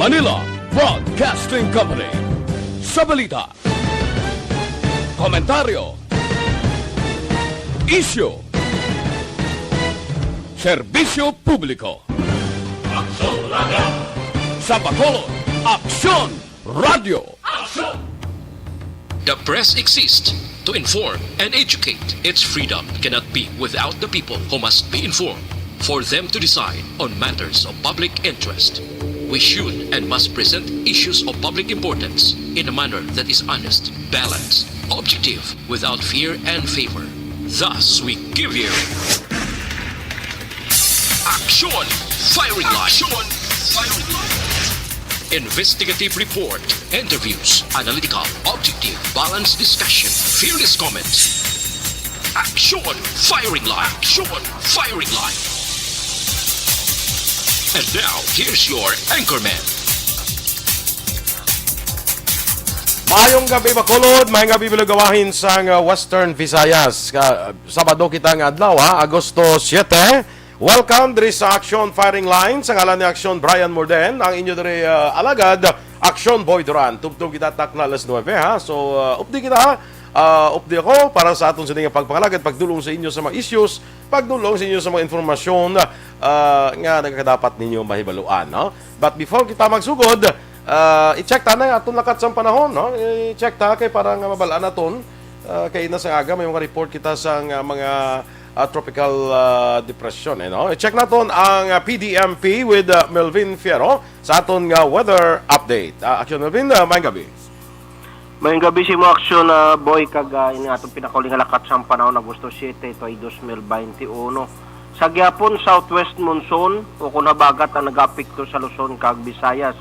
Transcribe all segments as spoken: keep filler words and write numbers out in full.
Manila Broadcasting Company. Sa balita, komentaryo, isyu, serbisyo publiko. Aksyon Radio. Sa Bacolod, Aksyon Radio. Aksyon! The press exists to inform and educate. Its freedom cannot be without the people, who must be informed for them to decide on matters of public interest. We should and must present issues of public importance in a manner that is honest, balanced, objective, without fear and favor. Thus, we give you Action Firing Line. Action Firing Line. Investigative report, interviews, analytical, objective, balanced discussion, fearless comments. Action Firing Line. Action Firing Line. And now, here's your anchorman. Maayong gabi, Bacolod. Maayong gabi, mga gawahin sang, uh, Western Visayas. Ka-, Sabado kita nga adlaw, ha, Agosto siete. Welcome diri sa Action Firing Line. Sa ngalan ni Action Brian Morden, ang inyo diri, uh, alagad, Action Boy Duran. Tubtob kita takna alas nuebe, ha. So, uh, updi kita, ha. Uh, updi ako para sa aton sini nga pagpangalagad, pagdulong sa inyo sa mga issues, pagdulong sa inyo sa mga informasyon, uh, nga nagakadapat ninyo mahibaluan, no? But before kita magsugod, uh, i-check ta na aton lakat sang panahon, no? I-check ta kay para nga mabal-an naton, uh, kay ina sa aga may mga report kita sa nga mga, uh, tropical, uh, depression, eh, no? I-check naton ang, uh, P D M P with, uh, Melvin Fierro sa aton nga weather update. Uh, Action Melvin, uh, maayong gabi. Maayong gabi sa imo, Action, ah, Boy, kag, ah, ini atong pinakauli nga lakat sang panahon, Agosto siete, tuig dos mil baynte uno. Sa gihapon, southwest monsoon o kon habagat ang nagaapekto sa Luzon kag Visayas.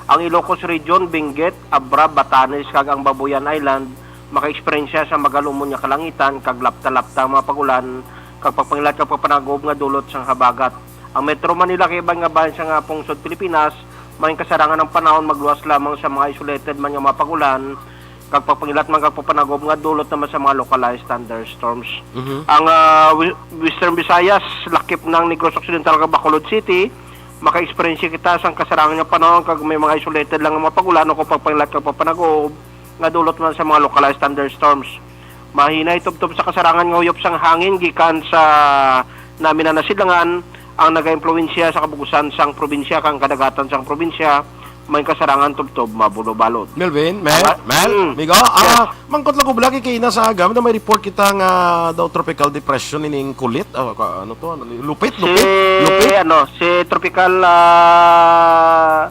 Ang Ilocos Region, Benguet, Abra, Batanes, kag ang Babuyan Island makaeksperyensya sa magalumon nga kalangitan kag lapta-lapta nga mga pag-ulan kag pagpangilat kag pagpanagob nga dulot sang habagat. Ang Metro Manila kag iban nga bahin sang, ah, pungsod Pilipinas, may kasarangan ang panahon magluwas lamang sa mga isolated man nga mga pag-ulan, kag pagpangilat man kag pagpanagob nga dulot naman sa mga localized thunderstorms. Mhm. Ang, ah, Wi-, Western Visayas, lakip ng Negros Occidental kag Bacolod City, maka-experience kita sang kasarangan nga panahon kag may mga isolated lang nga mga pag-ulan o kung pagpangilat kag pagpanagob nga dulot man sa mga localized thunderstorms. Mahinay tubtob sa kasarangan nga huyop sang hangin gikan sa namin na nasilangan ang nagaimpluwensya sa kabug-usan sang probinsya kag kadagatan sang probinsya, may kasarangan tubtob mabulobalot. Melvin, Mel, Tama? Mel, Mm. Migo, Yes. ah, mangkot lang ko, lagi kay ina sa aga, may report kita nga daw tropical depression ining kulit, ah, ka-, ano to, ano, lupit, Si, lupit, lupit. ano, si tropical, ah,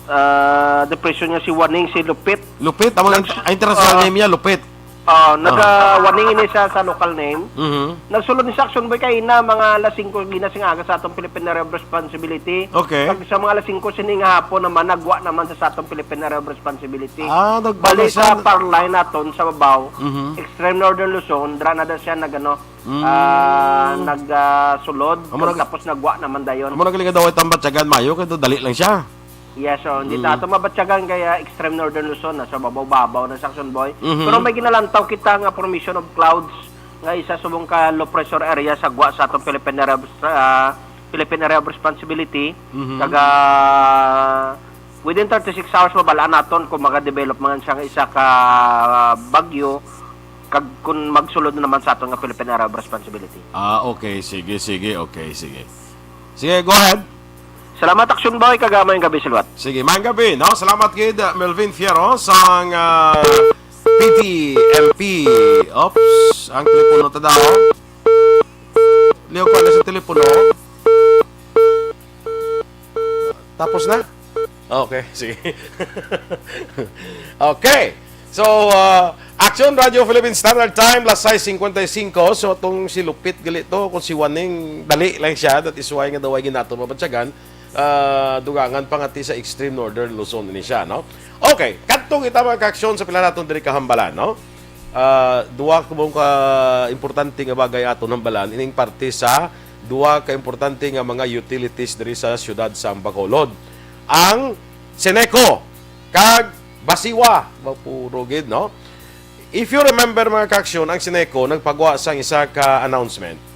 ah, depression niya si Waning, si Lupit. Lupit, ang, Nag-, ang international ah, name niya, Lupit. Ah, Ah. nagawaning ini siya sa local name. Mhm. Nagsulod ni sa Action Boy kay na mga alas singko gina sing aga sa atong Philippine Area of Responsibility. Okay. Kag sa mga alas singko sini nga hapon naman, nagwa naman sa, sa atong Philippine Area of Responsibility. Ah, nagwa Bali na siya. Sa power line naton sa babaw, Mhm. Extreme Northern Luzon, dra na daw siya nag, ano, Mm. ah, nag, ah, sulod, Amo nag-, tapos nagwa naman dayon. Amo nagligad daw ay tambat siya, gan mayo, kay dali lang siya. Yes, so, hindi Mm. ta ato mabatyagan kaya extreme northern Luzon na sa babaw-babaw na sa Action Boy. Mhm. Pero may ginalantaw kita nga formation of clouds nga isa subong ka low pressure area sa gwa sa atong Philippine Area of, ah, Philippine Area of Responsibility. Mhm. Kaga within thirty-six hours, mabalaan naton kung maka-develop man siya nga isa ka bagyo kag kung magsulod na naman sa aton nga Philippine Area of Responsibility. Ah, okay. Sige, sige. Okay, sige. Sige, go ahead. Salamat, Action Boy. Kagamay ang gabi sa liwat. Sige, maayong gabi, no? Salamat gid, uh, Melvin Fierro sang, uh, P D M P. Oops, ang telepono ta daw. Liw ko na sa telepono. Tapos na? Okay, sige. Okay. So, uh, Action Radio Philippine Standard Time, las sais cincuenta y cinco. So, itong si Lupit gali to, kung si Waning, dali lang siya. That is why nga daw ay ginato mabatyagan. Ah, dugangan pa nga ti sa extreme northern Luzon ini siya, no? Okay, kadto kita, mga ka-aksyon, sa pila naton diri kahambalan, no? Ah, duha ka buong ka importante nga bagay aton hambalan, ining parte sa duha ka importante nga mga utilities diri sa siyudad sa Bacolod. Ang Ceneco kag Basiwa, mapuro gid, no? If you remember, mga ka-aksyon, ang Ceneco nagpagwa sang isa ka announcement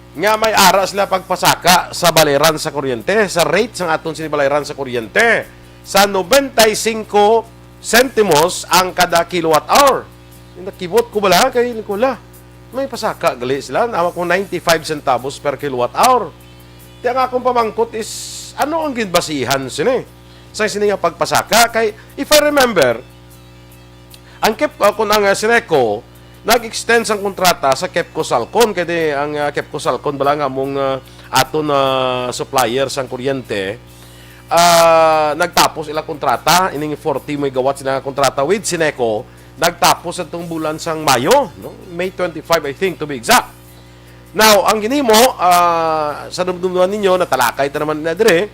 nga may ara sila pagpasaka sa balayran sa kuryente, sa rate sang aton sini balayran sa kuryente. sa noventa y cinco sentimos ang kada kilowatt hour. Nakibot ko bala kay, wala, may pasaka gali sila. Nawa ko ninety-five centavos per kilowatt hour. Ti ang akong pamangkot is, ano ang ginbasihan sini? Sa sini nga pagpasaka? Kay, if I remember, ang Kep-, uh, kung ang, uh, Sineco, nag-extend sang kontrata sa Kepco Salcon, kay di ang, uh, Kepco Salcon bala nga among, uh, aton, uh, supplier sang kuryente, uh, nagtapos ila kontrata, ining forty megawatts na kontrata with Sineco, nagtapos atong bulan sang Mayo, no? May twenty-five, I think, to be exact. Now, ang ginhimo, uh, sa dumduman ninyo, natalakay ta naman na dire,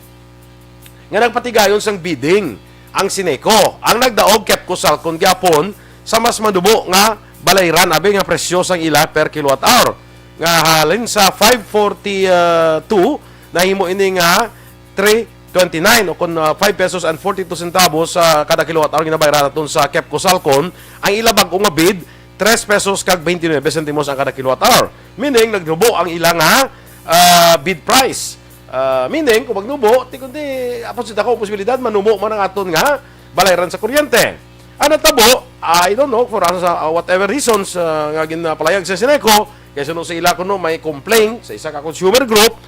nga nagpatigayon sang bidding ang Sineco. Ang nagdaog, Kepco Salcon gyapon sa mas manubo nga balayran, abi, nga presyo sang ila per kilowatt hour, nga halin sa five forty-two, nahimo ini nga three twenty-nine, o kon, ah, five pesos and forty-two centavos sa kada kilowatt hour ginabayaran naton sa Kepco Salcon. Ang ila bag-o nga bid, tres pesos kag twenty-nine sentimos ang kada kilowatt hour. Meaning, nagnubo ang ila nga, ah, bid price. Ah, meaning, kung magnubo, ti kundi, apos sa dako posibilidad, manubo man ang aton nga balayran sa kuryente. Ang natabo, I don't know, for, uh, whatever reasons, uh, nga ginpalayag sa Sineco, kay suno sa ila kuno may complaint sa isa ka consumer group,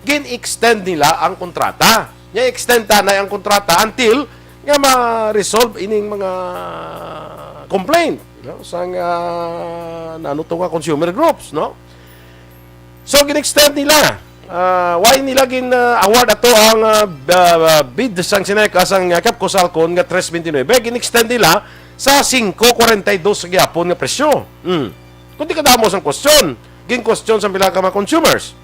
gin-extend nila ang kontrata. Nya extend ta na ang kontrata until nga ma-resolve ining mga complaint, no? Sang, uh, nano to nga consumer groups, no? So, gin-extend nila. Ah, why nila gin, ah, award ato ang, ah, b-, ah, bid sang Sineco, sang, ah, Kepco Salcon nga tres twenty-nine? Gin-extend nila sa singko kwarenta y dos sa gihapon nga presyo. Hmm. Kundi kadamo sang question. Gin-question sa pila ka mga consumers.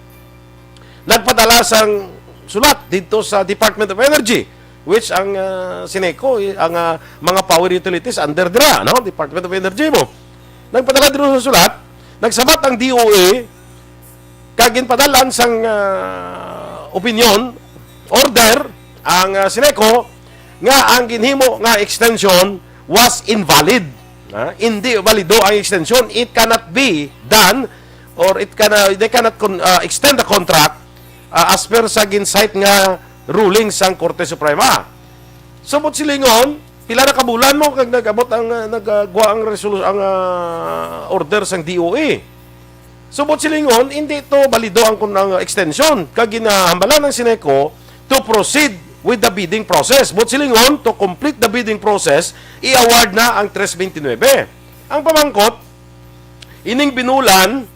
Nagpadala sang sulat dito sa Department of Energy, which ang, ah, Sineco, eh, ang, ah, mga power utilities under dira, no? Department of Energy mo. Nagpadala dito sa sulat, nagsabat ang D O E, kag ginpadalhan sang, ah, opinion, order, ang, ah, Sineco, nga ang ginhimo nga extension was invalid. Ha? Hindi valido ang extension. It cannot be done, or it cannot, they cannot con-, ah, extend the contract, ah, as per sa gin-cite nga ruling sang Korte Suprema. Subot silingon, pila na ka bulan mo kag nag-abot ang, ah, nagagwa ang resolu-, ang, ah, order sang D O E. Subot silingon, hindi to balido ang kun-, ang extension. Kag ginahambalan ng Sineco to proceed with the bidding process. But silingon, to complete the bidding process, i-award na ang tres twenty-nine. Ang pamangkot, ining binulan,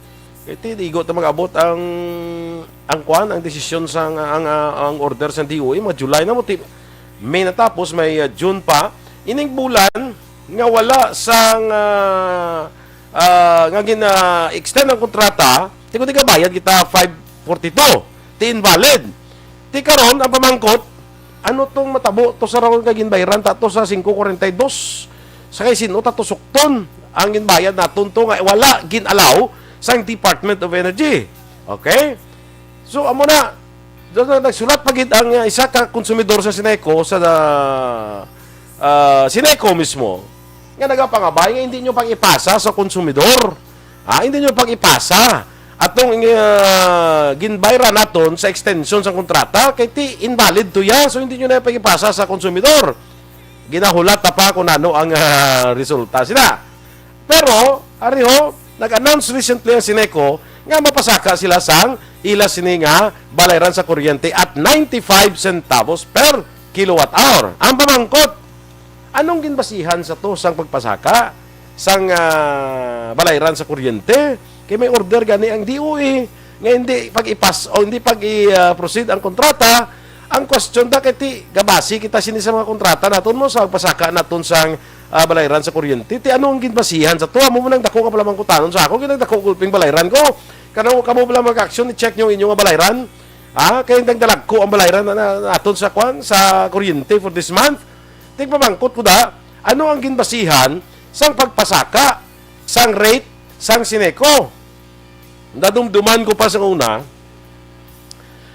iti, di igo ta mag-abot ang, ang kwan, ang desisyon sa, ang, ang, ang order sa D O E, mga July na mo, ti-, May natapos, may, ah, June pa. Ining bulan nga wala sang, ah, ah, nga gina-extend ang kontrata, ti kundi kabayad kita five forty-two. Ti invalid. Ti karon, ang pamangkot, ano tong matabo to sa rawon nga ginbayran ta to sa singko kwarenta y dos? Sa kay sino ta to sukton ang ginbayad naton to nga wala gin-allow sang Department of Energy? Okay? So, amo na, doon na nagsulat pa gid ang, uh, isa ka konsumidor sa Sineco sa, uh, Sineco mismo nga nagapangabay nga hindi nyo pag-ipasa sa konsumidor. Ah, hindi nyo pag-ipasa atong, uh, ginbayran naton sa extension sa kontrata kay ti invalid to ya, so hindi nyo na pag-ipasa sa konsumidor. Ginahulat ta pa kung ano ang, uh, resulta sila. Pero, ari ho, nag-announce recently ang Sineco nga mapasaka sila sang ila sini nga balayran sa kuryente at ninety-five centavos per kilowatt hour. Ang pamangkot, anong ginbasihan sa to sang pagpasaka sang, ah, balayran sa kuryente? Kay may order gani ang D O E nga hindi pag-ipas o hindi pag-i-, ah, proceed ang kontrata. Ang question da kay ti gabasi kita sini sa mga kontrata naton mo sa pagpasaka naton sang, ah, balayran sa kuryente. Ti ano ang ginbasihan sa to? Amo man ang dako nga palamangkutanon sa ako, ginagdako gulping balayran ko. Kanaw kamo bala mag-action, i-check nyo inyo nga balayran. Ah, kay nagdalagko ang balayran na, na, naton sa kwan, sa kuryente for this month. Tigpamangkot ko da, ano ang ginbasihan sang pagpasaka sang rate sang Sineco? Nadumduman ko pa sa una,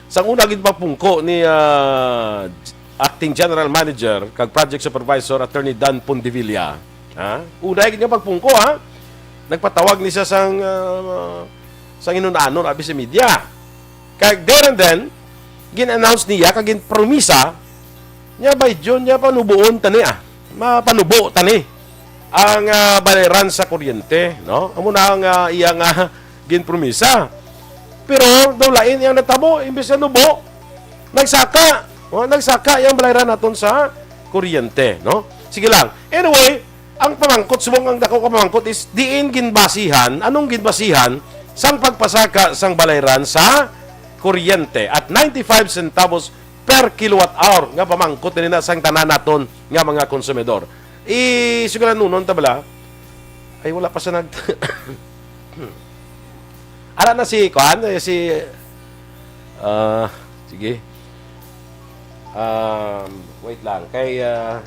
sa una gid pagpungko ni, ah, Acting General Manager kag Project Supervisor Attorney Dan Pondevilla. Ha? Una gid nga pagpungko, ha? Nagpatawag ni siya sang, ah, sang inun-anon abi sa media. Kag there and then, gin-announce niya kag ginpromisa Nya by June, nya panubuon tani, ah. Mapanubo tani ang, ah, balayran sa kuryente, no? Amo na ang, ah, iya nga ginpromisa. Pero daw lain yang natabo, imbes na nubo, nagsaka. Oh, nagsaka yang balayran naton sa kuryente, no? Sige lang. Anyway, ang pamangkot, subong ang dako ka pamangkot is, diin ginbasihan, anong ginbasihan sang pagpasaka sang balayran sa kuryente at ninety-five centavos per kilowatt hour nga pamangkot nila sang tanan naton nga mga konsumidor. Isugalanon ta bala? Ay, wala pa sa nag-, ara na si, kuan, eh, si, ah, sige. Um, wait lang. Kay, ah,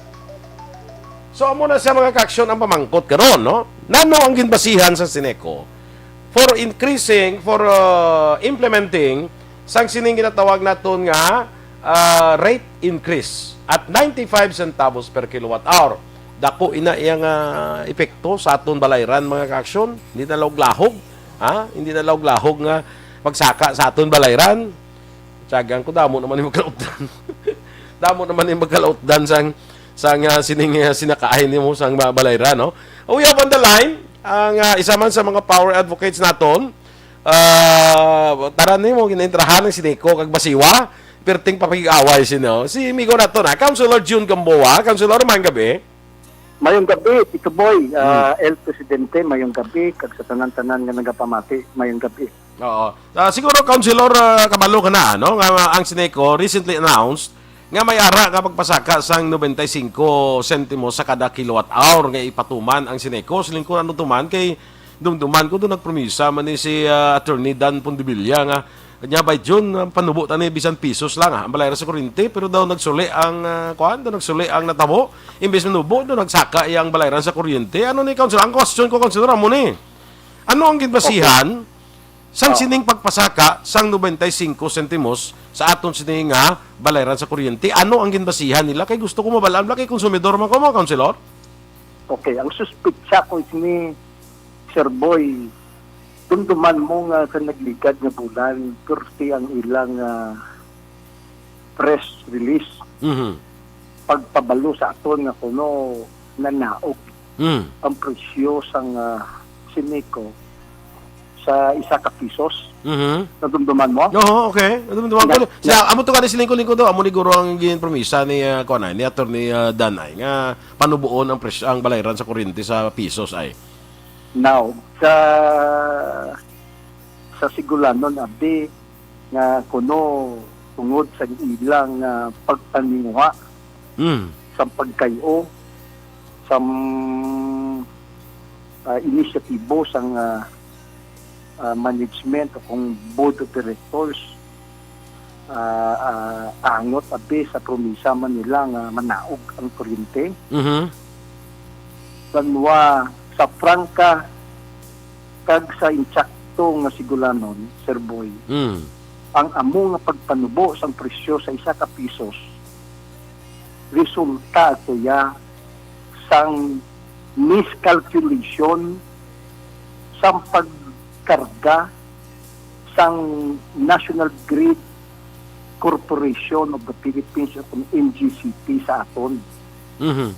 so, amo na siya, mga kaaksyon, ang pamangkot karon, no? Nano ang ginbasihan sa Sineco for increasing, for, ah, implementing sang sining ginatawag naton nga, ah, rate increase at ninety-five centavos per kilowatt hour. Dako ina iya nga epekto sa aton balayran, mga kaaksyon. Hindi na laog-lahog, ha? Hindi na laog-lahog nga magsaka sa aton balayran. Tiyagan ko, damo naman yung magkalautdan. Damo naman yung magkalautdan sang, sang, ah, sining, ah, sinakaay nimo sang ba-, balayran, no? We have on the line ang, ah, isa man sa mga power advocates naton. Ah, taran nimo, ginaintrahan ang Sineco kag Basiwa, perting papig-away sino. Si amigo nato na, Councilor June Gamboa. Councilor, mayong gabi. Mayong gabi, Tito Boy, Hmm. ah, El Presidente, mayong gabi, kag sa tanan-tanan nga nagapamati, mayong gabi. Oo. Ah, siguro, Councilor, ah, kabalo ka na, no, nga ang Sineco recently announced nga may ara nga pagpasaka sang nobenta y singko sentimos sa kada kilowatt hour nga ipatuman ang Sineco. Siling ko, ano tuman, kay dumduman ko doon nagpromisa man ni si, ah, Attorney Dan Pondevilla nga, nya by June, ah, panubo ta ni bisan pisos lang, ah, ang balayra sa kuryente, pero daw nagsuli ang, ah, kuan, daw nagsuli ang natabo, imbes manubo, daw nagsaka iyang balayran sa kuryente. Ano ni, Councilor? Ang question ko, Councilor, amo ni, ano ang ginbasihan sang Oh. sining pagpasaka sang nobenta y singko sentimos sa aton sini nga balayran sa kuryente? Ano ang ginbasihan nila? Kay gusto ko mabal-an, kay konsumidor man ko mo, Councilor. Okay, ang suspitsa ko is ni Sir Boy, dumduman mo nga sa nagligad nga bulan, pirti ang ilang, ah, press release. Mhm. Pagpabalo sa aton nga kuno nanaog Mm. ang presyo sang, ah, Sineco sa isa ka pisos. Mhm. Nadumduman mo? Oo, okay. Nadumduman ko. Na, Siya, na, amo to ka ni siling ko, lingkod to. Amo ni guro ang ginpromisa ni, ah, kuwan ay, ni Attorney, ah, Dan ay, nga panubuon ang presyo, ang balayran sa kuryente sa pisos ay. Now, sa, sa Sigulanon, abi, nga kuno tungod sa ilang, ah, pagpaninguha Mm. sa pagkay-o, sa, ah, inisyatibo sang, ah, ah, management o kung board of directors, ah, ah, angot abi sa promisa man nila nga manaog ang kuryente. Mhm. Banwa sa prangka kag sa insakto nga Sigulanon, Sir Boy, Mm. ang amo nga pagpanubo sang presyo sa isa ka pisos, resulta ato ya sang miscalculation sang pagkarga sang National Grid Corporation of the Philippines o kung N G C P sa aton. Mhm.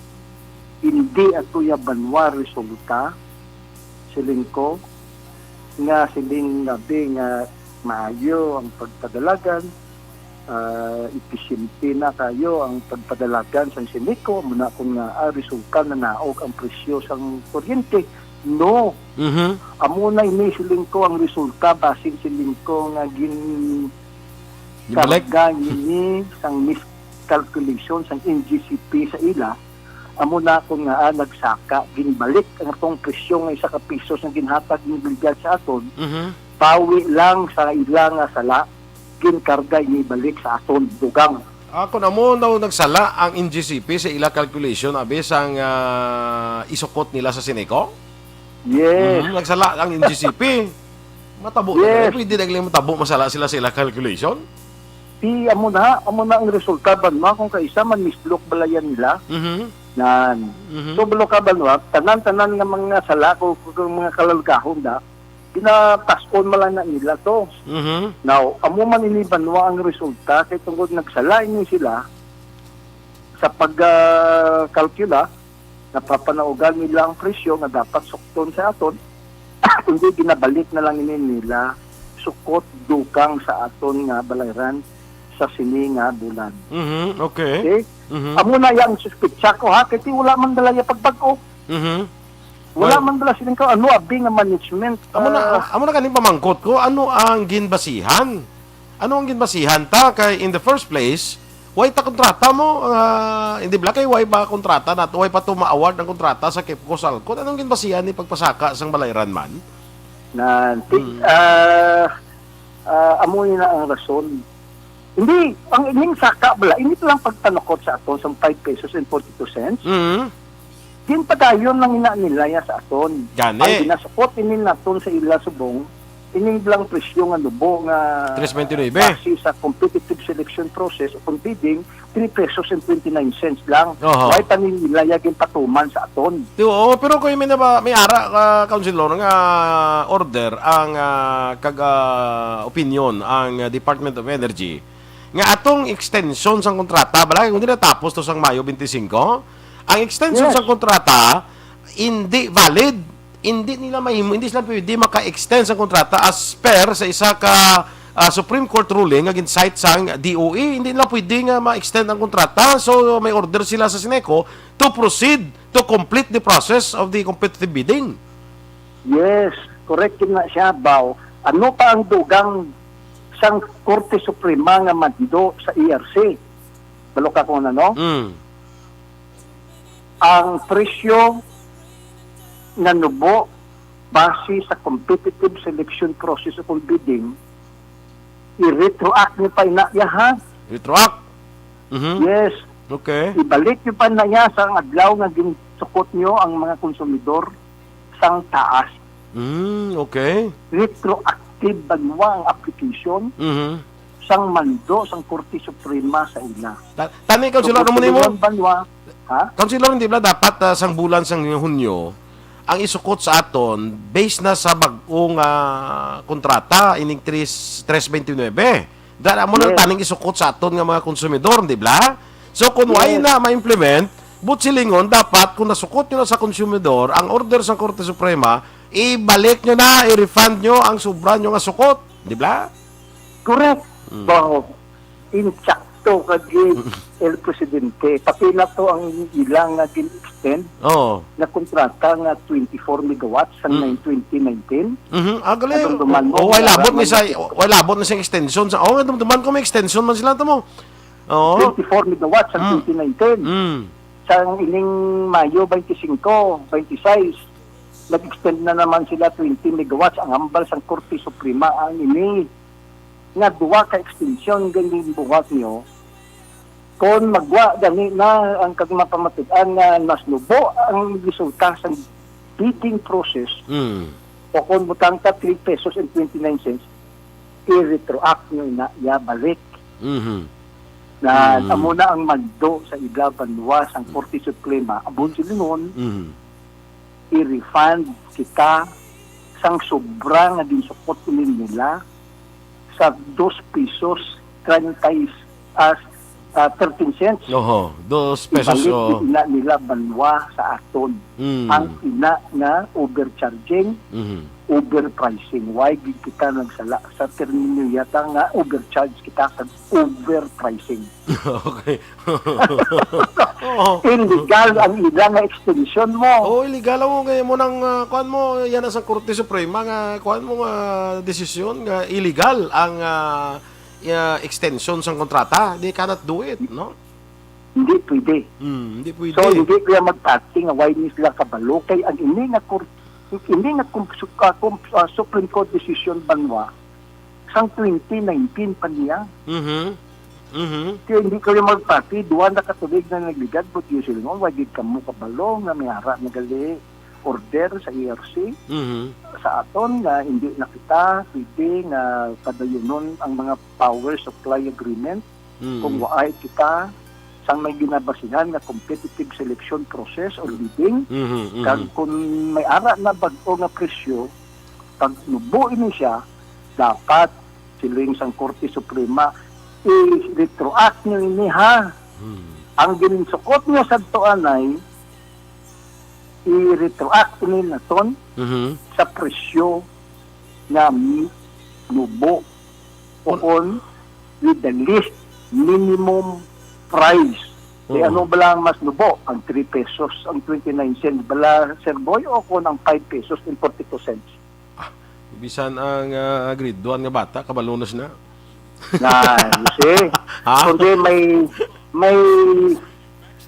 Hindi ato ya banwa resulta, siling ko, nga siling abi nga maayo ang pagpadalagan, ah, episyente na kayo ang pagpadalagan sang Sineco, amo na kung nga, ah, resulta nanaog ang presyo sang kuryente. No. Mhm. Amo na ini siling ko ang resulta, basin siling ko nga gin Gibalik. karga ini sang miscalculation sang N G C P sa ila. Amo na kung nga, ah, nagsaka, ginbalik ang atong presyo nga isa ka pisos nga ginhatag ng obligad sa aton, Mhm. pawi lang sa ila nga sala, ginkarga ini balik sa aton dugang. Ah, kung amo daw nagsala ang N G C P sa ila calculation, abi, sang, ah, isukot nila sa Sineco? Yes. Mhm, nagsala ang N G C P. Matabo na Yes. na. Pwede na galing matabo, masala sila sa ila calculation? Di, amo na, amo na ang resulta, banwa, kung kaisa man mislok balayan nila. Mhm. Nan. Mhm. So, balo ka, banwa, tanan-tanan nga mga sala, kung, kung mga kalalgahon na, pinatas-on man lang na nila to. Mhm. Now, amo man ini, banwa, ang resulta, kay tungod nagsala ini sila, Sa pag, ah, kalkula, napapanaugan nila ang presyo nga dapat sukton sa aton, kundi ginabalik na lang ini nila sukot dukang sa aton nga balayran sa sini nga bulan. Mhm, okay. Okay? Mhm. Amo na yang suspitsa ko, ha, kasi wala man dala yung pagbag-o. Mhm. Wala Well, man dala sining ka ano abi nga management. Amo na, Ah, amo na ganing pamangkot ko, ano ang ginbasihan? Ano ang ginbasihan ta kay in the first place, why ta kontrata mo? Ah, hindi bala kay why ba kontrata nato? Why pa to ma-award ang kontrata sa Kepco Salcon? Anong ginbasihan ni pagpasaka sang balayran man? na ti- Hmm. ah, ah, amo na ang rason. Hindi, ang ining saka bala, ini lang pagpanukot sa aton sa five pesos and forty-two cents. Mhm. Ginpadayon lang ina nila ya sa aton. Gani. Ang ginasukot ini naton sa ila subong, ining lang presyo nga nubo nga Tres veintinuebe. base sa competitive selection process o kung bidding, three pesos and twenty-nine cents lang. Oho. Why pa nila ya ginpatuman sa aton? Di, oo, pero kung may, na ba, may ara ka, Councilor, nga order ang ah, kag ah, opinion ang ah, Department of Energy nga atong extension sang kontrata, bala kung di natapos to sang Mayo twenty-five, ang extension Yes. sang kontrata hindi valid. Hindi nila mahimo, hindi sila pwede maka-extend sang kontrata as per sa isa ka ah, Supreme Court ruling nga gin-cite sang D O E. Hindi nila pwede nga ma-extend ang kontrata. So may order sila sa Sineco to proceed to complete the process of the competitive bidding. Yes, correct yun nga siya, Bao. Ano pa ang dugang sang Korte Suprema nga mando sa E R C? Balo ka kung ano? Mm. Ang presyo nga nubo base sa competitive selection process o kung bidding, i-retroact niyo pa ina ya, ha? Retroact. Mhm. Yes. Okay. Ibalik niyo pa na ya sa adlaw nga ginsukot niyo ang mga konsumidor sang taas. Mm, okay. Retroactive banwa ang application Mhm. sang mando sang Korte Suprema sa ila. Ta- Tani, Councilor, ano mo nimo? Kung banwa, ha? Councilor, hindi ba dapat ah, sang bulan sang Hunyo ang isukot sa aton based na sa bag-ong ah, kontrata ining tres, tres veintinuebe? Dala mo nang Yes. taning isukot sa aton nga mga konsumidor, di ba? So kung why Yes. na ma-implement, but silingon dapat kung nasukot nyo na sa konsumidor ang order sa Korte Suprema, ibalik nyo na, i-refund nyo ang sobra nyo nga sukot, di ba? Correct. Mm. Bao, insakto ka gid, El Presidente. Pati na to ang ilang nga gin-extend Oo. na kontrata nga twenty-four megawatts sa Mm. nine twenty nineteen. Mhm. Ah, gali. Nadumduman mo, Oh, wala labot naraman ni sa na ito. wala labot ni sa extension sa. Oh, nga dumduman ko may extension man sila to mo. Oo. Twenty-four megawatts sa Mm. twenty nineteen. Mm. Sa ining Mayo twenty-five, twenty-six, nag-extend na naman sila twenty megawatts. Ang hambal sang Korte Suprema ang ini nga duha ka extension ganing buhat niyo. Kon magwa gani na ang kag mapamatud-an nga mas nubo ang resulta sa bidding process Mm. o kon butang ka three pesos and twenty-nine cents, i-retroact nyo na iya balik. Mhm. Na Mm. amo na ang mando sa ila banwa sang Korte Suprema. Abot silingon, Mhm. i-refund kita sang sobra nga ginsukot nila sa dos pesos treinta as ah, thirteen cents. Oho, dos pesos. Ibalik Oh. ina nila banwa sa aton. Mm. Ang ina nga overcharging, Mhm. overpricing. Why gid kita nagsala sa termino yata nga overcharge kita kag overpricing? Okay. Oo. Illegal ang ila nga extension mo. Oh, illegal mo kay mo nang ah, kuan mo yan sa Korte Suprema nga kuan mo nga desisyon nga illegal ang ah, ah, extension sang kontrata. They cannot do it, no? Hindi pwede. Hmm, hindi pwede. So, hindi kaya magpati nga why ni sila kabalo kay ang ini nga court, ini nga kum, su- ah, kum, ah, Supreme Court decision banwa sang twenty nineteen pa niya. Mhm. Mhm. Kaya hindi kayo magpati, duha na katuig na nagligad, but usually mo, why gid kamo kabalo nga may ara na gali order sa E R C Mhm. sa aton nga hindi na kita pwede nga padayunon ang mga power supply agreement Mhm. kung waay kita sang may ginabasihan nga competitive selection process or bidding. Mhm. Mhm. Kag kung may ara na bag-o nga presyo, pag nubo ini siya, dapat siling sang Korte Suprema, i-retroact nyo ini ha. Mhm. Ang ginsukot niya sa tuanay, i-retroact ni naton Mhm. sa presyo nga mi-, nubo o Kun- kon with the least minimum price. Di Oo. ano bala ang mas nubo? Ang three pesos, ang twenty-nine cents bala, Sir Boy, o kon ang five pesos and forty-two cents? Ah, bisan ang, ah, grade one nga bata, kabalo na sina. Na, you see? Ha? Kundi may, may,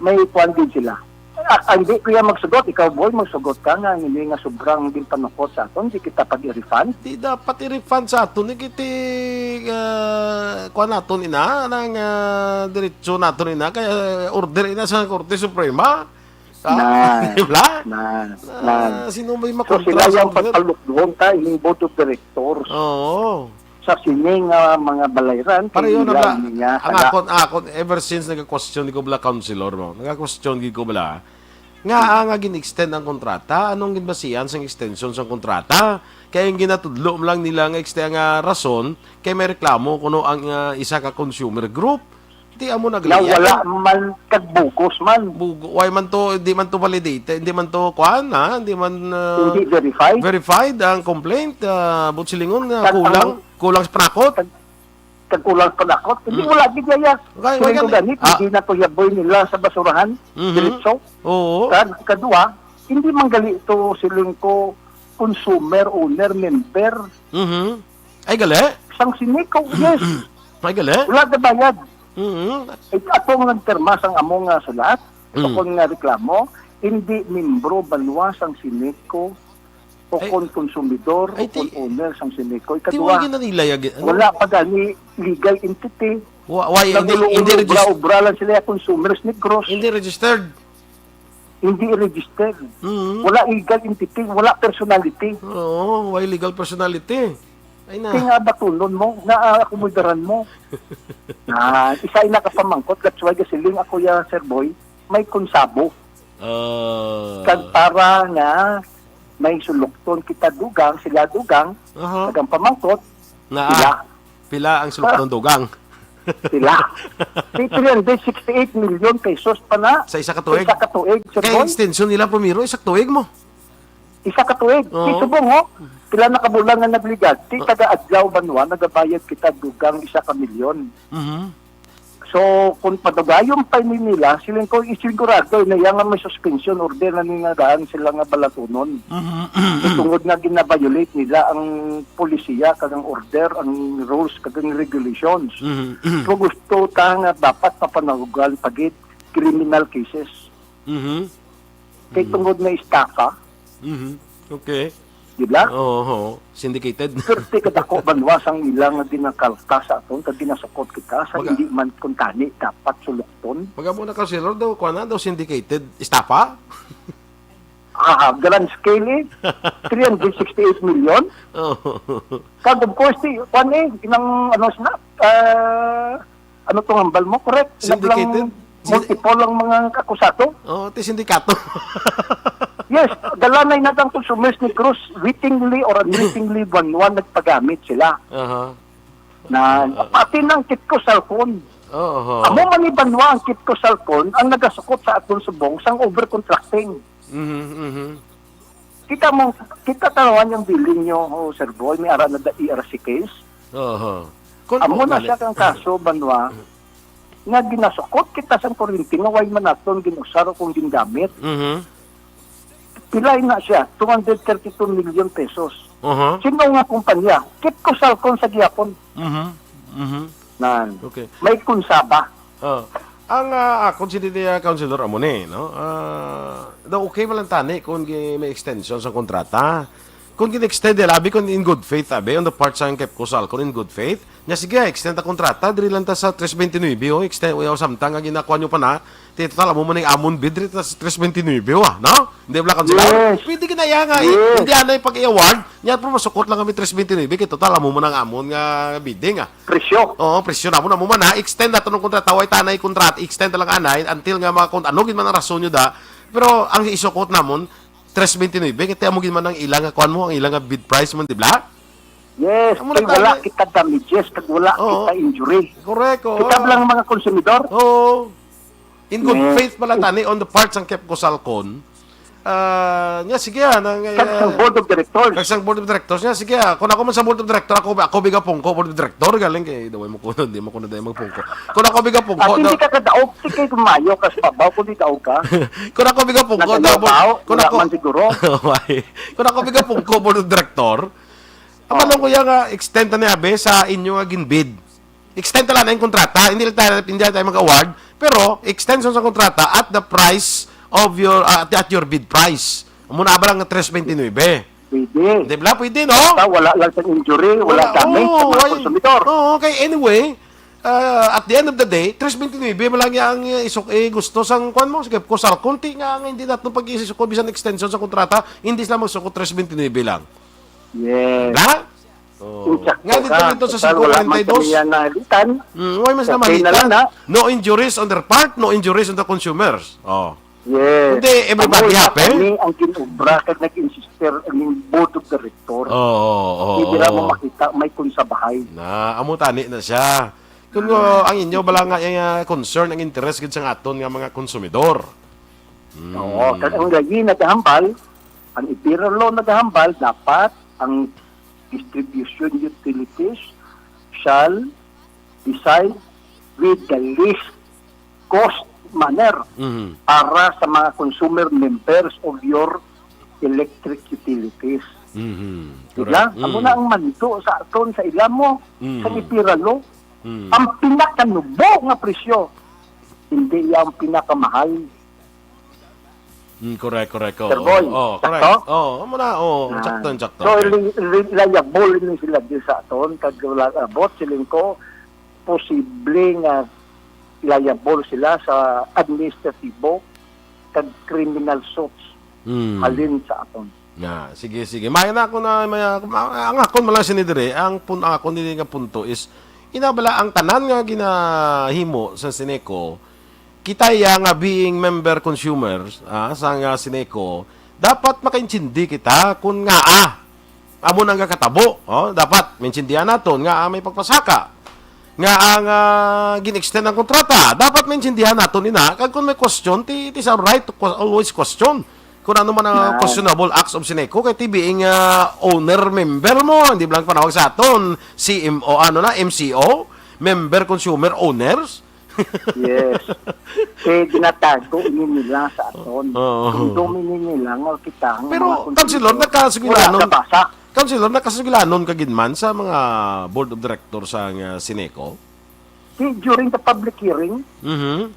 may kuwan din sila. Ah, hindi ko yan magsugot. Ikaw, Boy, magsugot ka nga hindi nga sobrang din panukot sa aton. Di kita pag-i-refund. Di dapat i-refund sa aton. Ni kiti, ah, kuwan naton ina, nang, ah, diretso naton ina, kaya order ina sa Korte Suprema. Ah, Na, di ba? na, Ah, na. Sino may So, makontra sila sa yung order? Pagpalukdon ta, ining board of directors. Oo. Sa sining, ah, mga balayran, Pareho kay na nila ba? Niya, Ang ala. Akon, akon, ever since nag-question di ko bala, councilor, no? Nag-question di ko bala, nga, ah, nga gin-extend ang kontrata, anong ginbasihan sang extension sang kontrata? Kaya yung ginatudlo mo lang nila nga extend nga rason, kay may reklamo kuno ang, ah, isa ka consumer group. Di amo na Nga gali. Wala man kag bugos man. Bugo, why man to, di man to validated, di man to kuan, ha? Di man, ah, Hindi verified. verified ang complaint, ah, buot silingon nga Kag kulang, ang kulang sa panakot. Kag, kag kulang sa panakot. Hindi, Mm. wala gid yaya. Why, why Siling ko gani? Gani, Ah. hindi na to yaboy nila sa basurahan. Mhm. Diretso. Oo. Kag, kadua, hindi man gali to siling ko consumer, owner, member. Mhm. Ay, gali? Sang Sineco, yes. Ay, gali? Wala na bayad. Mhm. Ito atong nagpirma sang amo nga sulat, Mm. sa kon nga reklamo, hindi membro banwa sang Sineco, o Ay, kon konsumidor, ay, o kon ti-, owner sang Sineco. Ti Ikadua, wala yun ang ila yagi-, ano? Wala pa gani legal entity. Wa-, why, hindi, hindi regis- Nag-ulo-ulo, obra-obra lang sila, Consumers Negros. Hindi registered. Hindi registered. Mhm. Wala legal entity, wala personality. Oo, why legal personality? Ay na. Kaya nga batunon mo, nga, ah, akomodaran mo. Ah, isa ina ka pamangkot, that's why gasiling ako ya, Sir Boy, may konsabo. Ah. Kag para nga may sulukton kita dugang, sila dugang, Aha. Kag ang pamangkot, Naa. Pila. Pila ang sulukton Ah. dugang? Pila? Di three hundred sixty-eight million pesos pa na. Sa isa ka tuig? Sa isa ka tuig, Sir Kay Boy. Extension nila primero, isa ka tuig mo. Isa ka tuig. Oo. Di subong, ho? Pila na ka bulan nga nagligad? Di Ah. taga Adlaw Banwa, nagabayad kita dugang isa ka milyon. Mhm. So, kung padugayon pa ni nila, siling ko, isigurado na yan nga may suspension order na ni nga daan sila nga balatunon. Mhm. Tungod nga gina-violate nila ang polisiya, kag ang order, ang rules, kag ang regulations. Mhm. So, gusto ta nga dapat mapanahugan pa gid criminal cases. Mhm. Kay Mhm. tungod nga estafa. Mhm. Okay. Di ba? Oo, oo. Syndicated. Perti kadako banwa sang ila nga ginakalta sa aton, kag ginasukot kita sa Baga- hindi man kuntani dapat sulukton. Baga mo na, Councilor, daw, kuwan na, daw syndicated. Estafa? Ah, grand scale eh. Three hundred sixty-eight million. Oo. Kag of course, ti, kuwan eh, inang, ano sila, ah, ano tong hambal mo, correct? Ina Syndicated? lang Multiple ang mga akusado. Oh, ti sindikato. Yes, dala na inadang Consumers Negros, wittingly or unwittingly, one-one nagpagamit sila. Aha. Na, Ah, ah. Pati ng Kitco Salcon. Oo. Amo man ni banwa ang Kitco Salcon ang nagasukot sa aton subong sang overcontracting. Mhm, mhm. Kita mo, kita tanawan yung billing nyo, oh, Sir Boy, may ara na da E R C case. Oho. Kun-, Amo na kun-, siya kang kaso, banwa, nga ginasukot kita sang kuryente nga way man naton ginusar o kung gingamit. Mhm. Pilay na siya, two hundred thirty-two million pesos. Oho. Sino nga kumpanya? Kitco Salcon sa gihapon. Mhm. Mhm. Nan. Okay. May kunsaba. Oh. Ang, ah, akon si Didi, ah, Councilor, amo ni, no? Ah, daw okay man lang tani kung gi-, may extension sa kontrata. Kung gin-extend nila, abi, kung in good faith, abi, on the part sa Kepco Salcon, in good faith, nya sige, extend ta kontrata, diri lang ta sa tres veintinuebe, oh, extend, o, samtang nga ginakuha nyo pa na, ti total, amo man ang amon bid, diri ta sa tres veintinuebe, oh, ah, no? Hindi bala, Councilor? Yes. Pwede ginaya nga, eh, Yes. hindi anay pag-i-award, nya, pero masukot lang kami tres veintinuebe, kay total, amo man ang amon nga bidding, ah. Presyo. Oo, presyo namon, amo man, ha? Extend nato ng kontrata, way tanay kontrata, extend na lang anay until nga mga kon-, ano gid man ang rason nyo da. Pero ang isukot namon, tres veintinuebe, kay amo gid man ang ila nga kuan mo, ang ila nga bid price man, di ba? Yes, Amo na kay wala tayo. kita damages, kag wala Oo. kita injury. Correct, oo. Kita lang mga konsumidor. Oo. In good faith pala tani on the part sang Kep Cosalcon. Ah, nya sige, ah, nang, Kag sang ah, board of directors. Kag sang board of directors, nya sige, ah, kung ako man sa board of director, ako, ako biga pungko, board of director, galing kay, daway mo kuno, di mo kuno, daway mo pungko. Kung ako biga pungko, At hindi daw ka kadaog, sige, kumayo ka sa babaw, kung di daog ka. Kung ako biga pungko, Nagano daw, ba? Kung Wala ako man siguro. Why? Kung ako biga pungko, board of director, Ah. Abalon ko ya nga extend na niya, be, sa inyo nga ginbid. Extend na lang ang kontrata, hindi lang tayo, hindi lang tayo mag-award, pero extension sa kontrata at the price of your, ah, at, at your bid price. Amo na ba lang nga tres twenty-nine? Pwede. Di ba? Pwede, no? Basta wala lang sa injury, wala Wala. damage sa Oo, mga ay, konsumidor. Oo, okay. Anyway, ah, at the end of the day, tres twenty-nine man lang ya ang, eh, isuk-, eh, gusto sang kwan mo, sige, Cosalcon, ti nga, nga hindi nato pag-isisuko bisan extension sa kontrata, hindi sila magsuko tres twenty-nine lang. Yes. Ba? Oh. Insakto Nga dito, ka. Dito sa Total, wala man singko kwarenta y dos. kami yan nahalitan. Mm, why mas Okay na lang namalitan? na. No injuries on their part, no injuries on the consumers. Oh. Yes. Hindi, everybody Amo na happy? kami ang ginobra kag nag-insister ang board of director. Oo, oo, Hindi ra mo oo. makita, may kunsabahay. Na, amo tani na siya. Kung, uh, ang inyo bala nga, eh, concern, ang interes gid sa aton nga mga konsumidor. Mm. Oo, kag ang layi nagahambal, ang Imperial Law nagahambal, dapat ang distribution utilities shall decide with the least cost manner Mhm. para sa mga consumer members of your electric utilities. Mhm. Diba? Correct. Amo Mm. na ang manto sa aton sa ila mo, Mm. sa Imperial Law. Mm. Ang pinakanubo nga presyo, hindi iya ang pinakamahal. Mm, correct, correct. Oo, Sir Boy, oo, sakto? correct. Oo, amo na, oo, Ah. sakto, sakto. So, Okay. li-, li-, liable ni sila di sa aton, kag wala abot, siling ko, posible nga liable sila sa administratibo kag criminal suits Mm. halin sa aton. Nga, sige, sige. May na ako na, may ako, ma-, ang akon man lang sini dire, ang pun-, ang akon dili nga punto is, ina bala ang tanan nga ginahimo sa Sineco, kita ya nga being member consumers, ah, sa nga Sineco, dapat makaintindi kita kung nga, ah, amo nang kakatabo, oh, dapat maintindihan naton nga, ah, may pagpasaka. Nga ang, ah, gin-extend ang kontrata, dapat maintindihan naton ina, kag kung may question, ti, it is our right to que-, always question kung ano man ang Ah. questionable acts of Sineco, kay ti being, ah, owner member mo, hindi lang panawag sa aton, C M O, ano na, M C O, member consumer owners. Yes. Kay ginatago ini nila sa aton. Oo. Dumdum ini nila nga kita ang Pero, mga consumer. Councilor, nakasugilanon, Wala kabasa. Councilor, nakasugilanon ka gid man sa mga board of director sa nga Sineco? Di, during the public hearing, Mhm.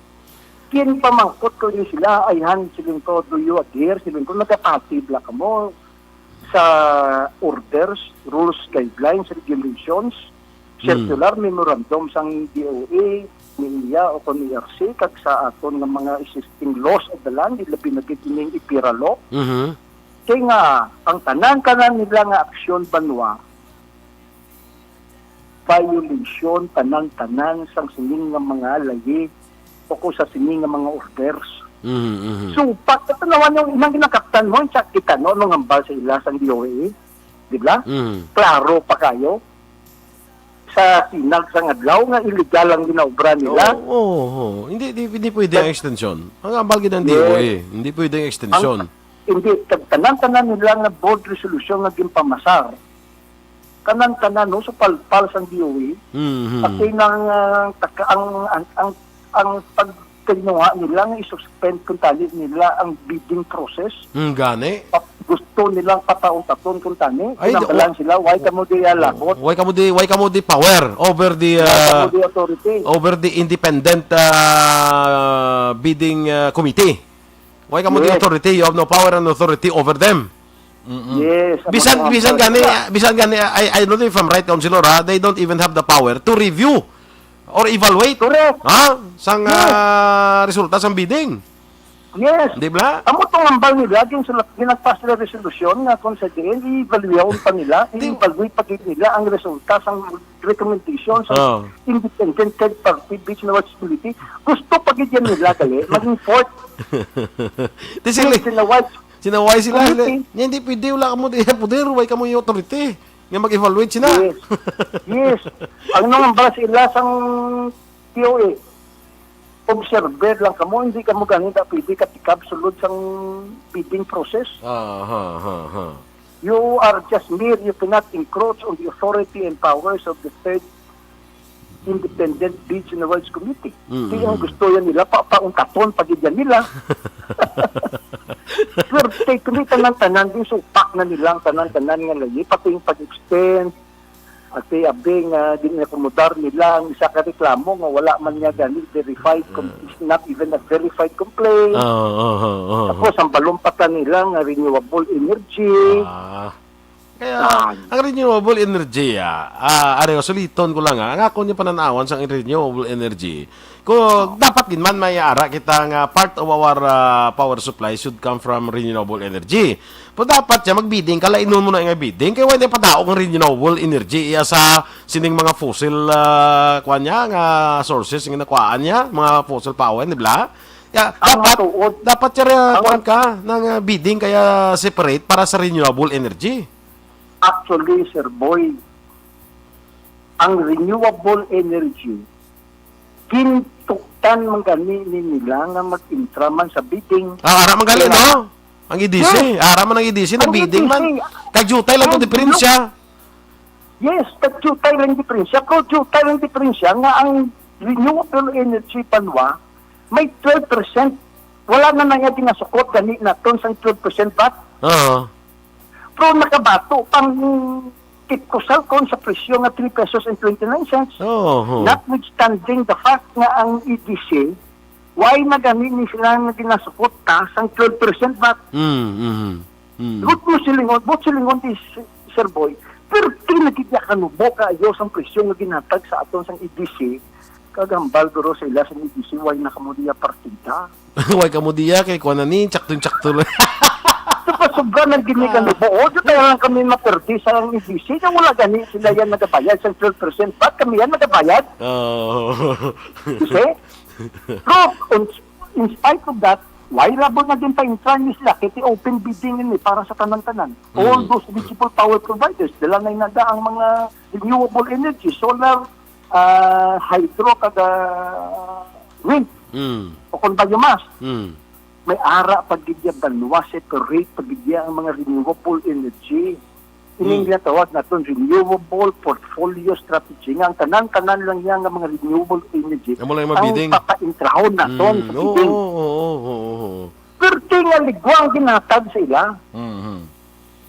kin pamangkot ko ni sila, ayhan, siling ko, "Do you adhere?" Siling ko, "Nagapati bala kamo sa orders, rules, guidelines, regulations, Hmm. circular, memorandum sang D O A, ni iya o kon ni R C, kag sa aton nga mga existing laws of the land, labi na gid ining Imperial Law?" Mhm. Kay nga, ang tanan-tanan nila nga aksyon, banwa, violation, tanan-tanan sang sining nga mga layi o kung sa sining nga mga orders. Mhm, mhm. So, pag katanawan yung inang ginakaptan mo, sa kita, no, nung hambal sa ila sang D O A, di ba? Mhm. Klaro pa kayo sa sinag sang adlaw nga illegal ang ginaobra nila. Oo, oo, oo. Hindi, di, hindi pwede ang extension. Ang hambal gid ang Yes. D O A, hindi pwede ang extension. Ang, hindi, tag-, tanan-tanan nila nga board resolution nga ginpamasar. Tanan-tanan, no, sa palpal sang D O A. Mhm. Pati nang, ah, taka-, ang, ang, ang, ang pagtinguha nila nga i-suspend kung tali nila ang bidding process. Hmm, gani. Pa-, gusto nilang pataon-taton kung tani. Ay, Kinambalan wa-, sila, why kamo di alabot? Why kamo di, why kamo di power over the, Why uh, kamo di authority? over the independent, uh, bidding, uh, committee? Why kamo di Yes. authority? You have no power and authority over them. Mm-mm. Yes, Bisan, amo bisan nga gani, ba? bisan gani, I, I don't know if I'm right, Councilor, ha? They don't even have the power to review or evaluate, Correct. ha? Sang, Yes. ah, resulta sang bidding. Yes. Di ba? Amo tong hambal nila, ginsulat, ginagpas nila resolution nga kung sa diin, i-evaluate pa nila, Di- i-evaluate pa gid nila ang resulta sang recommendation sa Oh. independent third party beach and watch committee. Gusto pa gid yan nila, gali, maging fourth Di sila, beach and watch sinaway sila, committee. sila, "Nya, hindi pwede, wala kamo di poder, why kamo yung authority nga mag-evaluate sila?" Yes. Yes. Ang nung hambal sila sang T O A. observer lang kamo, hindi kamo gani na pwede katikab sulod sang bidding process. Ah, ha, ha, ha. You are just mere, you cannot encroach on the authority and powers of the third independent bids and awards committee. Mm, Di ang mm. gusto yan nila, pa paungkaton pa gid yan nila. Pero kay kini tanan-tanan, din supak na nila ang tanan-tanan nga lagi, pati yung pag-extend, at kay abi nga din akomodar nila ang isa ka reklamo nga wala man niya gani verified, com- Ah. is not even a verified complaint. Oo, oo, oo. Tapos ang balumpatan nila nga renewable energy. Ah. Kaya, Ah. ang renewable energy, ah, ah, Areo, suliton ko lang, ah, ang ako niya pananawan sa renewable energy. Ko, dapat gid man may ara kita nga part of our, ah, power supply should come from renewable energy. Pero dapat siya magbidding, kalainon mo na nga bidding, kay wala padaog ang renewable energy iya sa sining mga fossil, ah, kuwan niya, nga sources nga nakuhaan niya, mga fossil power, di ba? Kaya Ang dapat, matuod, dapat siya, ang kuwan ka, ng, ah, bidding kaya separate para sa renewable energy. Actually, Sir Boy, ang renewable energy, gintuktan man gani ni nila nga mag-intra man sa bidding. Ah, ara man gali, Kaya no? Ang E D C, Yes. ara man ang E D C, Ang nag-bidding E D C, man. Kag jutay lang ang to diferensya. Yes, kag jutay lang diferensya. Pero jutay lang diferensya nga ang renewable energy banwa may twelve percent. Wala na na nga ginasukot gani naton sang twelve percent vat. Oo. Pero nakabato pang tipkusal kon sa presyo nga three pesos and twenty-nine cents. Oo, oo. Notwithstanding the fact nga ang E D C, why na gani ni sila nga ginasukot ta sang twelve percent vat? Mm, mm, mm. But mo silingon, but silingon di si Sir Boy, perti na gid ya kanubo kaayo sang presyo nga ginhatag sa aton sang E D C, kag hambal guro sa ila sang E D C, why na kamo diya partida? Why kamo diya? Kay kuha na ni, tsakto-tsakto lang. Sobra-sobra nang gini Ah. kanubo. O, di kaya lang kami maperti sa ang E D C, na wala gani sila yan nagabayad sa twelve percent. Ba't kami yan nagabayad? Oo. Kasi, pero, on, in spite of that, why ra ba naging pa-intra ni sila? Kaya ti open bidding ini para sa tanan-tanan. All Mm. those eligible power providers, dala na inada ang mga renewable energy, solar, ah, hydro, kag, ah, wind, Mm. o kung biomass. Mm. May ara pa gid ya banwa, separate pa gid ya ang mga renewable energy. Ini Mm. ginatawag naton renewable portfolio strategy, nga ang tanan-tanan lang niya nga mga renewable energy Amo lang yung ang mabidding. papaintrahon naton Mm. sa Oo, bidding. oo, oo, oo, oo. Perti nga ligwang ginatag sa ila. Mhm.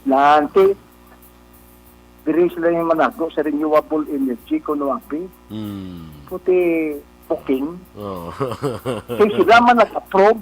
Nanti, diri sila yung manago sa renewable energy, kuno abi. Mm. Puti booking. Oo. Kay sila man nag-approve,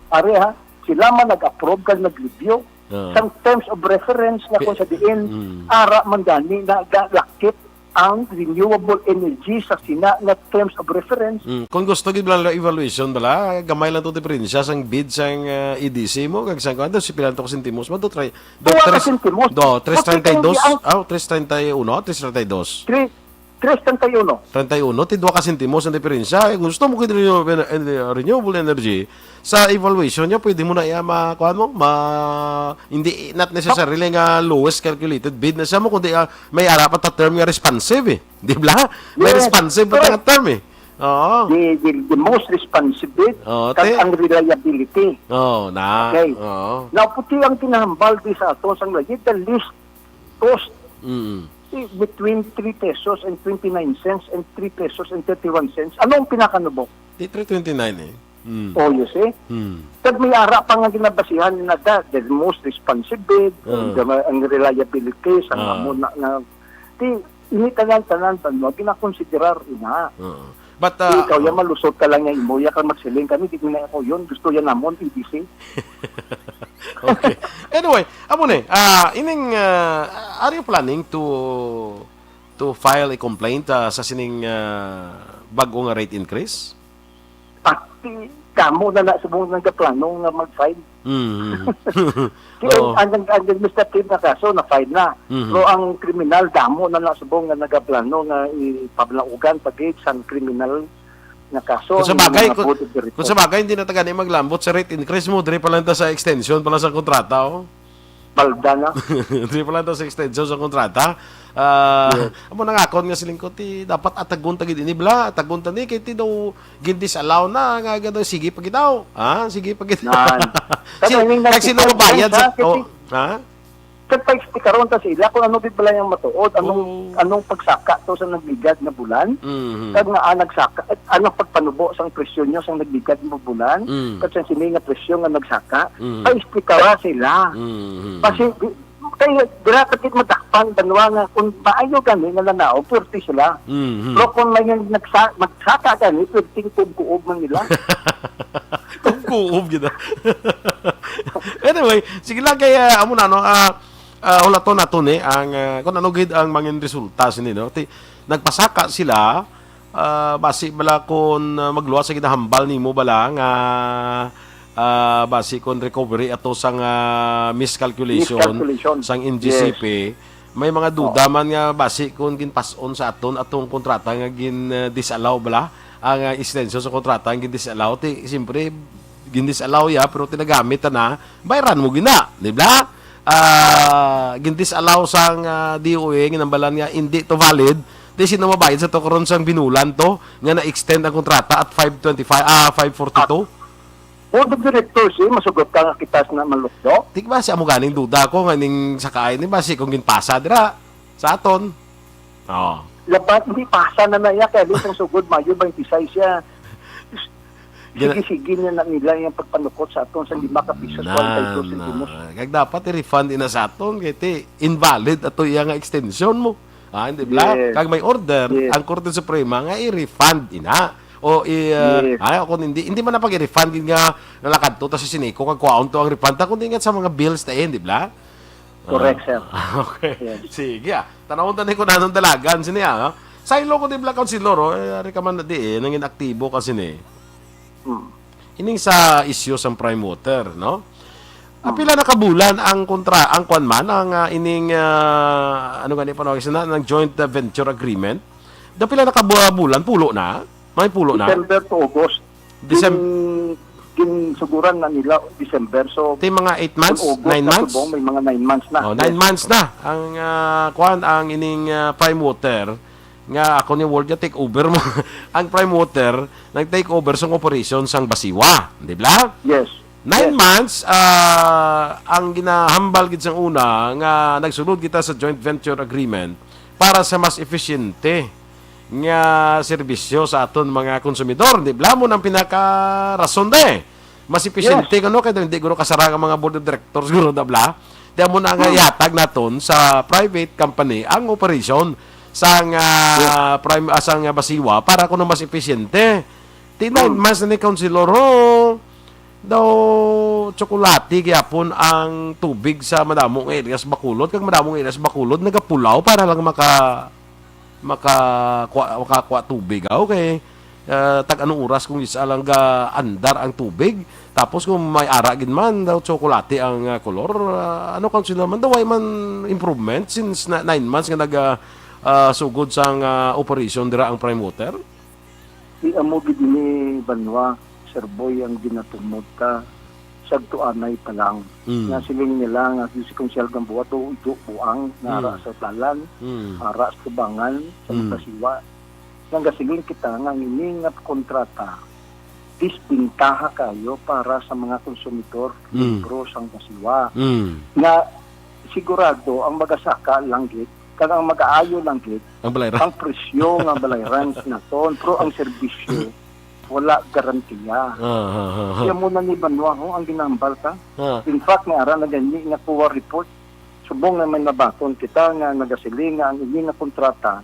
are ha, sila man nag-approve kag nag-review. Oo. Sang terms of reference nga Pi- kung sa diin, Mm. ara man gani na ga-, lakip ang renewable energy sa sina nga terms of reference. Mm. Kung gusto gid lang evaluation bala, gamay lang to diferensya sang bid sang, ah, E D C mo kag sang kuan, si pila to ka sentimos mo, do try, do Duha ka tres, sentimos. do tres treinta y dos, Kasi kung ang ah, tres treinta y uno, tres treinta y dos. Tres, tres treinta y uno. Treinta y uno, ti duha ka sentimos ang diferensya. Eh, gusto mo gid renewable, en-, renewable energy, sa evaluation niya, pwede mo na iya ma-, kuan mo, ma-, hindi, not necessarily nga lowest calculated bid na siya mo, kundi, ah, may ara pa ta term nga responsive eh. Di ba? May Yes, responsive pa correct. nga term eh. Oo. The, the, the most responsive bid, Oo, kag te. ang reliability. Oo, na. Okay. Oo. Now, puti ang kinahambal di sa ato sang lagi, the least cost Mm. i-, between three pesos and twenty-nine cents and three pesos and thirty-one cents. Ano ang pinakanubo? Di three twenty-nine eh. Mm. Oh, you see? Mm. Kag may ara pa nga ginabasihan na da, the most responsive bid, Ah. the, ang reliability, sa Ah. amo na, na, di, ini tanan-tanan, tanan, ginakonsiderar ina. Oo. But, Di uh, ikaw, yan, malusot ka lang yung imo, yan ka magsiling kami, di na ako yun, gusto yan namon, E D C. Okay. Anyway, amo ni, ah, ining, ah, are you planning to, to file a complaint, ah, sa sining, ah, bag-o nga rate increase? Pati, kamo na na subong nagaplano nga mag-file. Mm. Kaya Oo. ang, ang administrative na kaso, na-file na. Mhm. Pero ang kriminal, damo na na subong nga nagaplano nga ipablaugan pa gid sang kriminal na kaso Kung sa ang bagay, mga kung, board of directors. kung sa bagay, hindi na ta gani maglambot sa rate increase mo, diri pa lang ta sa extension pa lang sa kontrata, oh. Palda na. Diri pa lang ta sa extension sa kontrata. Ah, Yes. Amo na nga, akon nga siling ko, ti, dapat atagon ta gid ini, bala, atagon ta ni, kay ti daw, gin-disallow na, nga, nga daw, sige pa gid daw. Ah, sige pa gid. Nan. Kag Si-, ining kag sino nagtipon mabayad sa, sa, oh, ha? Kag pa-explikaron ta sila kung ano gid bala yung matuod, anong, Oo. anong pagsaka to sa nagligad nga bulan, Mhm. kag nga, ah, nagsaka, at anong pagpanubo sang presyo nyo sang nagligad nga bulan, Mm. kag sa sini nga presyo nga nagsaka, Mm. pa-explikara sila. Mhm. Kasi, di, kay dira ta gid madakpan, banwa nga kung maayo gani nga nanaw, pwerte sila. Mhm. Pero kung may nagsa-, magsaka gani, pwerte kuob-kuob man nila. Kuob-kuob gid, ah. Anyway, sige lang kay, ah, amo na, no? Ah, ah, hulaton nato ni ang, ah, kung ano gid ang mangin resulta sini, no? Ti, nagpasaka sila, ah, basi bala kung, ah, magluwas sa ginahambal nimo bala nga, ah, basi kung recovery ato sang, ah, miscalculation Miscalculation. sang N G C P, Yes. may mga duda Oh. man nga basi kung ginpas-on sa aton atong kontrata nga gin, ah, disallow bala ang, ah, extension sa kontrata nga gin-disallow. Ti, siyempre, gin-disallow ya, pero tinagamit ta na, bayran mo gina, di ba? Ah, gin-disallow sang, ah, D O A, ginambalan nga hindi to valid. Di sino mabayad sa to karon sang binulan to nga na-extend ang kontrata at five twenty-five, ah, five forty-two? Board of Directors, eh, masugot ka nga kita na malukdo? Di ba, si amo ganing duda ko nga ning sakaay ni ba si kung ginpasa dira sa aton. Oh. Labat, hindi pasa na na iya, kaya di sang sugod, Mayo twenty-six siya. Gina- Sige-sige niya na nila yung pagpanukot sa aton sa lima ka piso, Na, twenty-two na. sentimos. Kag dapat i-refund ina sa aton, kay ti, invalid ato iya nga extension mo. Ah, hindi bla? Yes. Kag may order, Yes. ang Korte Suprema nga i-refund ina. O i, uh, Yes. ay, kung hindi, hindi man na pag i-refund yun nga nalakad to, tas si Sineco, kag kuhaon to ang refund, ta, kundi nga sa mga bills ta, eh, hindi bla? Correct, Ah, sir. okay. Yes. Sige, ah. Tanawon ta ni kung anong dalagan sini, ah. Sa ilo ko di bla, Councilor, oh, eh, ari ka man na di, eh, nangin aktibo ka sini. Hmm. Ining sa isyu sang Prime Water, no? Ah, Hmm. pila na ka bulan ang kontra, ang kwan man, ang, ah, ining, ah, ano gani panawag sina, ng joint, ah, venture agreement? Da pila na ka bu-, bulan, pulo na? May pulo na? December to August. Decem- Gin-, ginsuguran na nila December. So, Ti mga eight months? kung August Nine na months? subong, may mga nine months na. Oh, nine Yes. months na ang, ah, kwan, ang ining, ah, Prime Water nga ako ni World nga take over mo. Ang Prime Water nag-take over sang operation sang Basiwa, di ba? Yes. Nine Yes. months, ah, ang ginahambal gid sang una nga nagsulod kita sa joint venture agreement para sa mas efisyente nga serbisyo sa aton mga konsumidor, di ba? Mo nang pinaka rason de. Mas efisyente Yes. kuno kay hindi guro kasarang ang mga board of directors guro, da bla? Di amo na nga Hmm. ihatag naton sa private company ang operation sang, ah, Yes. prime, ah, sang, ah, Basiwa para kuno mas efisyente. Ti nine Hmm. months na ni Councilor, oh, daw tsokolate gyapon ang tubig sa madamo nga areas Bacolod, kag madamo nga areas Bacolod nagapulaw para lang maka-, maka-, kuha, makakuha tubig, ah, okay. Ah, tag anong oras kung isa lang ga andar ang tubig? Tapos kung may ara gid man daw tsokolate ang, ah, kolor, ah, ano, Councilor, man daw way man improvement since na, nine months nga nag, ah, ah, sugod sang, ah, operation dira ang Prime Water? Di amo gid ini, Banwa, Sir Boy, ang ginatumod ta sa agtuanay pa lang. Mm. Nga siling nila nga si Konsehal Gamboa to, ido buang, nga Mm. ara sa dalan, Mm. ara sa tubangan, sa Mm. Basiwa. Nagasiling kita nga ang ini nga kontrata, disbintaha kayo para sa mga konsumidor, Mm. miyembro sang Basiwa. Mm. Nga sigurado ang magasaka lang gid, kag ang mag-aayo lang gid, Ang balayran. ang presyo nga balayran sa naton, pero ang serbisyo, wala garantiya. Ah, ah, ah, ah. Kaya mo na ni Banwa, ho, ang ginambal ka. Ah. In fact, may ara na gani nga COA report. Subong nga may nabaton kita nga nagasiling nga ang ini nga kontrata,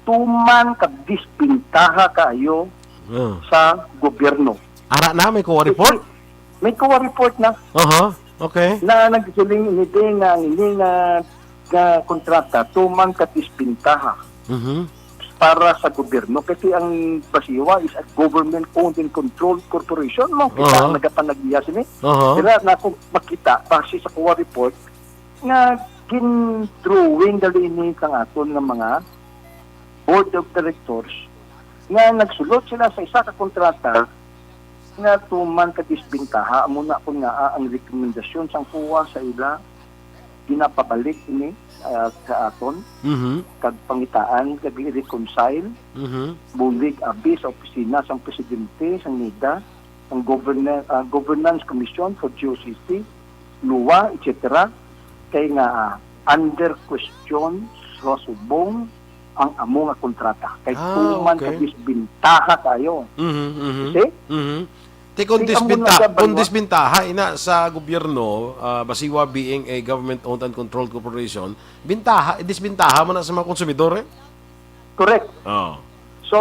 tuman kag disbintaha kaayo Ah. sa gobyerno. Ara na, may COA report? May COA report na. Aha, okay. Na nagsiling ini din nga ang ini nga, nga kontrata tuman ka disbintaha Mhm. para sa gobyerno. Kasi ang Basiwa is a government-owned and controlled corporation, mo. Kita Aha. ang nagapanagbiya sini. Aha. Dira na ako makita, base sa COA report, nga gin-drawing dali ini sang aton nga mga board of directors nga nagsulod sila sa isa ka kontrata nga tuman ka disbintaha. Amo na kun nga, ah, ang rekomendasyon sang COA sa ila, ginapabalik ini, ah, sa aton, Mhm. kag pangitaan, kag i-reconcile, Mhm. bulig abi sa opisina sang presidente, sang nida, ang governor, ah, Governance Commission for G O C C, lua, et cetera. Kay nga, ah, under question sa subong ang amo nga kontrata. Kay Ah, tuman okay. ka disbintaha kayo. Mhm, mhm. See? Mhm. Ti kung Ti amo na disbinta-, sa kung banwa. Disbintaha ina sa gobyerno, ah, Basiwa being a government-owned and controlled corporation, bintaha, disbintaha man na sa mga konsumidor, eh. Correct. Oh. So,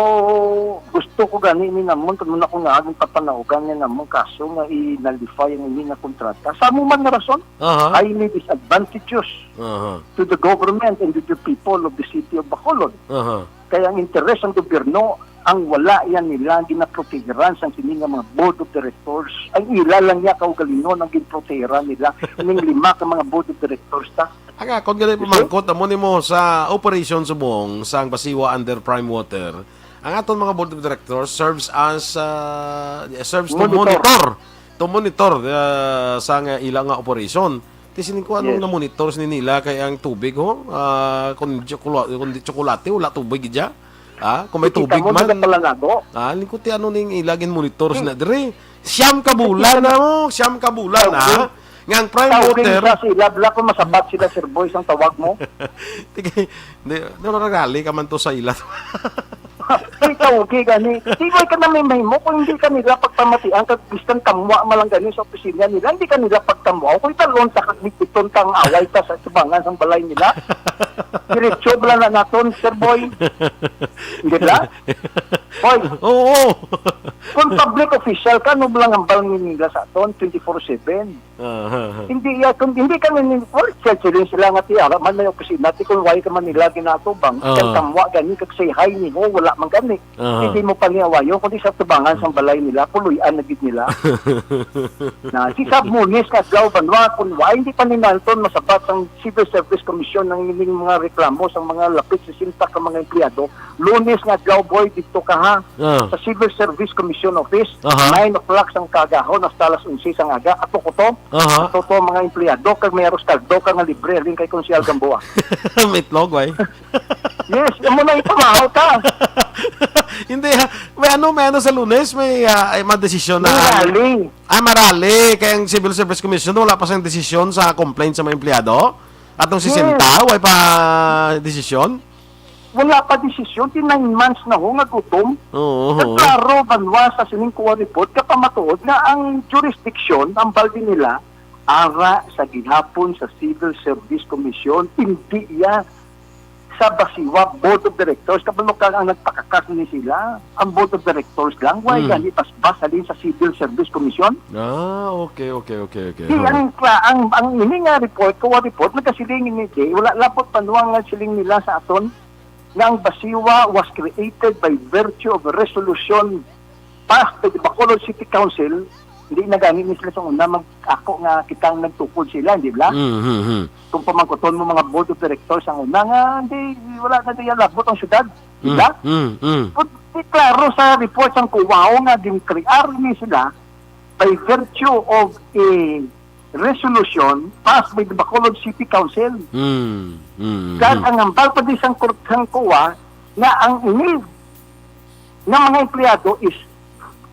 gusto ko gani ni namon, kung muna ko nga aging papanaugan nga namon kaso nga i-nullify ang ini nga kontrata. Sa amo man nga rason, Aha. highly disadvantageous Aha. to the government and to the people of the city of Bacolod. Aha. Kaya ang interes sang gobyerno, ang wala yan nila ginaprotehiran sang sini nga mga board of directors. Ang ila lang niya kaugalingon ang ginprotehiran nila. Ning lima ka mga board of directors ta. Ang akon gani You see? Pamangkot, amo nimo sa operation subong sang Basiwa under Prime Water. Ang aton mga board of directors serves as, ah, serves to Monitor. Monitor. To monitor, ah, sa nga ila nga operation. Ti sining ko, anong Yes. na-monitor sini nila kay ang tubig, ho? Ah, kung di tsokola-, kung di tsokolate, wala tubig dya. Ah, kung may Kita tubig mo, man. Nagapalanago. Ah, lingkod ti ano ning ila gin-monitor Hmm. sina diri. Siyam ka bulan Kita na, oh, siyam ka bulan na. Tawagin. Nga ang Prime Tawagin Water. Sa sila, bla, kung masabat sila, Sir Boy, sang tawag mo. Tigay, di, di, rally ka man to sa ila. Ay, tawgi gani. Di ko ka na may mahimo kung hindi ka nila pagpamatian, kag biskan kamwa man lang gani sa opisina nila, hindi ka nila pagkamwa. Kung italon ta, kag bititon ta ang away ta sa tubangan sang balay nila. Diretso bala na naton, Sir Boy. Hindi bala? Boy, Oo. Kung public official ka, ano bala ang hambal nila sa aton, twenty-four seven? Aha. Hindi ya, kung hindi ka nin-, well, siya, sila, sila nga tiya, man may opisina, ti kung why ka man nila ginatubang, Ah. kag kamwa gani, kag say hi nimo, wala man gani. Aha. Hindi mo pa niya wayo, kundi sa tubangan sa balay nila, puloy-an na gid nila. Na, si Sab Munis nga adlaw, banwa, kung why, hindi pa ni Nelson masabat ang Civil Service Commission ang ining mga reklamo sa mga lapit sesenta ka mga empleyado, Lunes nga adlaw, boy, dito ka, ha? Ah. Sa Civil Service Commission Office, Aha. nine o'clock sang kagahon hasta alas onse sang aga. Ato ko to. Aha. Ato to, mga empleyado, kag may aros kaldo ka nga libre, halin kay Konsehal Gamboa. May itlog, way. Yes, amo na ipamahaw ka. Hindi, ha? May ano, may ano sa Lunes, may, ah, ay, madesisyon na. May rally. Ah, marali. Kaya ang Civil Service Commission, wala pa siyang desisyon sa complaint sa mga empleyado? Atong Yes. sesenta, way pa desisyon? Wala pa desisyon, ti nine months na ho nga gutom. Oo, oo. Nagklaro, banwa, sa sining kuha report, kapamatuod nga ang jurisdiction, ang baldi nila, ara sa gihapon sa Civil Service Commission, hindi iya sa Basiwa Board of Directors. Kabalo ka ang nagpakakas ni sila, ang Board of Directors lang, why Hmm. gani paspas halin sa Civil Service Commission? Ah, okay, okay, okay, okay. Di, Oo. ang, ang, ang ini nga report, kuha report, nagkasiling ini, di, wala lapot pa nuwang nga siling nila sa aton, nga ang Basiwa was created by virtue of a resolution passed by the Bacolod City Council. Hindi na gani ni sila sa una mag-, ako nga kitang nagtukod sila, di ba? Mm, mm, mm. Kung pamangkuton mo mga board of directors ang una nga, hindi, wala na niya labot ang syudad, di Mm, ba? mm, mm. But, di klaro sa report sang kuwaw nga ginkrear ni sila by virtue of a resolution passed by the Bacolod City Council. Mm, mm, Kag mm. ang hambal pa di sang Korte sang kuwa nga ang ini nga mga empleyado is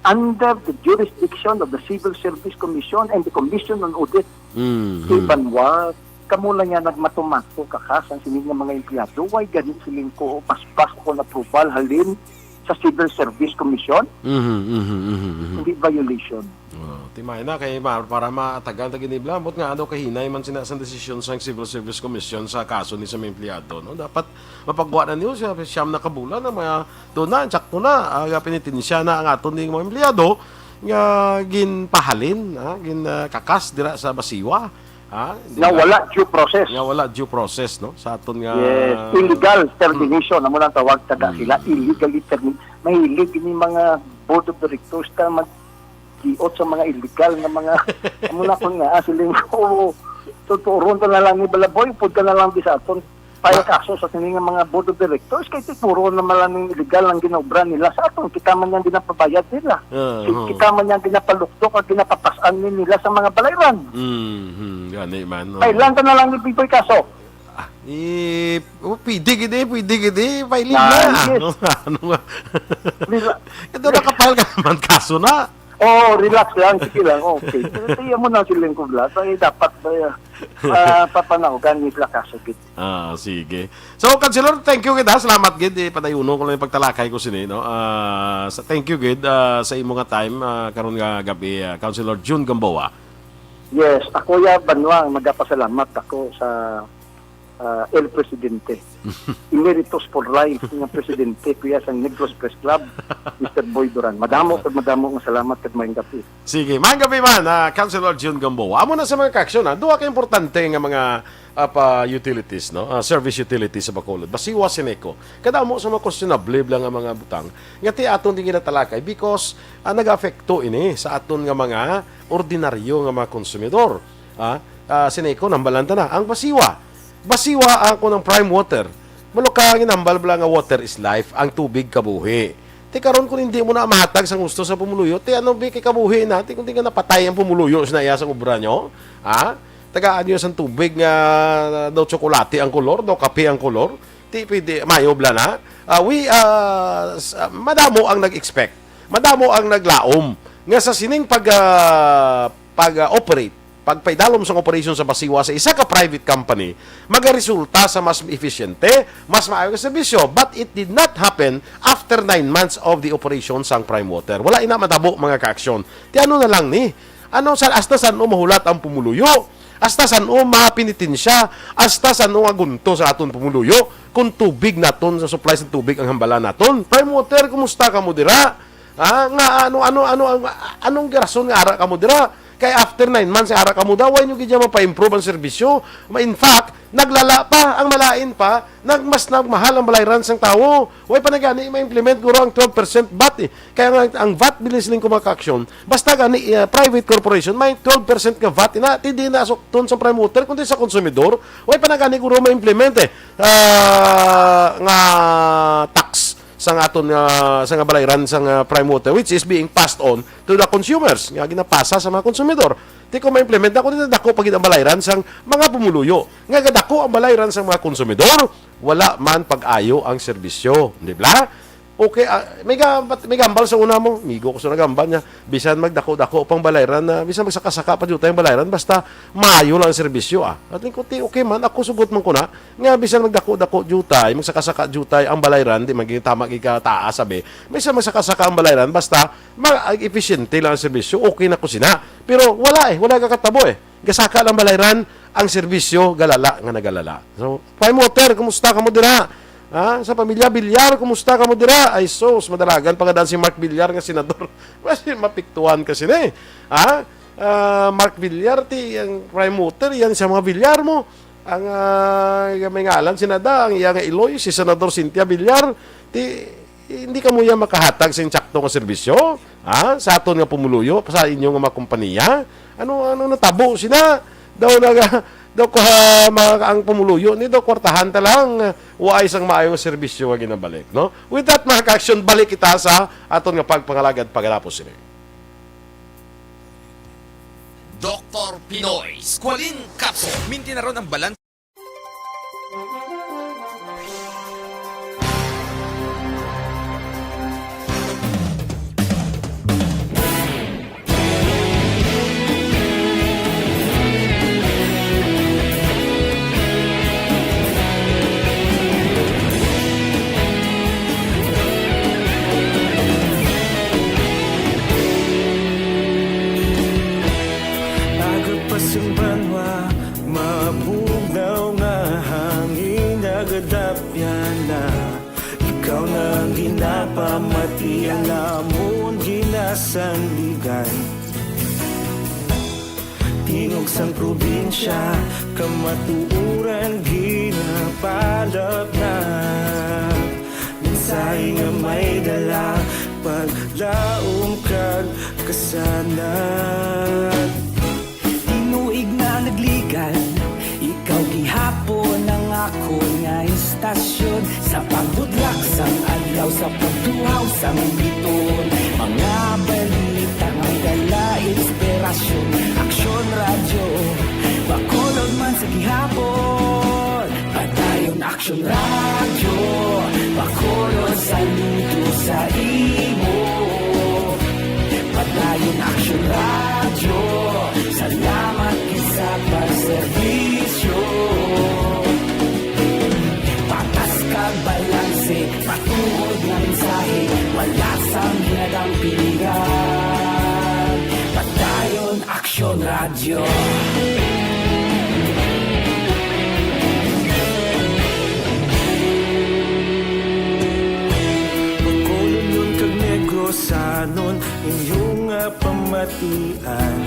under the jurisdiction of the Civil Service Commission and the Commission on Audit. Mm, Si mm. Banwa, kamo lang yan nagmatumato kakas ang sining nga mga empleyado. Why gani siling ko, paspas ko na approval halin sa Civil Service Commission? Mhm, mhm, mhm, mhm. Hindi violation. Oh, timay na kay ma-, para maatagan ta gini, bla, ambot nga ano kahinay man sina sang desisyon sang Civil Service Commission sa kaso ni sa mga empleyado, no? Dapat mapagwa na niyo siya, siyam na kabulan na mga doon na, sakto na, ah, nga penitensya na ang aton ning mga empleyado nga ginpahalin, ah, gin, ah, kakas dira sa Basiwa, ha? Di Nga ba? wala due process. Nga wala due process, no? Sa aton nga Yes, illegal termination, amo nang tawag ta Mm. sila, illegally terminated. Mahilig ni mga board of directors ka mag giot sa mga illegal nga mga, amo na kun nga, ah, siling ko, tuturon ta na lang ni Balaboy, pud ka na lang di sa aton. file Ma- kaso sa sini nga mga board of directors, kay siguro naman lang yung illegal ang ginaobra nila sa aton. Kita man yung ginapabayad nila. Ah, Si-, oo. Kita man yung ginapaluktok at ginapapasan nila sa mga balayran. Mhm, gani man, oo. Kailan ka na lang ni Pipoy kaso? Ah, eh, oh, pwede gid eh, pwede gid eh. File Ah, na. yes. Ano nga? Di ba? Ito, nakapal ka naman kaso na. Oo, relax lang, sige lang, okay. Pero tiyan mo na si Lingkod Blas, ay dapat ba, ah, papanahogan ni Blas kaso gid. Ah, sige. So, Councilor, thank you gid, ha. Salamat gid, eh, padayuno ko lang yung pagtalakay ko sini, no? Ah, sa, thank you gid, ah, sa imo nga time, ah, karon nga gabi, ah, Councilor Jun Gamboa. Yes, ako ya, Banwa, magapasalamat ako sa, ah, El Presidente. Emeritus for life nga presidente, kuya, sa Negros Press Club, Mister Boy Duran. Madamo, kag madamo nga salamat, kag maayong gabi. Sige, maayong gabi man, ah, Councilor Jun Gamboa. Amo na sa mga kaaksyon, ha, duha ka importante nga mga, ah, pa utilities, no? Ah, service utilities sa Bacolod. Basiwa, Sineco. Kadamo sa mga questionable lang ang mga butang nga ti aton din ginatalakay because, ah, nag-apekto ini sa aton nga mga ordinaryo nga mga konsumidor. Ah, ah, Sineco, nambalan ta na. Ang Basiwa. Basiwa ang kunang Prime Water. Malo ka, ginambal bala nga water is life, ang tubig kabuhi. Ti karon kung hindi mo na mahatag sa gusto sa pumuluyo, ti ano bi kay kabuhi na, ti kung di nga napatay ang pumuluyo sa naiya sa obra nyo, ha? Tagaan nyo sang tubig nga daw tsokolate ang kolor, daw kape ang kolor, ti pwede, mayo bala na. Ah, we, ah, s-, ah, madamo ang nag-expect, madamo ang naglaom nga sa sining pag, ah, pag, ah, operate, pagpaidalom sang operasyon sa Basiwa sa isa ka private company, magaresulta sa mas efisyente, mas maayo nga serbisyo. But it did not happen after nine months of the operation sang Prime Water. Wala ina matabo, mga kaaksyon. Ti ano na lang ni? Ano sa, hasta san-o mahulat ang pumuluyo? Hasta san-o mapenitensya? Hasta san-o agunto sa aton pumuluyo? Kung tubig naton, sa supply sa tubig ang hambalan naton. Prime Water, kumusta kamo dira? Ah, nga ano, ano, ano, ang, anong rason nga ara kamo dira? Kay after nine months, ara kamo daw, way nyo gid mapa-improve ang serbisyo. Ma-, in fact, naglala pa, ang malain pa, nag-, mas nagmahal ang balayran sang tawo. Way pa na gani ma-implement guro ang twelve percent vat eh. Kaya nga, ang vat, bilis ning kumakaaksyon, basta gani, ah, private corporation, may twelve percent nga vat, ina, ti di na sukton sa Prime Water, kundi sa konsumidor. Way pa na gani guro ma-implement eh. Ah, nga tax sang aton nga, sa nga balayran sang, ah, Prime Water, which is being passed on to the consumers, nga ginapasa sa mga konsumidor. Ti kung ma-implement na, kung dako pa gid ang balayran sang mga pumuluyo, nga gadako ang balayran sang mga konsumidor, wala man pag-ayo ang serbisyo, di ba? Okay, ah, may ga-, may gambal sa una mo, migo ko sa nagambal niya, bisan magdako-dako pang balayran na, bisan magsaka-saka pa diutay ang balayran, basta maayo lang ang serbisyo, ah. At ko, ti, okay man, ako sugot man ko na, nga bisan magdako-dako diutay, magsaka-saka diutay ang balayran, di man gid tama gid ka taas, sabi. Bisan magsaka-saka ang balayran, basta ma-, episyente lang ang serbisyo, okay na ko sina. Pero wala eh, wala kakatabo eh. Gasaka lang balayran, ang serbisyo galala nga nagalala. So, Prime Water, kumusta kamo dira? Ha? Sa pamilya Villar, kumusta kamo dira? Ay sus, madalagan pa nga daan si Mark Villar nga senador. Kasi mapiktuhan ka sini. Ha? Ah, Mark Villar, ti ang Prime Water, yan sa mga Villar mo. Ang, ah, may ngalan si Nada, ang iya nga iloy, si Senador Cynthia Villar, ti hindi kamo yan makahatag sing sakto nga serbisyo, ha? Sa aton nga pumuluyo, sa inyo nga mga kompanya. Ano, ano natabo sina? Daw naga, daw ko, ah, mga, ang pumuluyo ni daw kwartahan ta lang, waay sang maayo nga serbisyo nga ginabalik, no? With that, mga ka-action, balik kita sa aton nga pagpangalagad pagkatapos sini. Doktor Pinoy Squalene Capsule. Minti na ron ang balanse. Aga pa sing banwa, mabugnaw nga hangin nagadapyan na. Ikaw na ang ginapamati, ang amon ginasandigan. Tingog sang probinsya, kamatuoran ginapalapnap. Mensahe nga may dala, paglaom kag kasanag. Tinuig na nagligan, ikaw gihapon ang akon nga Yaw sa pagtuhaw sa mga bituon, mga balita may dala inspirasyon. Aksyon Radyo, Bacolod man sa gihapon. Padayon Aksyon Radyo, Bacolod saludo sa imo. Padayon Aksyon Radyo, salamat gid sa pagserbisyo. Patas kag balanse, matuod nga mensahe, wala sang ginadampigan. Padayon Aksyon Radyo. Bacolodnon kag Negrosanon, inyo nga pamatian.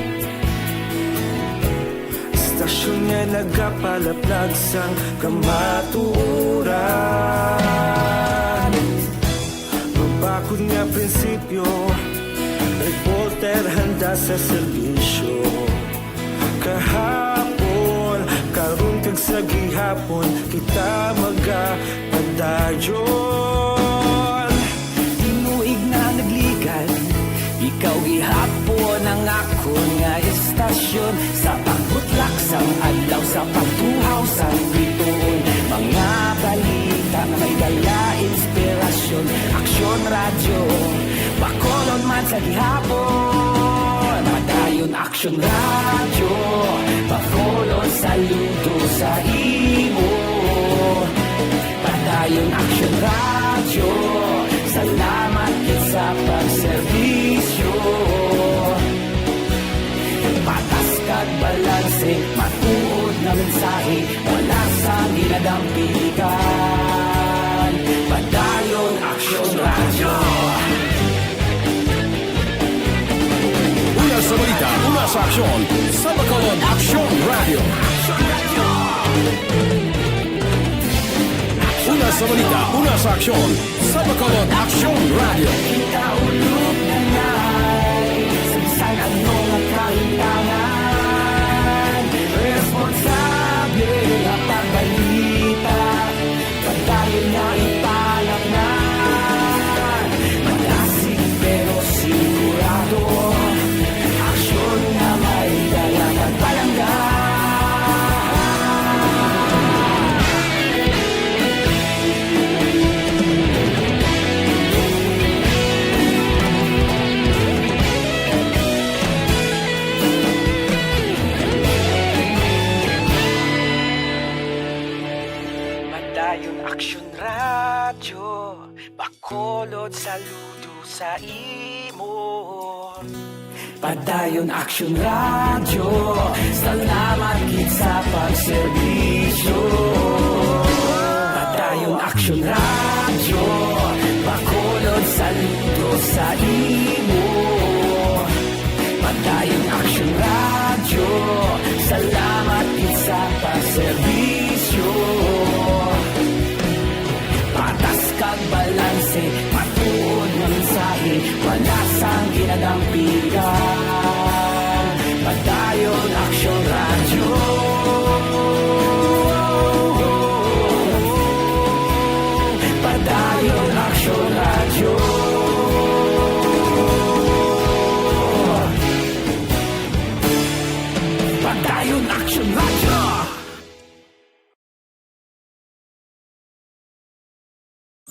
Istasyon nga nagapalaplag sang kamatuoran. Mabakod nga prinsipyo, reporter handa sa serbisyo. Kahapon, karon kag sa gihapon, kita magapadayon. Tinuig na nagligad, ikaw gihapon ang akon nga istasyon. Sa pagbutlak sang adlaw, sa pagtuhaw sang bituon, mga balita nga may dala inspirasyon. Aksyon Radyo, Bacolod man sa gihapon. Padayon Aksyon Radyo, Bacolod saludo sa imo. Padayon Aksyon Radyo, salamat gid sa pagserbisyo. Patas kag balanse, matuod nga mensahe, wala sang ginadampigan. Padayon Aksyon Radyo. Una sa balita, una sa aksyon, sa Bacolod Aksyon Radyo. Una sa balita, una sa aksyon, sa Bacolod Aksyon Radyo. Kita ulog na ngay, sa bisan ano nga kahintangan, responsable nga pagbalita. Padayon na ipalatnan, malasig pero sigurado, aksyon nga may dala kag palangga. Padayon Aksyon Radyo, Bacolod saludo sa imo. Padayon Aksyon Radyo, salamat gid sa pagserbisyo. Padayon Aksyon Radyo, Bacolod saludo sa imo. Padayon Aksyon Radyo, salamat gid sa pagserbisyo. Patas kag balanse, matuod nga mensahe, wala sang ginadampigan. Padayon Aksyon Radyo. Padayon Aksyon Radyo. Padayon Aksyon Radyo.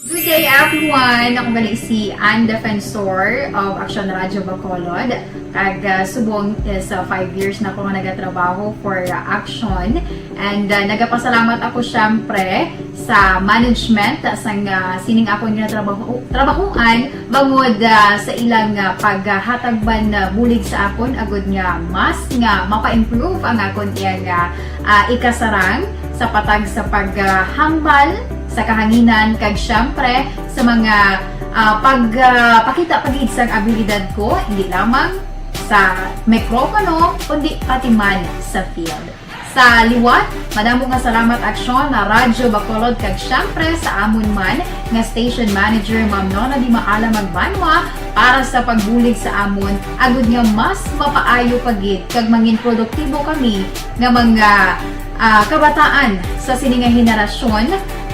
Good day, everyone! Ako gali si Ann Defensor of Aksyon Radyo Bacolod. Kag, ah, subong is, ah, five years na ako nga nagatrabaho for, ah, Aksyon. And, ah, nagapasalamat ako, syempre, sa management, ah, sang, ah, sining akon nga trabaho, trabahuan, bangod, ah, sa ilang, ah, paghatag man, ah, bulig sa akon, agud nga mas nga mapa-improve ang akon iyang, ah, ah, ikasarang sa patag sa paghambal sa kahanginan, kag siyempre sa mga, ah, pag, ah, pakita pa gid sang abilidad ko, hindi lamang sa mikropono, kundi pati man sa field. Sa liwat, madamo nga salamat, Aksyon, na Radyo Bacolod, kag siyempre sa amon man nga station manager, Ma'am Nona Di Maala Magbanwa, para sa pagbulig sa amon, agud nga mas mapaayo pa gid kag mangin produktibo kami nga mga, ah, kabataan sa sini nga henerasyon,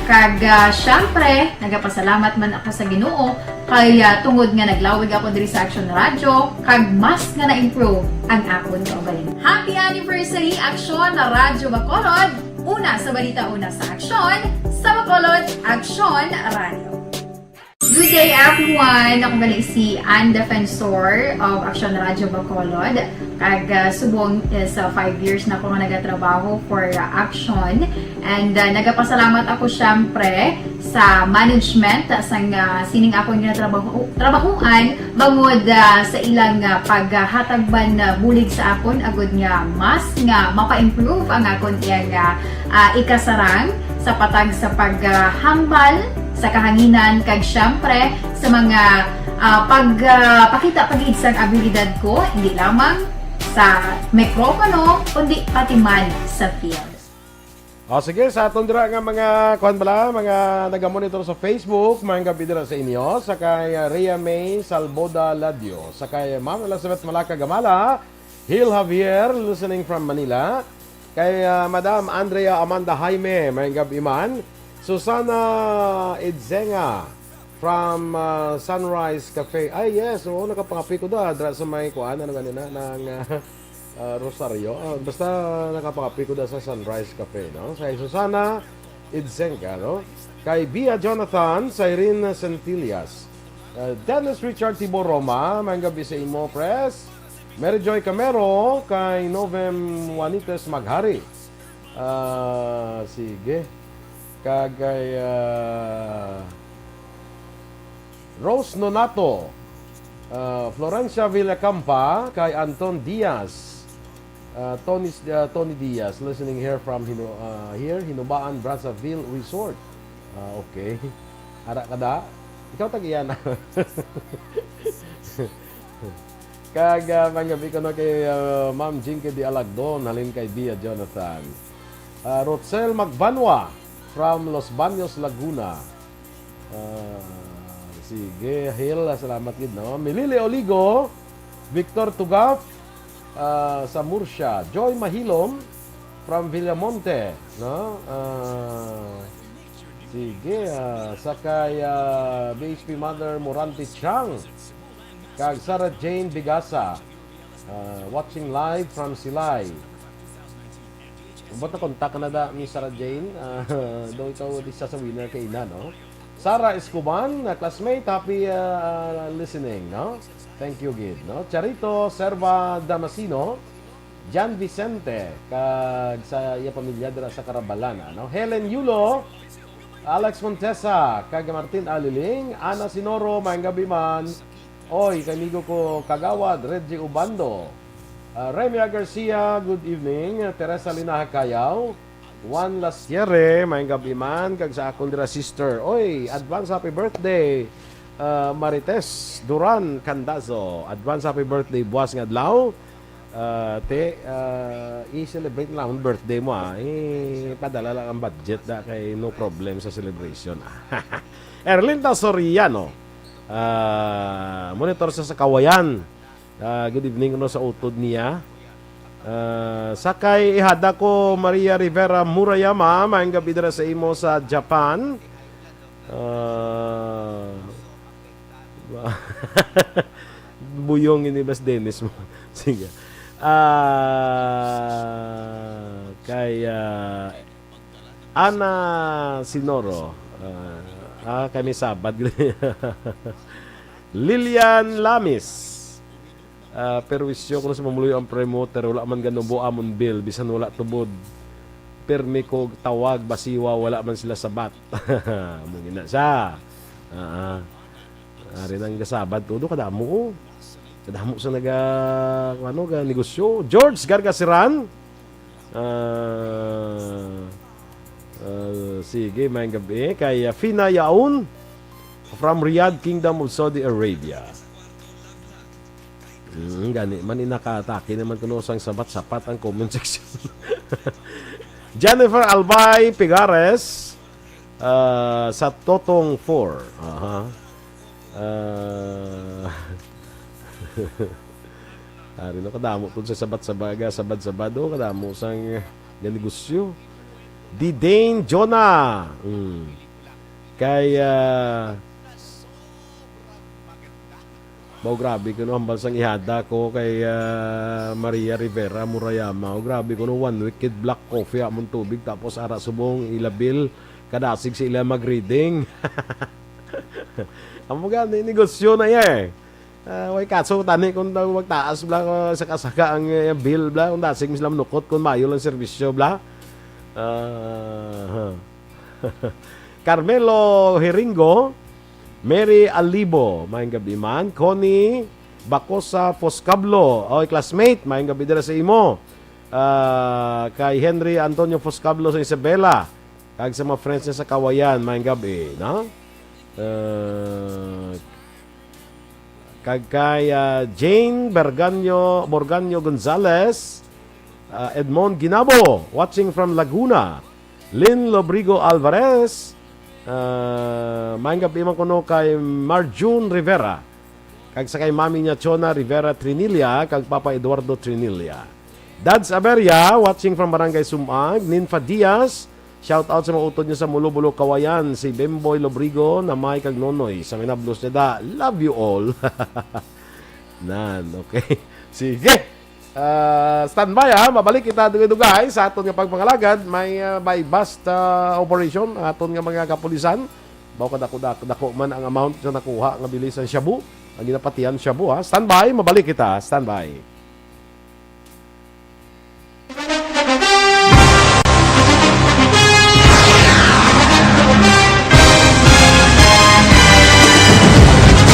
Kag, ah, syempre, nagapasalamat man ako sa Ginoo kay, ah, tungod nga naglawig ako diri sa Action Radyo, kag mas nga na-improve ang akon kaugalingon. Happy anniversary, Action Radyo Bacolod! Una sa balita, una sa aksyon, sa Bacolod, Action Radyo. Good day, everyone! Ako gali si Ann Defensor of Action Radyo Bacolod. Kag, ah, subong is, ah, five years na ako nga nagatrabaho for, ah, Action. And, ah, nagapasalamat ako, syempre, sa management, ah, sang, ah, sining akon nga trabaho, trabahuan, bangod, ah, sa ilang, ah, paghatag man, ah, bulig sa akon, agud nga mas nga mapa-improve ang akon iyang, ah, ah, ikasarang sa patag sa paghambal sa kahanginan, kag syempre sa mga, ah, pag, ah, pakita pa gid sang abilidad ko, hindi lamang sa mikropono, kundi pati man sa field. O, sige, sa aton dira nga mga, kuwan bala, mga nagamonitor sa Facebook, maayong gabi dira sa inyo, sa kay, ah, Rhea May Salboda Ladio, sa kay Ma'am Elizabeth Malaka Gamala, Hil Javier, listening from Manila, kay, ah, Madam Andrea Amanda Jaime, maayong gabi man, Susana Idzenga, from, ah, Sunrise Cafe. Ay, yes, oo, nakapangapi ko da, dra sa may kuan, ano ganina, ng, ah, ah, Rosario. Ah, basta nakapangapi ko da sa Sunrise Cafe, no? Sa Susana Idzenga, no? Kay Bia Jonathan, sa Irene Centillas. Ah, Dennis Richard Tibor Roma, maayong gabi sa imo, Pres. Mary Joy Camero, kay Novem Juanites Maghari. Ah, sige. Kag kay, ah, Rose Nonato, ah, Florencia Villacampa, kay Anton Diaz, ah, Tony, ah, Tony Diaz, listening here from Hino-, ah, here, Hinubaan, Brazzaville Resort. Ah, okay. Ara ka da? Ikaw tag-iya na. Kag, ah, maayong gabi kuno kay, ah, Ma'am Jinky de Alagdon, halin kay Bia Jonathan. Ah, Rosel Magbanwa from Los Baños, Laguna. Ah, sige, Hil, salamat gid, no? Milili Oligo, Victor Tugaf, ah, sa Murcia. Joy Mahilom from Villamonte, no? Ah, sige, ah, sa kay, ah, B H P Mother Morante Chang. Kag Sarah Jane Bigasa, ah, watching live from Silay. Ambot na kontak na da, Miss Sarah Jane. Ah, do ikaw di sa, sa winner kay ina, no? Sarah Escoban, na classmate, happy, ah, listening, no? Thank you gid, no? Charito Serva Damasino, Jan Vicente, kag sa iya pamilya dira sa Carabalana, no? Helen Yulo, Alex Montesa, kag Martin Aliling, Ana Sinoro, maayong gabi man. Oy, kay amigo ko, Kagawad Reggie Ubando. Ah, Remia Garcia, good evening. Teresa Linaha Cayaw, Juan Lasierre, maayong gabi man, kag sa akon dira sister. Oy, advance happy birthday, ah, Marites Duran Candazo. Advance happy birthday, buwas nga adlaw. Ah, te, ah, i-celebrate na lang ang birthday mo, ah. Eh, padala lang ang budget da kay no problem sa celebration, ah. Erlinda Soriano, ah, monitor sa, sa Kawayan. Ah, good evening kuno sa utod niya. Ah, sa kay ihada ko, Maria Rivera Murayama, maayong gabi dira sa imo sa Japan. Ah, buyong ini, Bas Dennis mo. Sige. Ah, kay, ah, Ana Sinoro. Ah, ah, kay may Sabad. Lilian Lamis. Ah, perwisyo kuno sa mamuluyo ang promoter, wala man ganubo amon bill, bisan wala tubod. Permi ko tawag, basiwa, wala man sila sabat. Amo gina siya. Ah, ah. Ari nang gasabat todo, kadamo, oh. Kadamo sa naga, ano, ga negosyo. George Gargasiran. Ah, ah, sige, maayong gabi. Kay, ah, Fina Yaon from Riyadh, Kingdom of Saudi Arabia. Hmm, gani man, inakatake naman kuno sang sabat-sabat ang comment section. Jennifer Albay Pigares, ah, sa Totong four. Aha. Ah, ari no, kadamo to sa sabat-sabat, ga sabad-sabad, oh, kadamo sang, eh, ga negosyo. Didane Jonah. Mm. Kay, ah, Baw, grabe kuno, hambal sang ihada ko kay, ah, Maria Rivera Murayama. O, grabe kuno, one week kid black coffee amon tubig, tapos ara subong ila bill, kadasig sa ila mag-reading. Amo gani negosyo na iya, eh. Ah, way kaso tani kung daw magtaas bla, ah, saka-saka ang, eh, bill bla, kung dasig mi sila manukot kung mayo lang serbisyo bla. Ah, Carmelo Hiringo, Mary Alibo, maayong gabi man. Connie Bacosa Foscablo, oy, classmate, maayong gabi dira sa imo. Ah, kay Henry Antonio Foscablo sa Isabela, kag sa mga friends niya sa Kawayan, maayong gabi, no? Ah, kag kay, ah, Jane Berganyo, Borganyo Gonzalez, ah, Edmond Ginabo, watching from Laguna. Lynn Lobrigo Alvarez, ah, maayong gabi man kuno kay Marjun Rivera, kag sa kay Mami niya Chona Rivera Trinilla, kag Papa Eduardo Trinilla. Dads Aberia, watching from Barangay Sumag. Ninfa Diaz, shout out sa mga utod niya sa Mulobulo, Kawayan, si Bemboy Lobrigo, Namay, kag Nonoy. Sa minablos niya da, love you all. Nan, okay. Sige. Ah, standby, ha. Mabalik kita dugay-dugay sa aton nga pagpangalagad. May, ah, buy bust, ah, operation ang aton nga mga kapulisan. Baw kadako-dako man ang amount nga nakuha nga bili sa shabu. Ang ginapatihan shabu, ha. Standby, mabalik kita. Standby.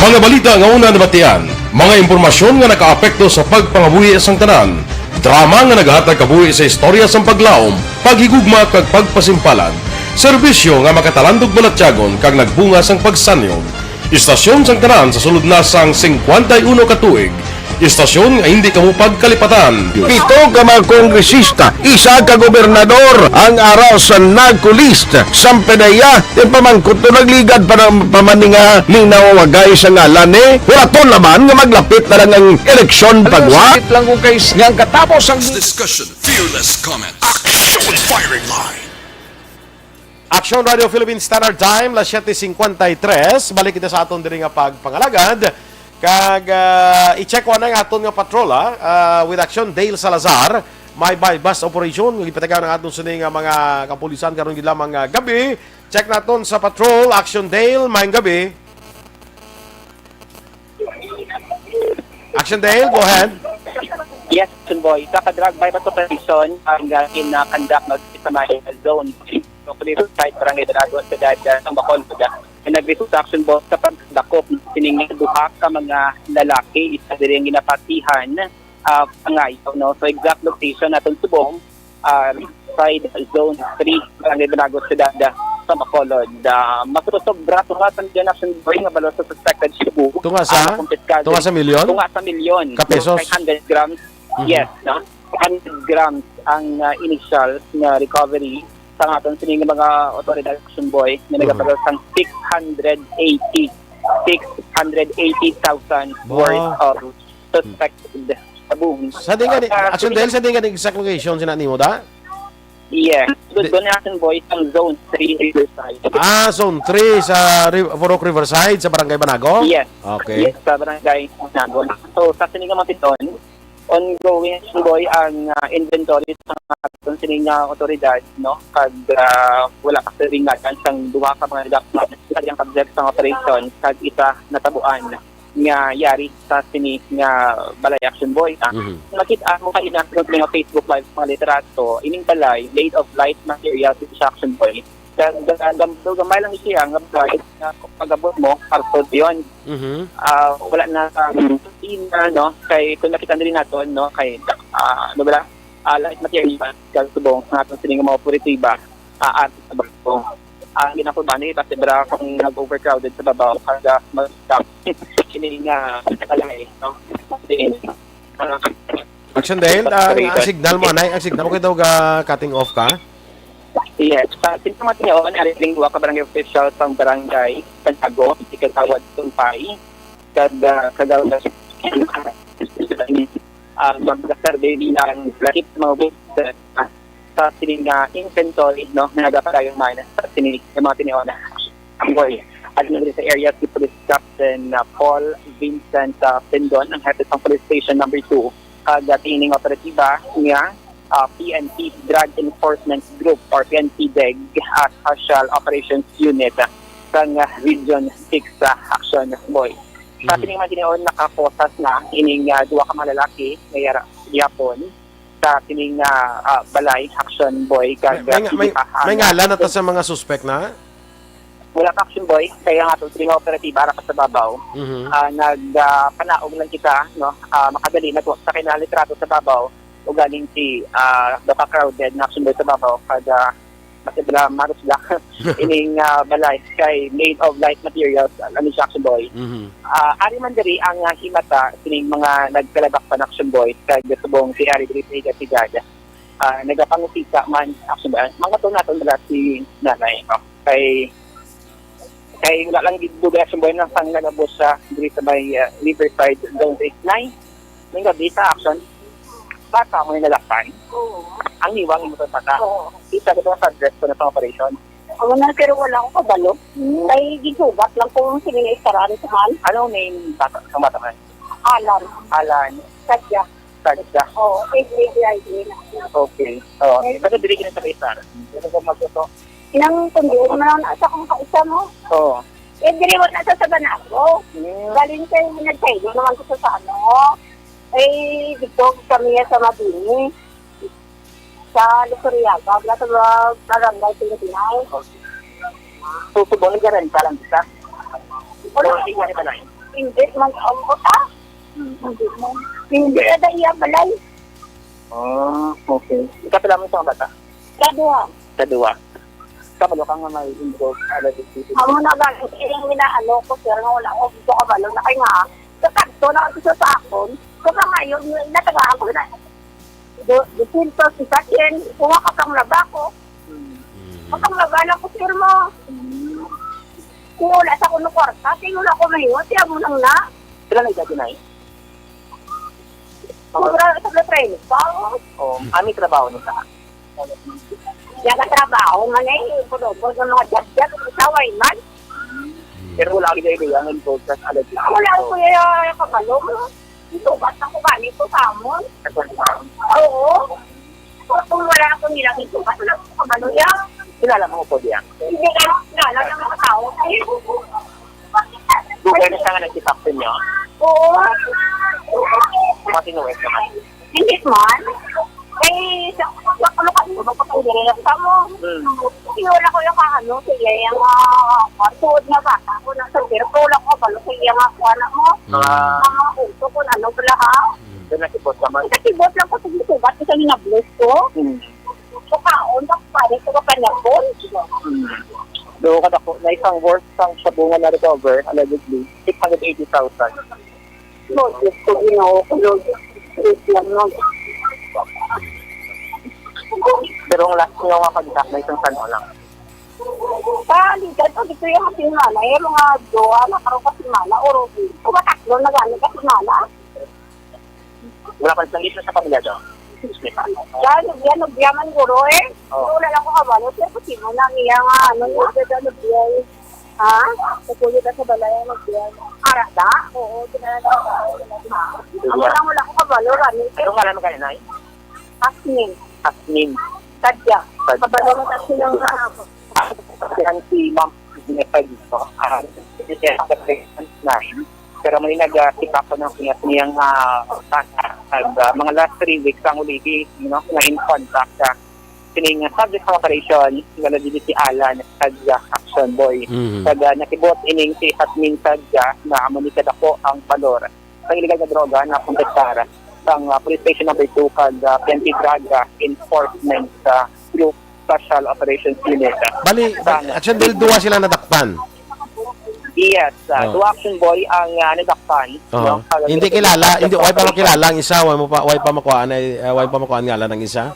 Mga balita nga una nabatian, mga impormasyon nga nakaapekto sa pagpangabuhi sang tanan, drama nga nagahatag kabuhi sa istorya sang paglaom, paghigugma kag pagpasimpalan, serbisyo nga makatalandog balatyagon kag nagbunga sang pagsanyog. Istasyon sang tanan sa sulod na sang singkwenta y uno ka tuig. Istasyon nga hindi kamo pagkalipatan. Pito ka mga kongresista, isa ka gobernador ang ara sa NAGCO list. Sampe na iya, ipamangkot to nagligad pa ng pamaninga ni nawawagay sa ngalan ni. Wala to laban nga maglapit na lang ang eleksyon pagwa. Sakit lang kung kay nga ang katapos ang Discussion, fearless comment. Action firing line. Action Radio Philippine Standard Time, las siete cincuenta y tres. Balik kita sa aton diri nga pagpangalagad. Kag, ah, i-check ko na ang aton nga patrol, ah, ah, with Action Dale Salazar. May buy bust operation nga gipatagan ang aton sini nga mga kapulisan karon gid lamang nga gabi. Check naton sa patrol, Action Dale, maayong gabi. Action Dale, go ahead. Yes, Action Boy. Sa ka-drug buy-bust operation, ang, uh, gin-conduct na sa may zone. So, kung dito sa barangay Dalago, sa Dada, sa Bacolod, na nagresulta, Action Boy, sa pagdakop sining duha ka mga lalaki, isa diri ang ginapatihan, ah, pangayo, no? So, exact location naton subong, ah, side zone three, Barangay Banagos, Siyudad, ah, sa Bacolod. Ah, masusobra, tunga sa milyon, Action Boy, nga balor sa suspected shabu. Tunga sa? Ang kumpiskado. Tunga sa milyon? Tunga sa milyon. Ka pesos? Five hundred grams. Mhm. Yes, no? Hundred grams ang, ah, initial nga recovery sa aton sining mga otoridad, Action Boy, nga Mhm. nagabalor sang six hundred eighty, six hundred eighty thousand Wow. worth of suspected shabu. Sa di nga ni, Ah, Action sige. Dale, sa di nga ni exact location sina nimo da? Yes. Di- Doon na, Action Boy, sa zone three Riverside. Ah, zone three sa Ri-, Purok Riverside sa Barangay Banago? Yes. Okay. Yes, sa Barangay Banago. So, sa sini nga mga piton, ongoing, Action Boy, ang, ah, inventory sa mga piton sini nga otoridad, no? Kag, ah, wala pa sa ringadan sang duha ka mga nagakma sa iyang subject sa operation, kag isa natabuan nga yari sa sini nga balay, Action Boy. Ah, Mhm. makita mo kayo na sa mga Facebook Live, mga literato, ining balay, made of light materials, sa Action Boy. Kag, ah, gam-, gamay lang siya nga balay nga pag-abot mo, parto yun. Mhm. Ah, wala na sa kusina, no? Kay, kung nakita na rin natin, no? Kay, ah, ano ba lang? Ah, light materials, kag subong, nga aton sining mga puritiba, ah, at sa barko. Ang ginapubani, kasi bra kung nag-overcrowded sa babaw, kag, ah, mag-stop. Ini nga, kalay, no? Kasi, ah, Action Dale, ang, ang signal mo, anay, ang signal mo kay daw ga cutting off ka? Yes, sa sinamot niya, on, ari ning duha ka barangay official sa barangay Santiago, si Kagawad Sumpay, kag, ah, Kagawad, ah, mag-survey bilang lakip mga witness, ah, sa sining, ah, inventory, no, nga nagapadayon man sa sining mga tinion. Boy, admin diri sa area si Police Captain, ah, Paul Vincent, ah, Pendon, ang hepe sang Police Station Number Two, kag, ah, tining operatiba nga, ah, P N P Drug Enforcement Group or P N P DEG, ah, Special Operations Unit, ah, sang, ah, Region Six, ah, Action Boy. Sa Mhm. sining mga tinion, nakaposas na ining, ah, duha ka mga lalaki nga yara gihapon sa sining, ah, ah, balay, Action Boy, kag, May, may, ah, may, sige pa, may ang, ngalan na ta sa mga suspek na? Wala pa, Action Boy, kaya nga to, sining operatiba ara pa sa babaw. Mhm. Ah, nag, ah, panaog lang kita, no? Ah, makadali na to sa kinalitrato sa babaw, ugaling si, ah, daw ka crowded na, Action Boy, sa babaw, kag, ah, mas sila, maros lang ining, ah, balay kay made of light materials, ano siya, Action Boy. Mhm. Ah, ari man diri ang, ah, himata sining mga nagkalabak pa na, Action Boy, kag subong si ari diri sa Higasigad. Ah, nagapangusisa man, Action Boy. Mga to naton dala si nanay, no? Kay, kay wala lang gid dugay, Action Boy, nang sang nagabos sa diri sa may, ah, Riverside Zone Eight Nine. May gabi sa, Action. Bata mo yung nalakpan? Oo. Ang niwang mo sa bata? Oo. Isa ka sa address ko na sa operation. Ako na, pero wala akong kabalo. Hmm. Kay gisugat lang ko ang sini na istaraan sa man. Ano ang name bata, sa bata man? Alan. Alan. Sadya. Sadya. Oo, S A D I A. Okay. Oo. Ay. Ano diri ka na sa Kaisar? Ano ba magluto? Inang kundi, ano na sa akong kaisa mo? Oo. Eh, diri wala sa Sabanabo. Hmm. Galing sa nagkaido naman ko sa ano. Eh, dito kami sa Mabini. Sa Luzuriaga, wala sa mga barangay twenty-nine. So, subong nagkarenta lang kita? Wala. Wala, hindi ka na. Hindi man, ang buta. Hmm. Hindi man. Hindi na da iya balay. Ah, okay. Ikaw pala mo sa bata? Kaduha. Kaduha. Kabalo ka nga may involved already dito? Amo na galing, eh, yung inaano ko, sir, nga wala ko gusto kabalo na kay nga, sa tagto na ito sa akon, so, sa ngayon, yung inatagaan ko na, do, dosyentos, isa yen, kuha ka pang laba ko. Hmm. Mm. Kapang laba lang ko, sir, mo. Hmm. Kung wala sa kuno kwarta, kaya wala ko mahiwa, siya mo lang na. Sila na edad yun, ay? Sobra, sobra training pa, oh. Oh, ami trabaho nila. Nagatrabaho man eh, kuno, kuno mga jab-jab, sa way man. Pero wala ka idea ang involved sa alleged. Wala ko yung kabalo mo. Ito, basta ko gani ko sa amon. Oo. Kung wala ako nilang ito, basta lang ko kabalo yan. Kilala mo ko diyan? Hindi ka kilala ng mga tao. Dugay na siya nga nagsitak sa inyo? Oo. Matinuwid naman. Hindi man. Kay sa, sa kulukan ko, magpapanggirin lang sa mo. Hmm. Kasi wala ko yung kaano, sige, yung, ah, suod nga bata ko na sa pero wala ko kabalo sa iya nga kuha na mo. Ah. Mga uso ko na ano pala ha. Doon nakibot naman. Nakibot lang ko sa gisugat ko sa linablos ko. Hmm. So, kaon, tapos pare ko pa niya po. Hmm. Do ka dako, na isang worth sang shabu nga na-recover, allegedly, six hundred eighty thousand. Lord, Diyos ko, Ginoo ko, Lord. Please lang, Lord. Pero ang last nyo nga contact na isang sano lang. Sa ligat ko, dito yung simana, yung mga jowa na karon ka simana, o Ruby. Kung matatlo na gani ka simana. Wala pa, nandito sa pamilya daw. Excuse me, pa. Yan, yan, yan, man guro eh. Oh. Wala lang ko kabalo, sir, kung sino na niya nga, ano niya. Ano niya eh. Ha? Sa kuya ka sa balay, ano niya. Ara, da? Oo, kinala na ako. Ang wala, wala ko kabalo, Rani. Anong ngalan mo kayo, Nay? Asmin. Asmin. Sadya. Sadya. Kabalo mo kasi ng kahapon. Yan si Ma'am Gineta dito. Ah, nine. Pero may nag-, ah, kita ko ng kanyang, kanyang, ah, bata. Nag, ah, mga last three weeks ang uligi, you know, na in contact sa sining, ah, subject sa operation, wala dito si Alan, kag, ah, Action Boy. Mhm. Kag, ah, nakibot ining si Hasmin Sadya na amo ni kadako ang balor sang illegal nga droga na kumpiskar sang, ah, Police Station Number Two kag, ah, P N P Drug, ah, Enforcement, ah, Group Special Operations Unit, ah, Bali, sang, actually, dahil duwa sila nadakpan. Yes, ah, Oh. duwa, Action Boy, ang, ah, nadakpan, Oo. no? Kag Hindi ang kilala, hindi, why pa makilala ang isa, why mo pa, why pa makuhaan ay, ah, why pa makuhaan ngalan ang isa?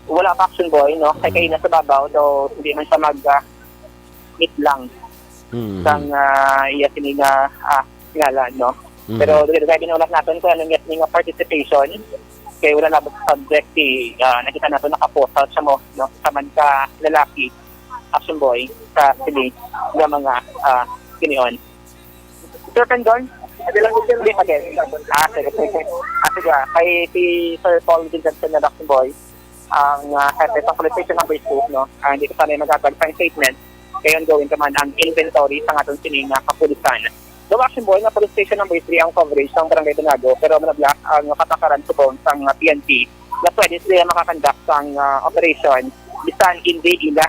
Wala pa, Action Boy, no? Kay Mm. kayo na sa babaw, so hindi man siya mag, ah, meet lang Mm. sang, ah, iya sini nga, ah, ngalan, no? Mm. Pero dugay-dugay binulat naton kung anong iya sini nga participation Kay wala labot sa subject, si, ah, nakita nato nakaposa siya mo, no? Sa man ka lalaki, action boy, sa sini nga mga, ah, kinion. Sir Pendon? Hindi pa din. Ah, sige, sige. Ah, sige, ah. Kay si Sir Paul Vincent na action boy, ang, ah, hepe sa police station number two, no? Ah, hindi ko sana mag-atag sa statement. Kaya ongoing ka man ang inventory sa aton sini nga kapulisan. Daw action boy nga police station number three ang coverage sang Barangay Banago, pero manabla ang katakaran subong sang P N P na pwede sila makakandak sang, ah, operation bisan hindi ila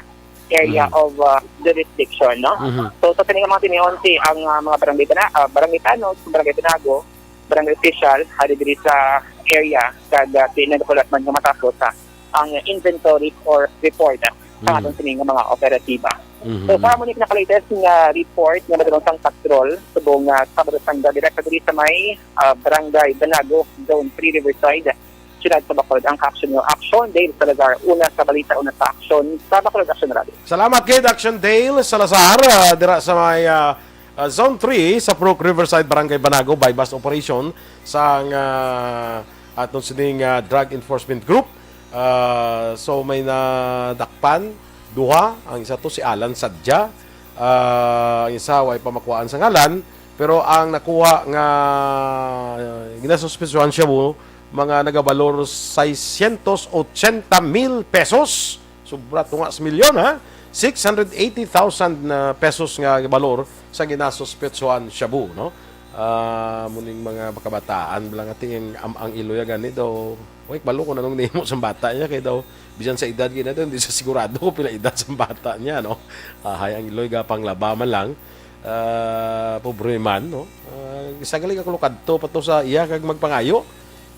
area Mhm. of, ah, jurisdiction, no? Mhm. So, sa sini nga mga tinihon, si ang, ah, mga barangay Bana-, ah, barangay tanod, barangay Banago, barangay official, ari diri sa area, kag, ah, di nagapulat man nga matapos, ah, ang inventory or report, ah, sa Mhm. aton sini nga mga operatiba. Mhm. So, sa amo ni pinaka-latest nga report nga madulong sang patrol, subong nga Sabado Sangga, direkta diri sa may, ah, Barangay Banago, Zone three, Riverside, Siyudad sa Bacolod. Ang caption nyo, Action Dale Salazar, una sa balita, una sa aksyon, sa Bacolod Action Radio. Salamat gid, Action Dale Salazar, ah, dira sa may, ah, ah, Zone three sa Purok Riverside, Barangay Banago, buy-bust operation sang, ah, aton sining, ah, Drug Enforcement Group. Ah, so, may nadakpan, duha. Ang isa to si Alan Sadja. Ah, ang isa, way pa makuhaan sa ngalan. Pero ang nakuha nga, ah, ginasuspetsyohan siya mo, mga nagabalor seiscientos ochenta mil pesos. Sobra tunga sa milyon, ha? Six hundred eighty thousand na pesos nga balor sa ginasuspetsuhan shabu, no? Ah, muning mga kabataan, bala nga ting ang, ang iloy gani daw. Way balo kung anong nimo sa bata niya, kay daw, bisan sa edad gina daw, hindi sa sigurado kung pila edad sa bata niya, no? Ahay, ang iloy ga panglaba man lang. Ah, pobre man, no? Ah, sa galing ako kadto pa to sa iya kag magpangayo.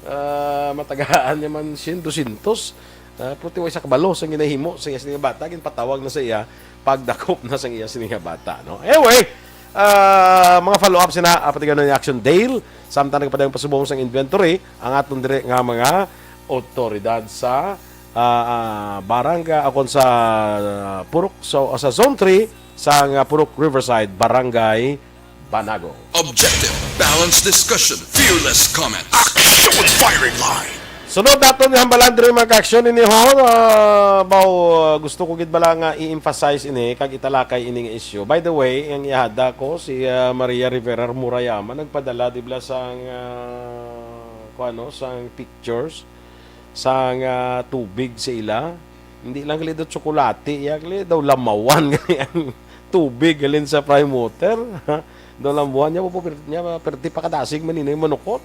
Ah, matagaan niya man siyento, dosyentos. Ah, pero tiway sa kabalo sa ginahimo sa iya sini nga bata, ginpatawag na sa iya, pagdakop na sa iya sini nga bata, no? Anyway, ah, mga follow-up sina, ah, patiganon ni Action Dale, samtang nagpadayon pasubong sang inventory, ang aton dire nga mga otoridad sa, ah, ah, barangay, akon sa, ah, Purok, so, sa Zone three, sa, ah, Purok Riverside, Barangay Banago. Objective, balanced discussion, fearless comment. Action with firing line. Sunod naton nga hambalan diri, mga ka-aksyon, ini ho, ah, baw, ah, gusto ko gid bala nga i-emphasize ini kag italakay ini nga issue. By the way, ang ihada ko si, ah, Maria Rivera Murayama nagpadala di bala sang, ah, kuano, sang pictures sang, ah, tubig sa ila. Hindi lang gali daw tsokolate, iya gali daw lamawan gali ang tubig halin sa Prime Water. Daw lamawan niya, po, niya, perti pa kadasig man ini manukot.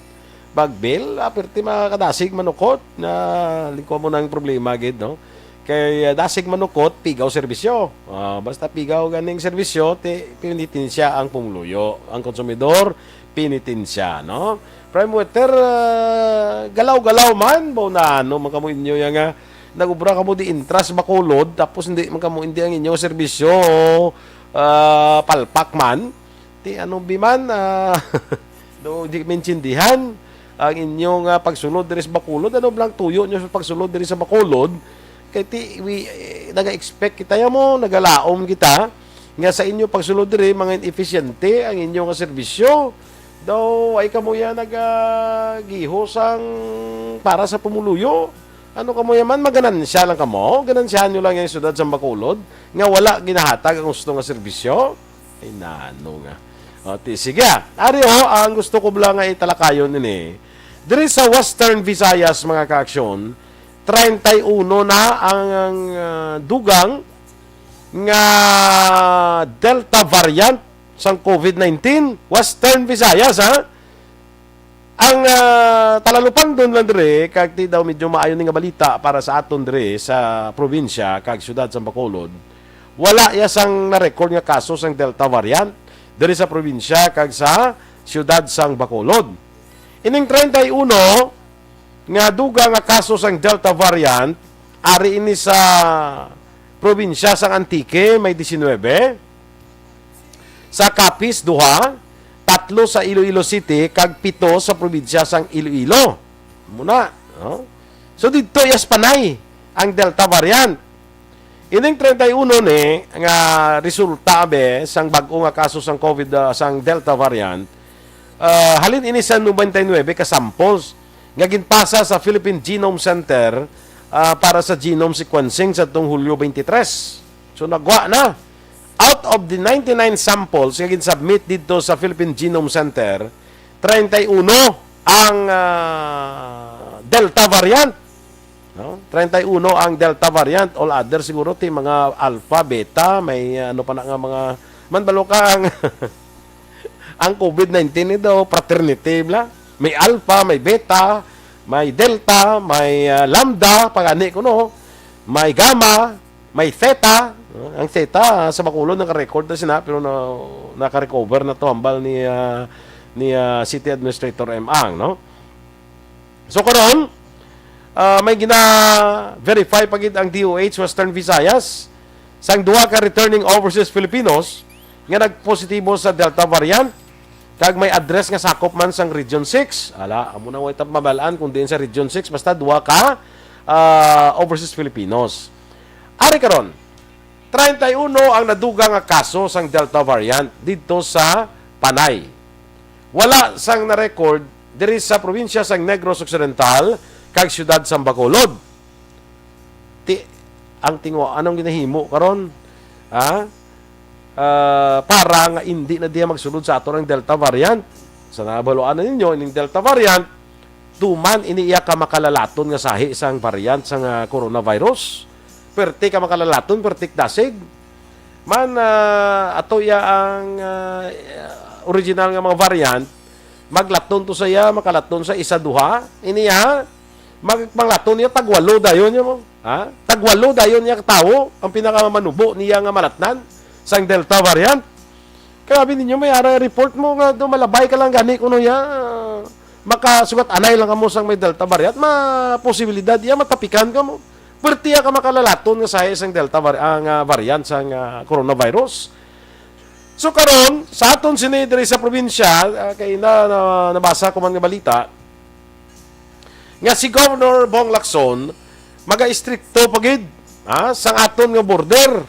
Bagbil, ah, perti makakadasig manukot. Na, lingkwa mo na ang problema, gid, no? Kay, ah, dasig manukot, pigaw serbisyo. Ah, basta pigaw ganing serbisyo, ti, pinitensya ang pumuluyo. Ang konsumidor, pinitensya, no? Prime Water, ah, galaw-galaw man, baw na ano man kamo inyo ya nga, nag-ubra kamo di intras Bacolod, tapos hindi man kamo, hindi ang inyo serbisyo, ah, palpak man. Ti ano bi man, ah, do, di maintindihan ang inyo nga pagsulod diri sa Bacolod. Ano blang tuyo nyo sa pagsulod diri sa Bacolod? Kay ti, we, eh, naga-expect kita ya mo, nagalaom kita nga sa inyo pagsulod diri, mga inefficiente ang inyo nga serbisyo. Daw, ay kamo ya nagagiho sang para sa pumuluyo. Ano kamo ya man, maganansya lang kamo? Ganansyahan nyo lang yung syudad sa Bacolod nga wala ginahatag ang gusto nga serbisyo? Ay, nano nga. O, ti, sige, ah. Ari, oh, ang gusto ko lang nga italakayon ini. Diri sa Western Visayas, mga ka-aksyon, treinta y uno na ang, ang, ah, dugang nga Delta variant sang COVID nineteen, Western Visayas, ha? Ang, ah, talalupangdon lang dire, kag ti daw medyo maayo ni nga balita para sa aton dire sa probinsya kag siyudad sa Bacolod. Wala ya sang na-record nga kaso sang Delta variant diri sa probinsya kag sa siyudad sang Bacolod. Ining treinta y uno nga dugang nga kaso sang Delta variant, ari ini sa probinsya sang Antique, may diecinuebe, sa Capiz, duha, tatlo sa Iloilo City, kag pito sa probinsya sang Iloilo. Muna, no? So, didto, yes, panay ang Delta variant. Ining treinta y uno ni nga resulta, be, sang bag-o nga kaso sang COVID, ah, sang Delta variant, ah, halin ini sa nobenta y nuebe ka samples. nga ginpasa sa Philippine Genome Center, ah, para sa genome sequencing sa tong Hulyo twenty-three. So, nagwa na. Out of the ninety-nine samples nga ginsubmit didto sa Philippine Genome Center, treinta y uno ang, ah, Delta variant. No? Treinta y uno ang Delta variant, all other siguro ti mga Alpha, Beta, may, ah, ano pa na nga mga, man balo ka ang, ang COVID nineteen ito, fraternity bla. May Alpha, may Beta, may Delta, may, ah, Lambda, pagani ko no, may Gamma, may Theta. No? Ang Theta, ah, sa Bacolod naka-record na sina, pero na, naka-recover na to hambal ni, ah, ni, ah, City Administrator M. Ang, no? So karon, ah, may gina-verify pa gid ang D O H Western Visayas sang duha ka returning overseas Filipinos nga nagpositibo sa Delta variant kag may address nga sakop man sang Region six. Ala, amo na way ta mabal-an kung diin sa Region six, basta duha ka, ah, overseas Filipinos. Ari karon, treinta y uno ang naduga nga kaso sang Delta variant didto sa Panay. Wala sang na-record diri sa probinsya sang Negros Occidental kag siyudad sang Bacolod. Ti, ang tingwa, anong ginahimo karon? Ha? Ah, para nga indi na diya magsulod sa aton ang Delta variant. Sa nabaluan na ninyo, ining Delta variant, tuman ini iya ka makalalaton nga sahi sang variant sang, ah, coronavirus. Perti ka makalalaton, perti dasig. Man, ah, ato iya ang, ah, original nga mga variant, maglaton to sa iya, makalaton sa isa, duha. Ini iya, mag-, maglaton niya, tagwalo dayon niya mo. Ha? Tagwalo dayon niya ka tawo ang pinakamanubo niya nga malatnan sang Delta variant. Grabe ninyo, may ara report mo nga do malabay ka lang gani kuno ya. Makasugat anay lang kamo sang may Delta variant, ma posibilidad iya matapikan kamo. Perti ka makalalaton nga sahi sang Delta vari-, ah, nga variant sang, ah, coronavirus. So karon, sa aton sini diri sa probinsya, ah, kay na, na, nabasa ko man nga balita nga si Governor Bong Lacson maga-istrikto pa gid, ah, sang aton nga border,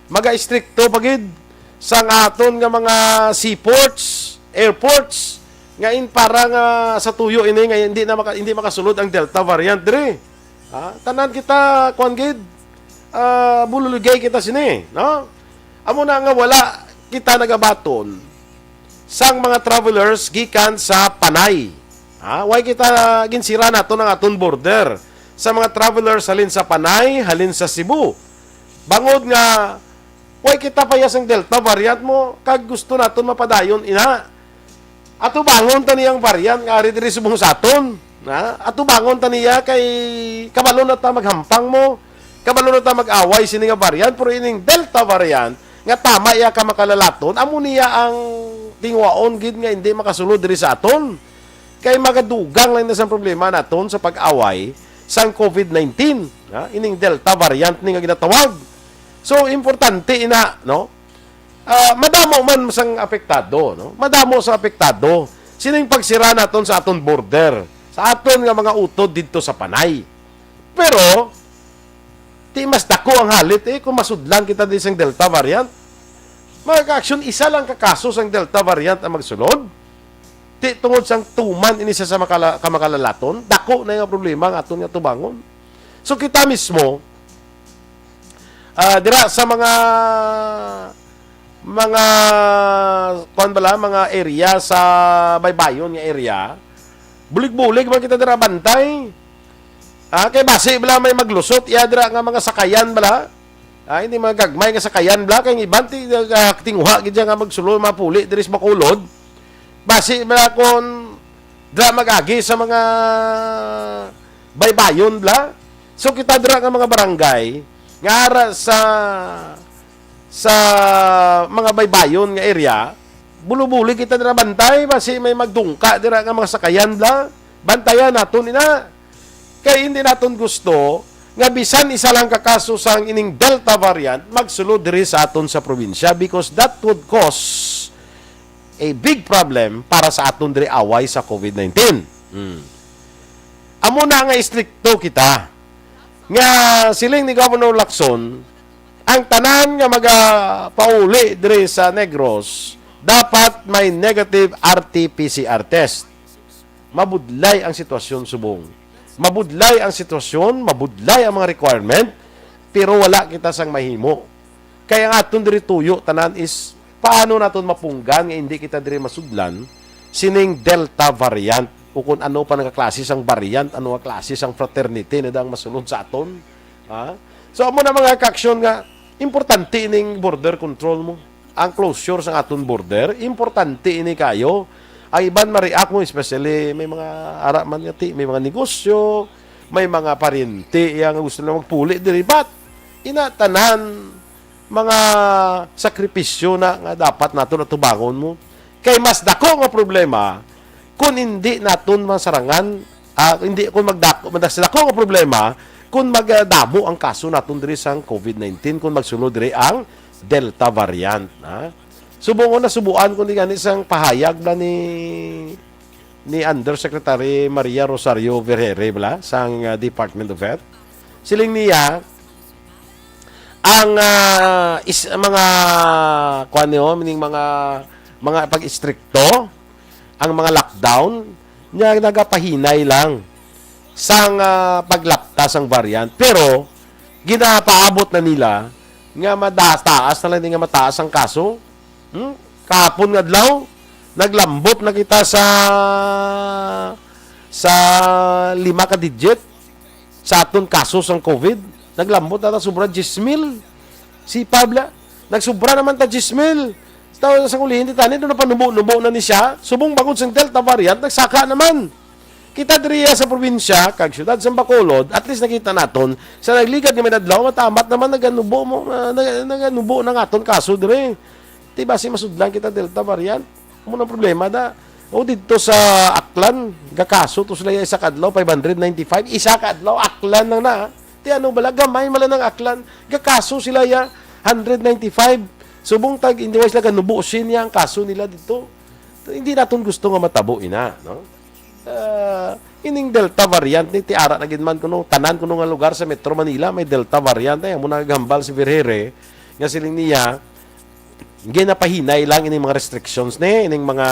maga-istrikto pa gid sang aton nga mga seaports, airports, nga in para nga sa tuyo ini nga hindi na maka-, hindi makasulod ang Delta variant diri. Ha? Tanan kita, kuwan gid, ah, bululigay kita sini, no? Amo na nga wala kita nagabaton sang mga travelers gikan sa Panay. Ha? Why kita ginsira naton ang aton border sa mga travelers halin sa Panay, halin sa Cebu? Bangod nga why kita payas ang Delta variant mo, kag gusto naton mapadayon ina. Atubangon ta niyang variant nga ari diri subong sa aton. Ha? Atubangon ta niya kay kabalo na ta maghampang mo. Kabalo na ta mag-away sini nga variant, pero ining Delta variant nga tama iya ka makalalaton, amo niya ang tingwaon gid nga hindi makasulod diri sa aton. Kay magadugang lang na sang problema naton sa pag-away sang COVID nineteen, ha? Ining Delta variant ni nga ginatawag. So, importante ina, no? Ah, madamo man sang apektado, no? Madamo sa apektado sining pagsira naton sa aton border, sa aton nga mga utod didto sa Panay. Pero, ti mas dako ang halit, eh, kung masudlan kita di sang Delta variant. Mga ka-aksyon, isa lang ka kaso sang Delta variant ang magsulod. Ti tungod sang tuman ini sa, sa makala-, kamakalalaton, dako na nga problema ang aton nga tubangon. So, kita mismo, ah, dira sa mga, mga, kuwan bala, mga area sa baybayon nga area, bulig-bulig man kita dira bantay. Ah, kay basi bala may maglusot iya dira nga mga sakayan bala. Ah, hindi mga gagmay nga sakayan bala, kay ang iban ti, ah, tinguha gid siya nga magsulo, mapuli diri sa Bacolod. Basi bala kon dira mag-agi sa mga baybayon bala. So, kita dira nga mga barangay nga ara sa, sa mga baybayon nga area, bulubuli kita dira bantay, basi may magdungka dira nga mga sakayan bala. Bantayan naton ina. Kay hindi naton gusto nga bisan isa lang ka kaso sang ining Delta variant magsulod diri sa aton sa probinsya, because that would cause a big problem para sa aton diri away sa COVID nineteen. Hmm. Amo na nga istrikto kita nga siling ni Governor Lacson, ang tanan nga magapauli diri sa Negros dapat may negative R T P C R test. Mabudlay ang sitwasyon subong. Mabudlay ang sitwasyon, mabudlay ang mga requirement, pero wala kita sang mahimo. Kaya nga aton diri tuyo tanan is paano naton mapunggan nga hindi kita diri masudlan sining Delta variant o kung ano pa nga klase sang variant, ano nga klase sang fraternity na dang masulod sa aton. Ha? So, amo na mga kaaksyon nga importante ining border control mo. Ang closure sa aton border, importante ini kayo. Ang iban ma-react mo, especially may mga ara man nga ti, may mga negosyo, may mga paryente yang gusto na magpuli diri. But, ina tanan, mga sakripisyo na nga dapat naton atubangon mo. Kay mas dako nga problema kung hindi naton masarangan, ah, hindi, kung magdako, mas dako nga problema kung magdamo ang kaso naton diri sang COVID nineteen, kung magsulod diri ang Delta variant, ha? Subong ko, nasubuan ko ni gani sang pahayag na ni, ni Undersecretary Maria Rosario Vergere bala sang, ah, Department of Health. Siling niya, ang, ah, is, mga, kuwan niyo, meaning mga, mga pag-istrikto, ang mga lockdown, niya nagapahinay lang sang, ah, paglapta sang variant. Pero, ginapaabot na nila nga madataas na lang, nga mataas ang kaso. Hmm? Kahapon nga adlaw, naglambot na kita sa, sa lima ka digit sa aton kaso sang COVID. Naglambot na ta sobra diyes mil. Si Pabla, nagsubra naman ta diyes mil. Sa, sa kulihin, di tani, doon napanubo-nubo na ni siya. Subong bangod sang Delta variant, nagsaka naman. Kita diriya sa probinsya, kag siyudad sa Bacolod, at least nakita naton, sa nagligad nga may adlaw, matamat naman naganubo mo, ah, nag-, naganubo na nga aton kaso dire. Di ba si masudlan kita Delta variant? Amo nang problema da. O didto sa Aklan, gakaso to sila ya isa ka adlaw, five hundred ninety-five, isa ka adlaw, Aklan lang na. Ti ano bala, gamay man lang ang Aklan, gakaso sila ya, hundred ninety-five. Subong tag, hindi wala sila ganubo, sin ya ang kaso nila didto. Hindi naton gusto nga matabo ina, no? Ah, ining Delta variant ni ti ara na gid man kuno, tanan kuno nga lugar sa Metro Manila may Delta variant. Ay, amo na gahambal si Vergere nga siling niya, ginapahinay lang ining mga restrictions ni, ining mga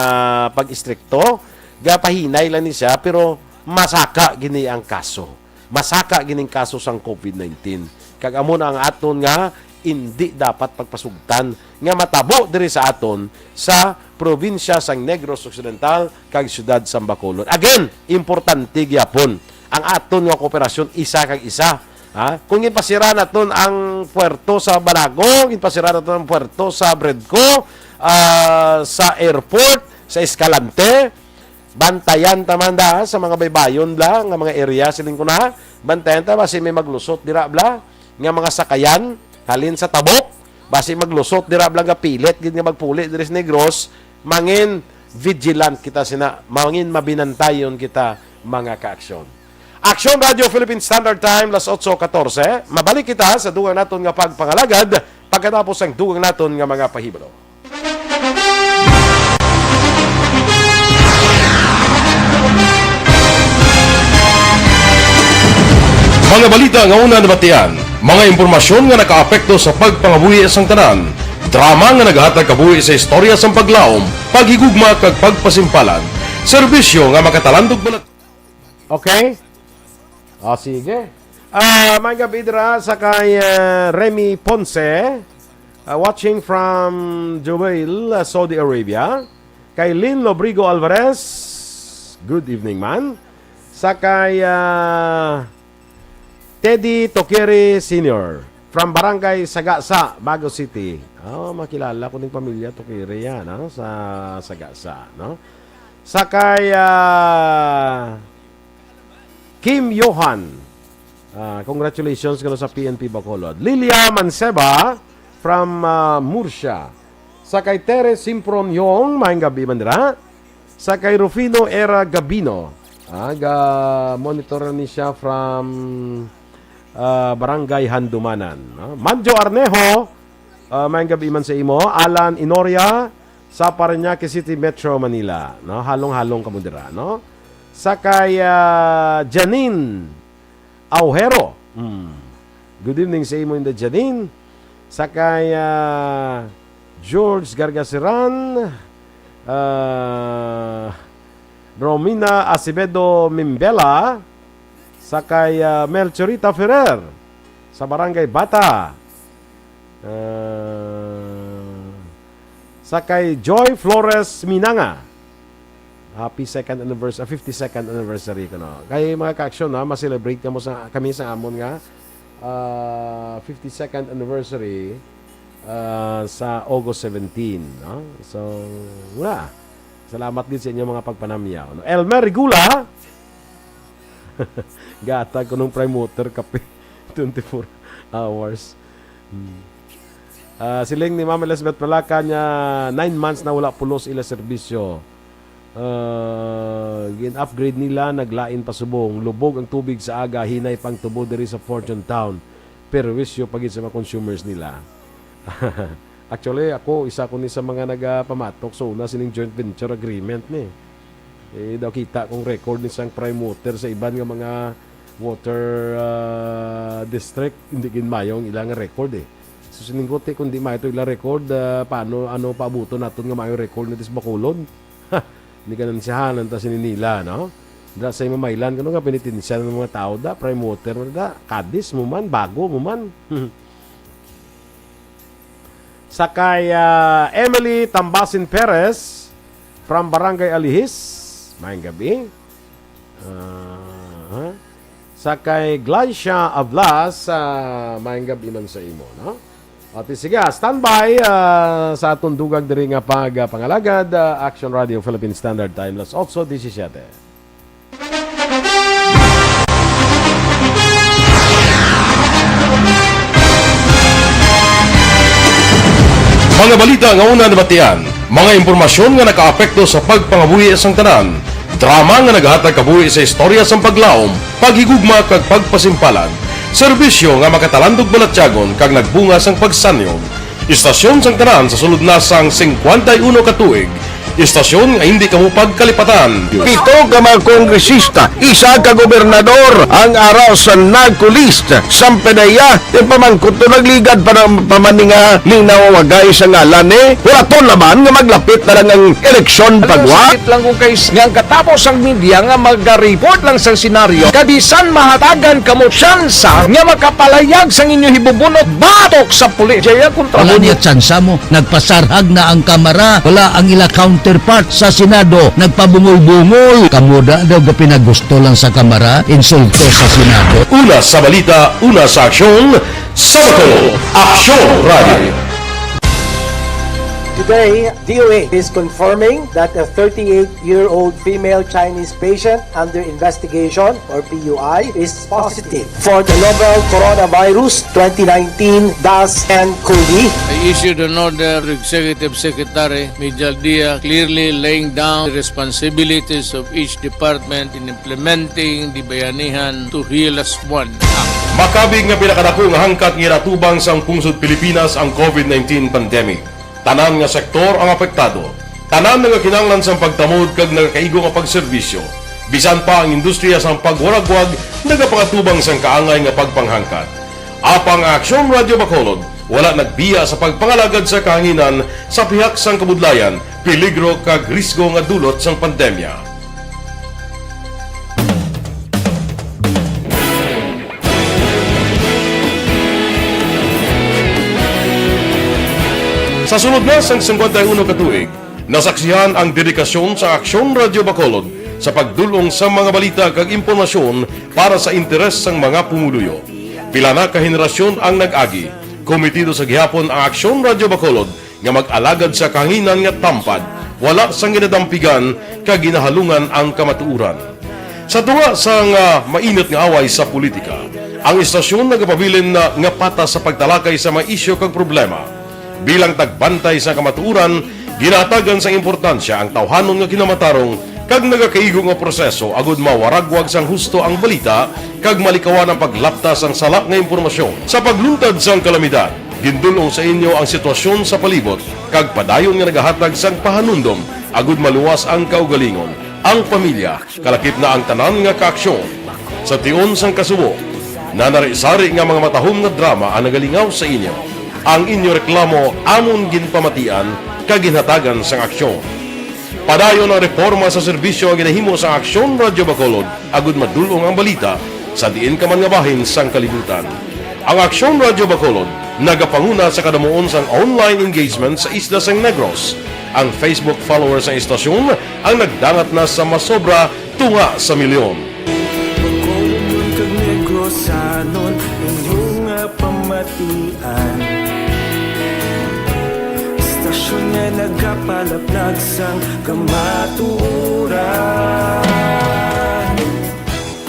pag-istrikto, gapahinay lang ni siya, pero masaka gini ang kaso. Masaka gining kaso sang COVID nineteen. Kag amo na ang aton nga indi dapat pagpasugtan nga matabo diri sa aton sa probinsya sang Negros Occidental kag siyudad sang Bacolod. Again, importante gyapon ang aton nga kooperasyon isa kag isa. Ha? Kung ginpasira naton ang puerto sa Banago, ginpasira naton ang puerto sa Bredco, ah, sa airport, sa Escalante, bantayan ta man da sa mga baybayon bla nga mga area, siling ko na. Bantayan ta basi may maglusot dira bla nga mga sakayan halin sa Tabok, basi maglusot dira bla nga pilit gid nga magpuli diri sa Negros. Mangin vigilant kita sina, mangin mabinantayon kita, mga kaaksyon. Aksyon Radio Philippine Standard Time, las otso katorse. Mabalik kita sa dugang naton nga pagpangalagad pagkatapos sang dugang naton nga mga pahibalo. Mga balita nga una nabatian, mga impormasyon nga nakaapekto sa pagpangabuhi sang tanan, drama nga naghatag kabuhi sa istorya sang paglaom, paghigugma kag pagpasimpalan, serbisyo nga makatalandog balat. Okay? Ah, sige. Ah, may gabi dira sa kay, ah, Remy Ponce, ah, watching from Jubail, ah, Saudi Arabia. Kay Lin Lobrigo Alvarez, good evening, man. Sa kay, ah, Teddy Tokiri Senior from Barangay Sagasa, Bago City. Oh, makilala ko ning pamilya Tokiri yan, no? Sa Sagasa, no? Sa kay, ah, Kim Johan. Ah, congratulations kuno sa P N P Bacolod. Lilia Manseba from, ah, Murcia. Sa kay Tere Simpron Yong, maayong gabi man dira. Sa kay Rufino Era Gabino. Ah, ga monitor ni siya from, ah, Barangay Handumanan, no? Manjo Arnejo, ah, maayong gabi man sa imo. Alan Inoria sa Parañaque City, Metro Manila, no? Halong-halong kamo dira, no? Sa kay, ah, Janine Aujero. Hmm. Good evening sa imo, Inday Janine. Sa kay, ah, George Gargaseran, ah, Romina Acevedo Mimbela, sa kay, ah, Melchorita Ferrer, sa Barangay Bata. Ah, sa kay Joy Flores Minanga. Happy second anniversary, ah, fifty-second anniversary ko, no? Kay mga ka-aksyon, ha, ma-celebrate kamo sa, kami sa amon nga, ah, fifty-second anniversary, ah, sa August seventeen, no? So, nga, salamat din sa inyong mga pagpanamyaw, no? Elmer Regula, gatag ko nung Prime Water kape, twenty-four hours. Hmm. Ah, siling ni Ma'am Elizabeth Palaka niya, nine months na wala pulos ila serbisyo. Ah, gin-upgrade nila, naglain pa subong. Lubog ang tubig sa aga, hinay pang tubo diri sa Fortune Town. Perwisyo pa gid sa mga consumers nila. Actually, ako, isa ko ni sa mga nagapamatok sa una sining joint venture agreement ni. Eh, daw kita kong record ni sang Prime Water sa iban nga mga water, ah, district, hindi gid mayo ang ilang record eh. So, siningkuti kung di mayo to ilang record, ah, paano, ano paabuton naton nga mayo record na dis Bacolod? Ha! Ni ganansyahan ta sini nila, no? Da sa mamaylan, kano nga pinitensya ng mga tao, da, Prime Water, da, kadis mo man, bago mo man. Sa kay, ah, Emily Tambasin Perez from Barangay Alihis, maayong gabi. Ah, ha? Sa kay Glacia Ablas, ah, maayong gabi man sa imo, no? At sige, ah, standby, ah, sa atong dugag diri nga pag, ah, pangalagad, ah, Action Radio Philippine Standard Time, las otso disisiete. Mga balita nga una nabatian, mga impormasyon nga nakaapekto sa pagpangabuhi sang tanan, drama nga naghatag kabuhi sa istorya sang paglaom, paghigugma kag pagpasimpalan, serbisyo nga makatalandog balatyagon kag nagbunga sang pagsanyog. Istasyon sang tanan sa sulod na sang singkwenta y uno ka tuig. Istasyon nga hindi kamo pagkalipatan. Pito ka mga kongresista, isa ka gobernador ang ara sa NARCO list. Sampanaya, yung pamangkot to nagligad pa ng pamaninga, linawagay sa ngalan ni, wala to laban nga maglapit na lang ang eleksyon. Ano pagwa? Sakit lang kung kay s-, nga ang katapos ang media nga magareport lang sa senaryo, kabisan mahatagan kamo tsansa nga makapalayag sang inyo hibubunot batok sa pulis. Jaya kontra. Wala niya tsansa mo. Nagpasarhag na ang Kamara. Wala ang ila counterpart sa Senado. Nagpabungol-bungol. Kamo da daw gapinagusto lang sa Kamara. Insulto sa Senado. Una sa balita, una sa aksyon, sa Bacolod, Aksyon Radio. Today, D O A is confirming that a thirty-eight-year-old female Chinese patient under investigation, or P U I, is positive for the novel coronavirus twenty nineteen dash N COVID. I issued an order to Executive Secretary Mijal Dia, clearly laying down the responsibilities of each department in implementing the Bayanihan to Heal Us One Act. Makabig nga pinakadako nga hangkat nga ginatubang sang pungsod Pilipinas ang COVID nineteen pandemic. Tanan nga sektor ang apektado. Tanan nagakinahanglan sang pagtamod kag nagakaigo nga pagserbisyo. Bisan pa ang industriya sang pagwaragwag nagapangatubang sang kaangay nga pagpanghangkat. Apang ang Aksyon Radio Bacolod wala nagbiya sa pagpangalagad sa kahanginan sa pihak sang kabudlayan, peligro kag risgo nga dulot sang pandemya. Sa sulod na sang singkwenta y uno ka tuig, nasaksihan ang dedikasyon sa Aksyon Radio Bacolod sa pagdul-ong sa mga balita kag impormasyon para sa interes sang mga pumuluyo. Pila na ka henerasyon ang nag-agi. Kometido sa gihapon ang Aksyon Radio Bacolod nga mag-alagad sa kahanginan nga tampad, wala sang ginadampigan kag ginahalungan ang kamatuoran. Sa tunga sang, ah, mainit nga away sa politika, ang istasyon nagapabilin na nga patas sa pagtalakay sa mga isyu kag problema. Bilang tagbantay sa kamatuoran, ginahatagan sang importansya ang tawhanon nga kinamatarong kag nagakaigo nga proseso agud mawaragwag sang husto ang balita kag malikawan ang paglapta sang sala nga impormasyon. Sa pagluntad sang kalamidad, gindul-ong sa inyo ang sitwasyon sa palibot kag padayon nga nagahatag sang pahanumdom agud maluwas ang kaugalingon, ang pamilya, kalakip na ang tanan nga kaaksyon. Sa tion sang kasubo, nanari-sari nga mga matahom nga drama ang nagalingaw sa inyo. Ang inyo reklamo amon ginpamatian kag ginhatagan sang aksyon. Padayon ang reforma sa serbisyo nga ginahimo sang Aksyon Radyo Bacolod agud madul-ong ang balita sa diin ka man nga bahin sang kalibutan. Ang Aksyon Radyo Bacolod nagapanguna sa kadamuon sang online engagement sa isla sang Negros. Ang Facebook followers sang istasyon ang nagdangat na sa masobra tunga sa milyon. Bacolodnon kag Negrosanon, inyo nga pamatian. Istasyon nga nagapalaplag sang kamatuoran.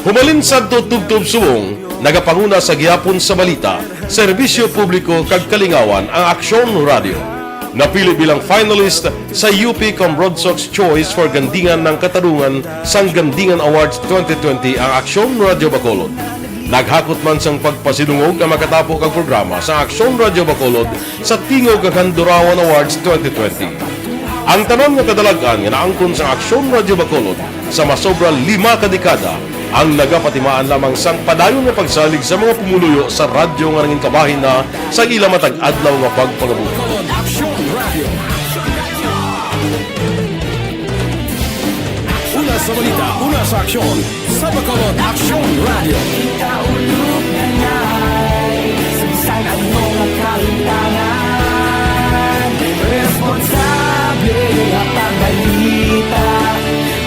Humalin sadto tubtob subong, nagapanguna sa gihapon sa balita, serbisyo publiko kag kalingawan ang Aksyon Radyo. Napili bilang finalist sa U P Cambrodsoc's Choice for Gandingan ng Katarungan sang Gandingan Awards twenty twenty ang Aksyon Radyo Bacolod. Naghakot man sang pagpasidungog ang makatapo kag programa sa Aksyon Radyo Bacolod sa Tingog kag Handurawan Awards twenty twenty. Ang tanan nga kadalag-an nga naangkon sang Aksyon Radyo Bacolod sa masobra lima ka dekada ang nagapatimaan lamang sang padayon nga pagsalig sa mga pumuluyo sa radyo nga nangin kabahin na sa ila matag adlaw nga pagpangabuhi. Bacolod Aksyon Radio. Una sa balita, una sa aksyon, sa Bacolod Aksyon Radio. Kita ulog na ngay, sa bisan ano nga kalimtangan, responsable nga pagbalita,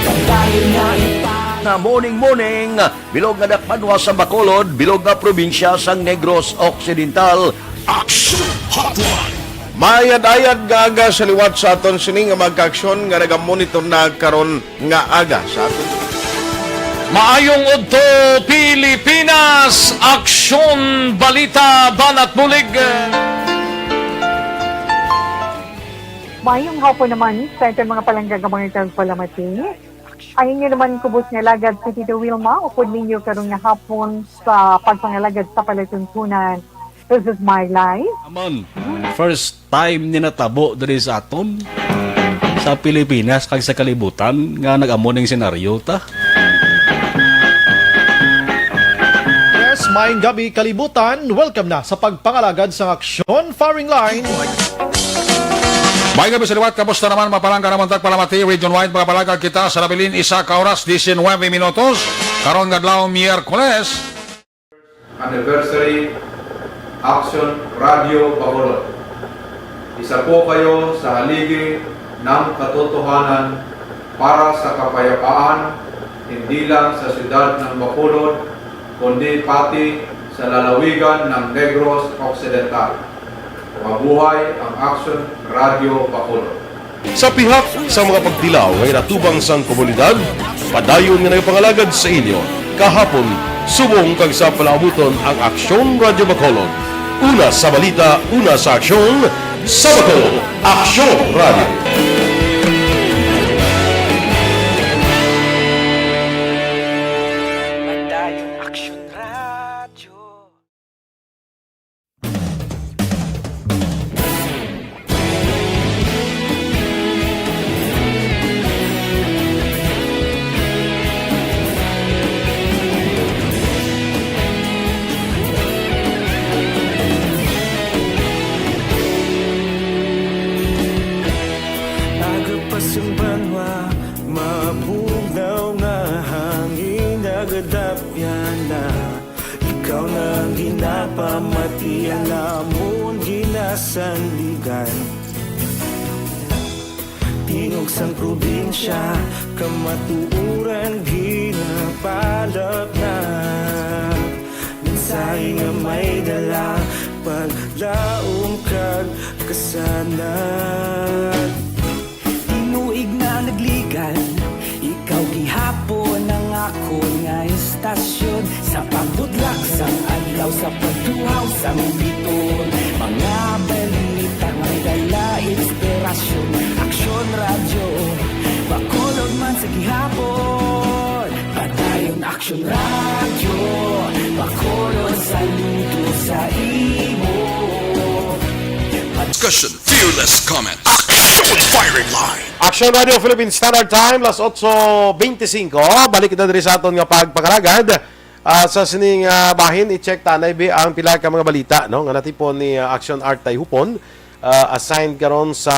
kabayo nga ipa- Nga morning, morning, bilog nga dakbanwa sa Bacolod, bilog nga probinsya sang Negros Occidental. Action Hotline. Maayad-ayad nga aga sa liwat sa aton sini nga mga kaaksyon nga nagamonitor na karon nga aga sa aton. Maayong udto, Pilipinas! Aksyon, balita, banat bulig. Maayong hapon naman sa aton mga palangga nga mga tagpalamati. Ang inyo naman kubos nga alagad si Tito Wilma, upod ninyo karon nga hapon sa pagpangalagad sa palatuntunan. This is my life. Amon, first time ni natabo diri sa aton, sa Pilipinas kag sa kalibutan nga nag-amo ning senaryo ta. Yes, maayong gabi kalibutan. Welcome na sa pagpangalagad sang aksyon firing line. Maayong gabi sa liwat. Kamusta naman, mapalangga naman tagpalamati region-wide, mga palangga kita sa nabilin isa ka oras, diecinuebe minutos. Karon nga adlaw, Miyerkules. Anniversary Action Radio Bacolod. Isa po kayo sa haligi ng katotohanan para sa kapayapaan, hindi lang sa siyudad ng Bacolod, kundi pati sa lalawigan ng Negros Occidental. Mabuhay ang Action Radio Bacolod. Sa pihak sa mga pagtilaw nga ginatubang sang komunidad, padayon nga nagapangalagad sa inyo kahapon, subong kag sa palaabuton ang Aksyon Radyo Bacolod. Una sa balita, una sa aksyon, sa Bacolod, Aksyon Radyo. Padayon Aksyon Radyo. Aga pa sang banwa, mabugnaw nga hangin nagadapyan na. Ikaw na ang ginapamati, ang amon ginasandigan. Tingog sang probinsya, kamatuoran ginapalapnap. Mensahe nga may dala, paglaom kag kasanag. Tinuig na nagligan, ikaw gihapon ang akon nga istasyon. Sa pagbudlak sang adlaw, sa pagtuhaw sang biton, mga balita may dala inspirasyon. Aksyon Radyo, Bacolod man sa gihapon. Padayon Aksyon Radyo, Bacolod, saludo sa imo. Discussion, fearless comment. Action firing line. Action Radio Philippine Standard Time, las otso beintisinko. Balik kita diri sa aton nga pagpangalagad. Ah, sa sining, ah, bahin, i-check ta na bi ang pila ka mga balita, no, nga natipon ni, ah, Action Art Tayhupon, ah, assigned karon sa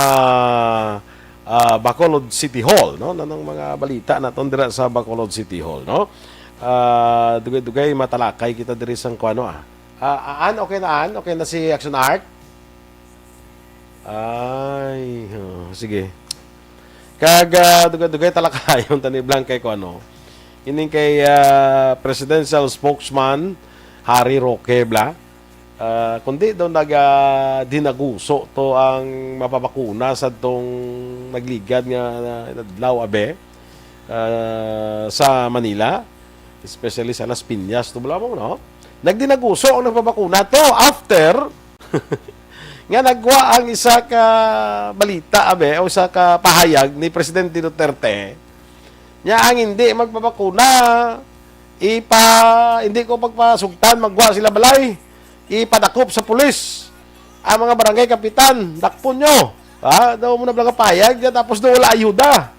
ah, Bacolod City Hall, no? Nanang mga balita naton dira sa Bacolod City Hall, no? Ah, dugay-dugay matalakay kita diri sang kuano, ah. Ah, An, okay na, An? Okay na si Action Art? Ay, oh, sige. Kag, ah, dugay-dugay talakayon ta ni Blanca kay kuano. Ining kay, ah, presidential spokesman Harry Roque, bla. Ah, kundi daw naga dinaguso to ang mapabakuna sa tong nagligad nga adlaw, abe, ah, sa Manila, especially sa Las Piñas, to, bala mo, no? Nagdinaguso ang nagpabakuna to after nga nagwa ang isa ka balita, abe, o isa ka pahayag ni Presidente Duterte, nya ang hindi magpabakuna, ipa, hindi ko pagpasugtan, magwa sila balay, ipadakop sa pulis. Ang mga barangay kapitan, dakpon nyo. Ha? Daw mo na bala nga payag dyan, tapos daw wala ayuda.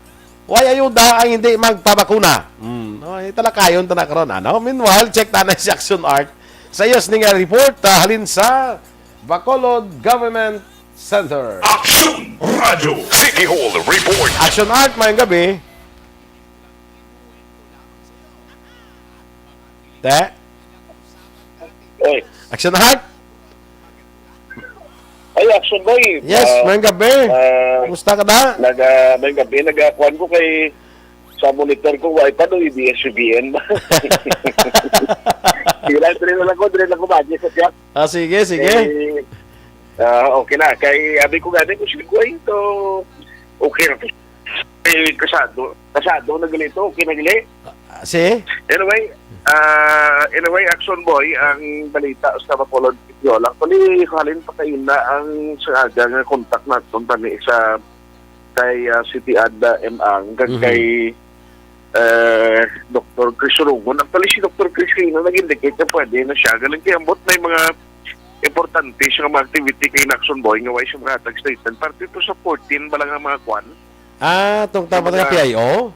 Way ayuda ang hindi magpabakuna. Hmm. Oh, italakayon ta na karon, ano? Meanwhile, check ta na si Action Art. Sa iyas ni nga report, ah, halin sa Bacolod Government Center. Action Radio City Hall Report. Action Art, mayong gabi. Te? Oy. Action Art? Ay, Action Boy. Yes, ah, mayong gabi. Ah, kumusta ka na? Nag, ah, mayong gabi, nagakuan ko kay sa monitor ko, why pa no A B S C B N? Sige lang, dre na lang ko, dre na lang ko, bagay sa siya. Ah, sige, sige. Eh, ah, okay na. Kay, abi ko gani, ko siya ko, ay, ito, okay na. Eh, kasado. Kasado na gali to. Okay na gali. Ah, si? Anyway, ah, anyway, Action Boy, ang balita sa Bacolod City Hall. Actually, halin pa kayo na ang sa aga nga contact naton tani sa kay, ah, City Ad, ah, M Ang, kag Mhm. kay, eh, Doktor Chris Rogon. Actually, si Doktor Chris kayo na nag-indicate na pwede na siya. Galing kay ambot may mga importante sa mga activity kay Action Boy nga way siya makahatag statement. Parte to sa fourteen ba lang ang mga kwan? Ah, tong tama Mga nga P I O?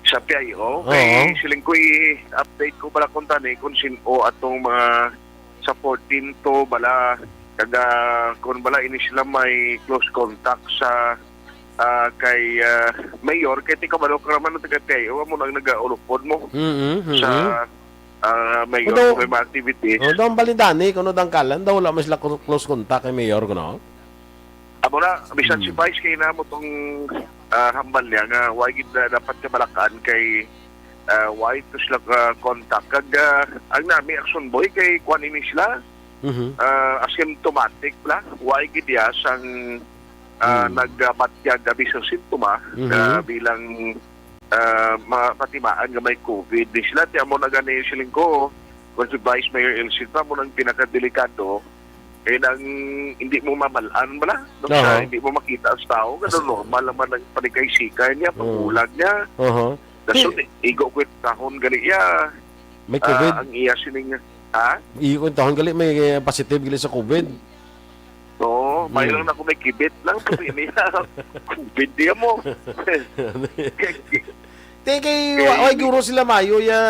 Sa P I O. Oo. Kay siling ko i-update ko bala kung tani kung sin-o atong mga sa fourteen to bala kaga kung bala ini sila may close contact sa, ah, kay, ah, Mayor, kay ti kabalo ka naman ang taga P I O, amo nang nagaulupod mo Mm-mm, mm-mm. sa, ah, Mayor Although, kung may mga activities. Although ang balindani, kuno dangkalan, daw wala man sila clo-, close contact kay Mayor, kuno? Amo na, bisan si Hmm. Vice kay na mo tong, ah, hambal niya nga why gid na dapat kabalakan kay, ah, why to sila ka contact. Kag, ah, ang nami Action Boy kay kuan ini sila, Mhm. ah, asymptomatic la. Why gid ya sang, ah, Hmm. nagbatyag abi sa simptoma, Mhm. ah, bilang, ah, ma-, patimaan nga may COVID ni sila. Ti amo na gani siling ko, kung si Vice Mayor Elcid pa mo nang pinakadelikado, eh, nang hindi mo mabal-an bala, no? Aha. Sa hindi mo makita ang tao, kasi As- normal naman ang panikay-sikay niya, Oo. pagbulag niya. Aha. Kaso, Di- igo ko yung kahon gali iya. May Ah, COVID? Ang iya sining, ha? Igo ko yung kahon gali, may, eh, positive gali sa COVID. Oo, may Hmm. lang ako may kibit lang, pero hindi na. COVID niya mo. Te, kay Kay wa-, wa guro sila mayo ya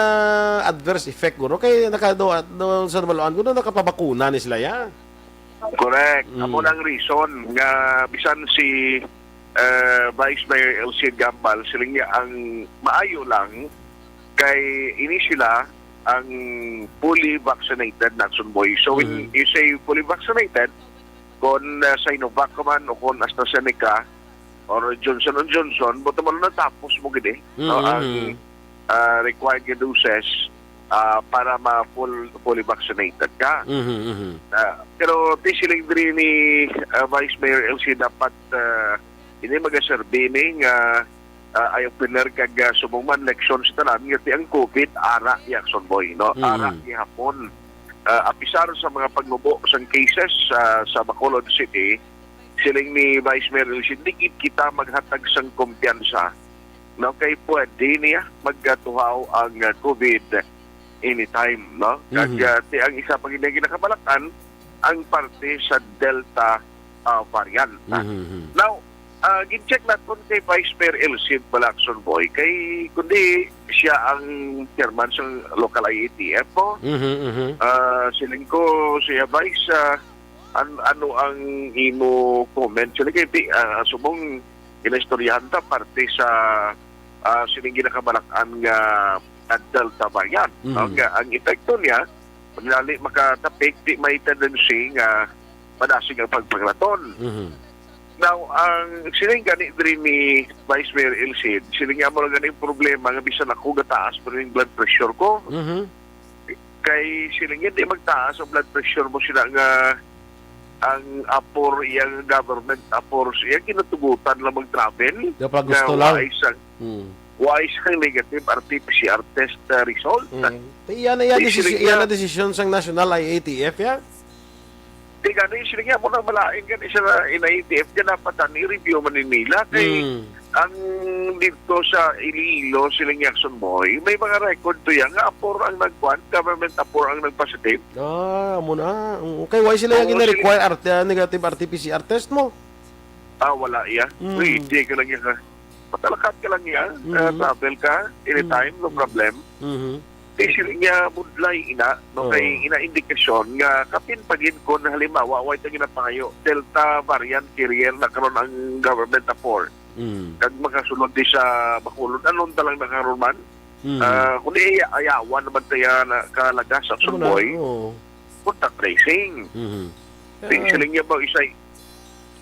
adverse effect guro kay naka do, do sa nabaluan guro nakapabakuna ni sila ya. Correct. Mm. Amo nang reason nga bisan si, eh, Vice Mayor Elsie Gambal, siling niya ang maayo lang kay ini sila ang fully vaccinated na Action Boy. So when Mm. you say fully vaccinated, kung, uh, Sinovac ka man o kung AstraZeneca or Johnson and Johnson, buto man natapos mo gid eh, no, Mm, ang, mm. uh, required nga doses, uh, para ma-full, fully vaccinated ka. Mhm, mhm. Uh, pero ti siling diri ni, uh, Vice Mayor Elsie, dapat, uh, ini magaserbi ni nga, uh, eye-opener kag, uh, subong man leksyon sa tanan nga ti ang COVID ara, Action Boy, no? Mm. Ara gihapon. Uh, apisar sa mga pagmubo sang cases, uh, sa Bacolod City, siling ni Vice Mayor Elsie, di gid kita maghatag sang kumpiyansa, no? Kay pwede niya magkatuhaw ang, uh, COVID anytime, no? Kag, Mhm. uh, ti ang isa pa gid nga ginakabalakan, ang parte sa Delta, uh, variant, ha? Mhm, mhm. Now, uh, gin-check naton kay Vice Mayor Elsie Balacson Boy, kay kundi siya ang chairman sa local I A T F, no? Mhm, mhm. Uh, siling ko siya, Vice, uh, an-, ano ang imo comment? Siling kay, ah, subong ginaistoryahan ta parte sa, ah, sining ginakabalak-an nga, nga Delta variant, no? Mhm. Nga ang epekto niya, pag dali makatapik, di may tendency nga madasig ang pagpangraton. Mhm. Now, ang siling gani diri ni Vice Mayor El Cid, siling niya mo lang gani ang problema nga bisan ako gataas pa rin yung blood pressure ko. Mhm. Kay siling niya, di magtaas ang blood pressure mo sila nga ang apor, iyang government apor, siya ginatugutan lang mag-travel. Di pa gusto nga lang. Wa isang, Hmm. wa isang negative R T P C R test, uh, result. Hmm. Ti iya na iya Di desisyon, siling iya niya na desisyon sang National I A T F, ya? Di gani, sila nga mo na malain gani sa N I T F, nga dapat ang i-review man ni nila. Kay Mm. ang dito sa Iloilo, sila nga Action Boy, may mga record to yan nga apor ang nagkuan, government apor ang nagpositive. Ah, amo na. Mm, kay why sila Oo, yung gina-require sila arte, ah, negative R T P C R test mo? Ah, wala iya. Mm. Pwede ka lang yan, ha? Matalakat ka lang yan. Mm. Ah, travel ka, anytime, no Mm. problem. Mhm. Kay sila nga budlay ina, no, Oo. kay ina indikasyon nga kapin pa gid kon halimbawa, way ta ginapangayo, Delta variant carrier na karon ang government na four. Mm. Kag makasulod di sa Bacolod, anon ta lang na karon man? Mm. Ah, kundi iya-, ayawan naman tayo na kalagas sa Amo na, Sugboy. Oo. Contact tracing. Mhm. Di Ah. sila nga ba isay,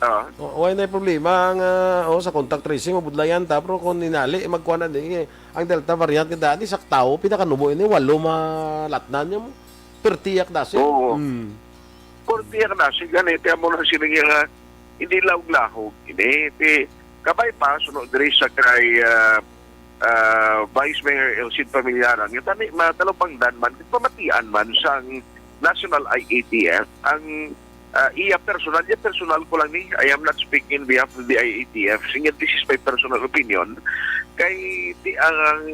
ah. O, why na problema nga, oh, sa contact tracing, mabudlayan ta, pero kung ninali, eh, magkuha na din, eh, ang Delta variant, nga dati, sa tao, pinakanubo ini, walo malatnan niya mo. Pertiyak dasi. Oo. Mm. Pertiyak dasi, gani, kaya mo na sila nga, hindi lahog-lahog. Ini, ti, kabay pa, sunod diri sa kay, ah, ah, Vice Mayor El Cid Familiaran, nga tani, matalupangdan man, pamatian man sang National I A T F, ang, ah, iya personal, iya personal ko lang ni, I am not speaking behalf of the I A T F, since this is my personal opinion, kay ti, ang, ang,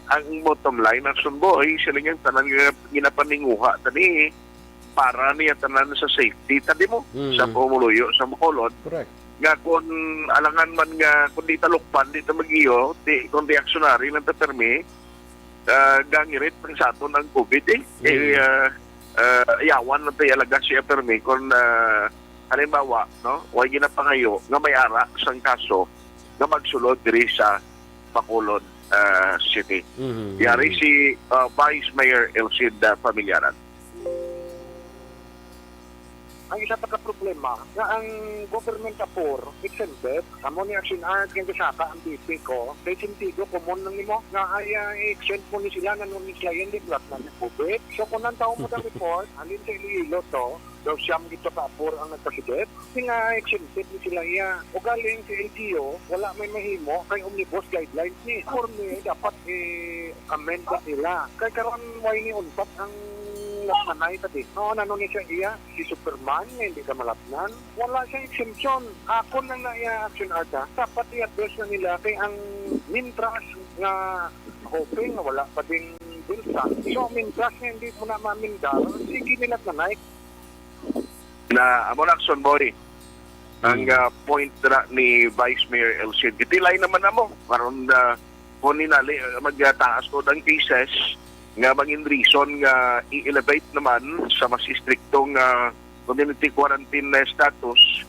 ang bottom line, ang sunbo, ay sila niyang tanan nga ginapaninguha, tani, para niya tanan sa safety, tadi mo, Mm. sa pumuluyo, sa Bacolod. Correct. Nga kung alangan man nga, kung di talukpan, di ta mag-iyo, di, kung reactionary lang ta permi, ah, gangirit ang sa aton ang COVID, eh. Kay, Mm. ah, ah, yawan lang tayo alaga siya permi kung, ah, halimbawa, no, way ginapangayo nga may ara sang kaso nga magsulod diri sa Bacolod, ah, City. Mhm. Yari si, ah, Vice Mayor El Cid, ah, Familiaran. Ang isa pa ka problema nga ang government apor exempted, amo ni Action Art nga gisaka ang B P ko, kay sentido common lang nimo nga ay, ah, i-exempt mo ni sila nga nung sila yan di blood na COVID. So kung ang tao mo daw report, halin sa Iloilo to, daw siyam gito ka apor ang nagpasidet, nga exempted ni sila iya. O galing si L G U, wala may mahimo kay omnibus guidelines ni. Form ni dapat i-amend na nila. Kay karon way ni untat ang nagmanay tadi. No, ano ni siya iya? Si Superman nga hindi ka malatnan. Wala siyang exemption. Akon lang na iya action ata. Dapat i-address na nila kay ang mintras nga hoping nga wala pa ding bilsa. So, mintras nga hindi mo na mamindar, sige nila nanay. Na, amo na, Action Boy. Ang, Hmm. ah, point na ni Vice Mayor El Cid. Gitilay naman na mo. Karon na, kung ninali, ah, magtaas ko ang cases, nga mangin reason nga i-elevate naman sa mas istriktong, ah, community quarantine na status,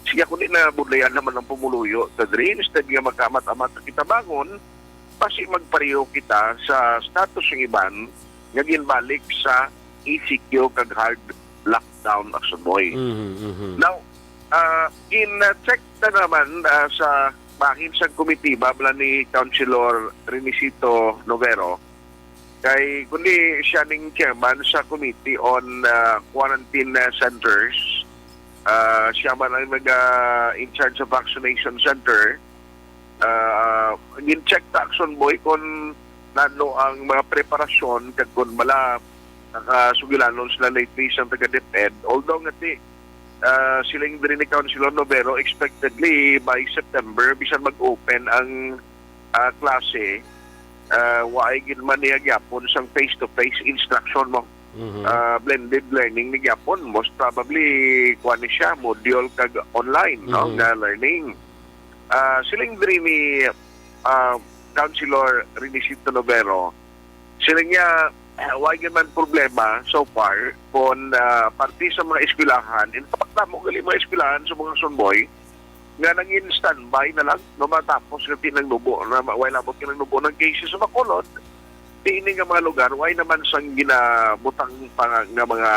siya kundi na budlayan naman ang pumuluyo sa diri. Instead nga magkaamat-amat sa kita bangon, basi magpareho kita sa status ng iban nga ginbalik sa E C Q kag hard lockdown, Action Boy. Mhm, mhm. Now, ah, in, ah, check na naman, ah, sa bahin sa komitiba bala ni Councilor Renisito Novero, kay kundi siya ning chairman sa Committee on, ah, Quarantine, ah, Centers. Ah, siya man ang nag, ah, in charge of vaccination center. Ah, gin-check ta, Action Boy, kung nano ang mga preparasyon kag kung bala nakasugilanon sila lately sa taga DepEd. Although nga ti, ah, siling diri ni Councilor Novero, expectedly by September, bisan mag-open ang, ah, klase, ah, waay gid man niya gyapon sang face-to-face instruction mo. Mhm. Ah, blended learning ni gyapon. Most probably, kuwan ni siya, module kag online, no, Mhm. nga learning. Ah, siling diri ni, ah, Councilor Renisito Novero, siling niya, ah, wa gyud man problema so far kung, ah, parte sa mga eskwelahan, in fact, damo gali mga eskwelahan sa mga Action Boy, nga nangin standby na lang, no, matapos nga tinangnubo na ma-, way labot nga nangnubo ng cases sa Bacolod, di ini nga mga lugar, way naman sang ginabutang pa nga, nga mga,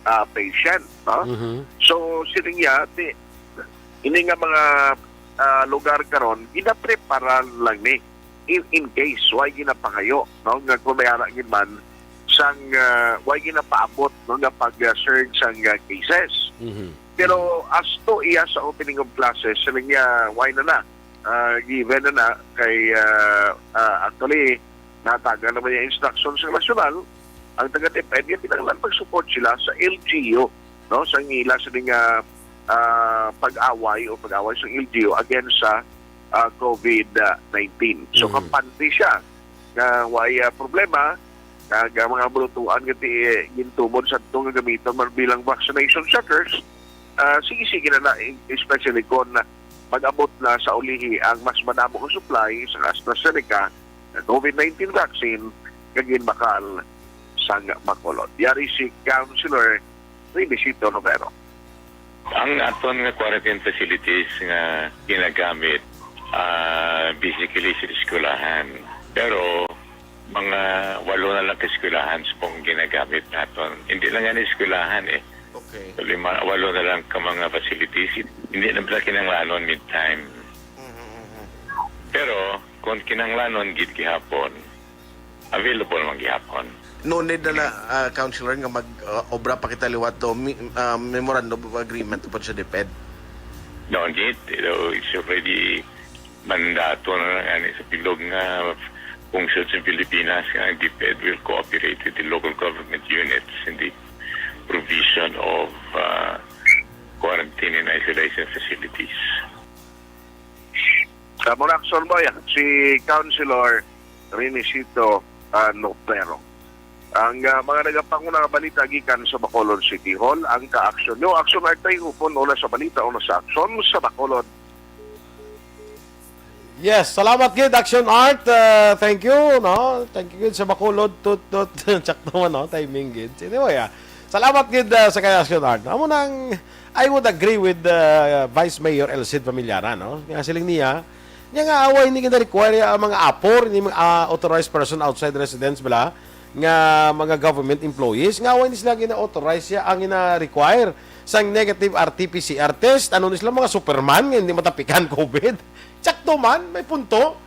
ah, patient, no? Mhm. So, siling niya, di, ini nga mga, ah, lugar karon, ginapreparan lang ni in, in case, way ginapangayo, no? Nga kung may ara gid man, sang, ah, way ginapaabot, no, nga pag-surge sang, ah, cases. Mhm. Pero as to iya sa opening of classes, siling niya, way na na. Ah, given na na kay, ah, ah, actually, natagan naman niya instruction sa nasyonal, ang taga DepEd, nga kinahanglan mag-support sila sa L G U, no? Sa ila sa nga, ah, pag-away o pag-away sa L G U against sa, ah, COVID nineteen. So, Mhm. kampante siya nga way, ah, problema, kag ang mga bulutuan nga ti-, gintumod sa ato nga gamiton man bilang vaccination centers, ah, sige-sige na na, especially kon mag-abot na sa ulihi ang mas madamo nga supply sa AstraZeneca nga COVID nineteen vaccine nga ginbakal sang Bacolod. Yari si Councilor Renisito Romero. Ang aton nga quarantine facilities nga ginagamit, ah, basically sa eskwelahan. Pero mga walo na lang ka eskwelahan sa pong ginagamit naton. Hindi lang yan eskwelahan eh. Okay. Lima, walo na lang ka mga facilities. Hindi na pala kinanglanon midtime. Mhm, mhm. Pero kung kinanglanon gid gihapon, available man gihapon. No need na na, ah, Councilor, nga mag, ah, obra pa kita liwat to mi-, ah, memorandum of agreement upod sa DepEd. No need. You know, it's already mandato na lang ani sa bilog nga pungsod sa Pilipinas nga ang DepEd will cooperate with the local government units in the provision of, ah, quarantine and isolation facilities. Sa Moraxon Boy, si Councilor Renisito, ah, Nopero. Ang, ah, mga nagapanguna nga balita gikan sa Bacolod City Hall, ang ka-aksyon nyo. Aksyon Art, tay hupon una sa balita, una sa aksyon sa Bacolod. Yes, salamat gid, Action Art. Ah, thank you, no? Thank you gid sa Bacolod, tut, tut. Sakto man, no? Timing gid. Anyway, ah, salamat gid, ah, sa kay Action Art. Amo nang, I would agree with, ah, Vice Mayor El Cid Familiaran, no? Nga siling niya, niya nga away ni gina-require ang mga apor, ni mga, ah, authorized person outside residence bala, nga mga government employees, nga away ni sila gina-authorize siya ang gina-require sang negative R T P C R test. Ano ni sila, mga Superman nga hindi matapikan COVID? Sakto man, may punto.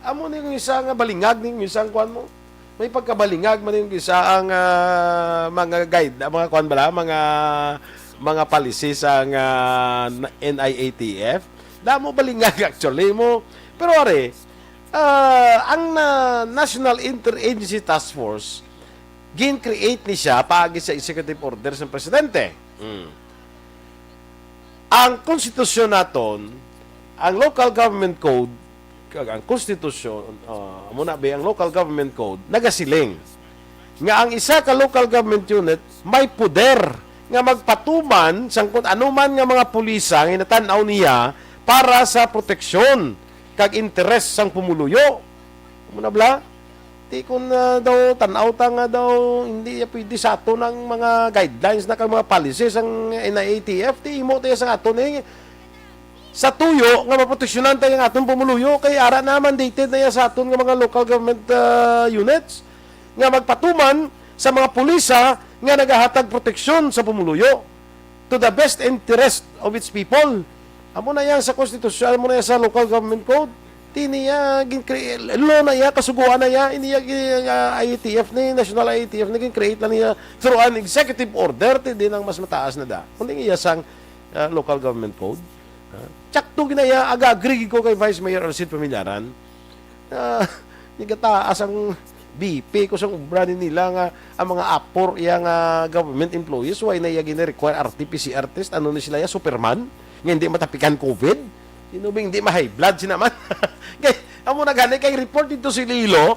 Amo ni yung isa nga balingag, ni yung isang kuan mo. May pagkabalingag man yung isa ang, ah, mga guide, ang mga kuan bala, mga, mga policy sang, ah, N I A T F. Damo balingag actually mo. Pero are, ah, ang na-, National Interagency Task Force, gin-create ni siya paagi sa executive order sa presidente. Mm. Ang konstitusyon naton, ang local government code, kag ang konstitusyon, ah, amo na ba, ang local government code nagasiling nga ang isa ka local government unit may poder nga magpatuman sang kun ano man nga mga pulisa nga inatan-aw niya para sa proteksyon kag interes sang pumuluyo. Amo na bala? Ti kun, ah, daw tan-aw ta nga daw hindi ya pwede sa aton ang mga guidelines na kag mga policies ang N I A T F, ti imo ta ya sa aton, eh, sa tuyo nga maproteksyonan ta ang aton pumuluyo, kay ara na mandated na ya sa aton nga mga local government, ah, units nga magpatuman sa mga pulisa nga nagahatag proteksyon sa pumuluyo to the best interest of its people. Amo na yang sa konstitusyon, amo na yang sa local government code. Ti niya gin-cre-, law na iya, kasugoan na iya, ini iya gi-, ah, I A T F ni, National I A T F ni, gin-create lang niya through an executive order, ti di nang mas mataas na da. Kundi iya sang, ah, local government code. Ah, tsakto ginaya, aga-agree ko kay Vice Mayor Arcid Pamilaran. Ah, nagataas ang B P ko sang obra ni nila nga ang mga apor iya nga government employees, why na iya gina-require R T P C R test? Ano ni sila ya, Superman? Nga hindi matapikan COVID? Sino bing hindi ma-high blood sina man? Kay, amo na gani, kay report dito si Lilo,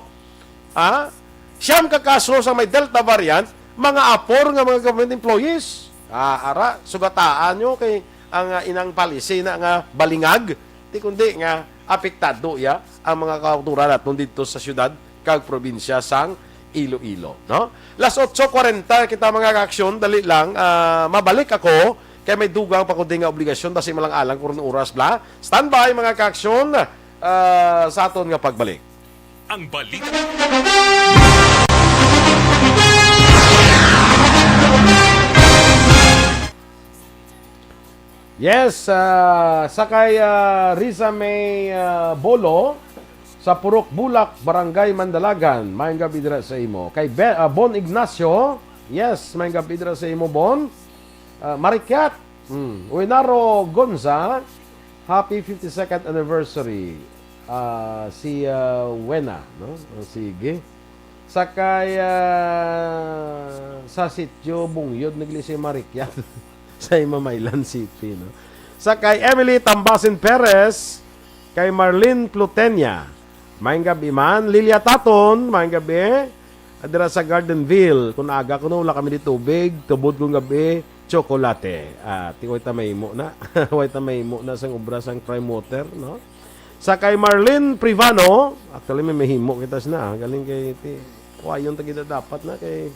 ha? Siyam ka kaso sa may Delta variant, mga apor nga mga government employees. Ah, ara, sugataan nyo kay ang, ah, inang policy na nga balingag, di kundi nga apektado iya ang mga kauturan naton dito sa siyudad kag probinsya sang Iloilo, no? Las otso kwarenta kita, mga kaaksyon, dali lang, ah, mabalik ako Kay may dugang pa kundi nga obligasyon, basi malang-alang kung oras bla. Standby, mga kaaksyon, ah, sa aton nga pagbalik. Ang balita. Yes, ah, sa kay, ah, Risa May, ah, Bolo, sa Purok Bulak, Barangay Mandalagan, maayong gabi dira sa imo. Kay Be-, ah, Bon Ignacio, yes, maayong gabi dira sa imo, Bon. Ah, Marikyat, mm, Wenaro Gonza, happy fifty-second anniversary. Ah, si, ah, Wena, no? Oh, sige. Sa kay, ah, sa sitio Bungyod, nagli si Marikyat sa Imamaylan City, no? Sa kay Emily Tambasin Perez, kay Marlene Plutenia, maayong gabi man. Lilia Taton, maayong gabi. Adira sa Gardenville, kung aga ko, no, wala kami di tubig, tubod kong gabi, tsokolate. Ah, ti, way ta mahimo na. Way ta mahimo na sang obra sang Prime Water, no? Sa kay Marlene Privano, actually, may mahimo kita sina, ah. Galing kay ti, kuwayon ta kita dapat na kay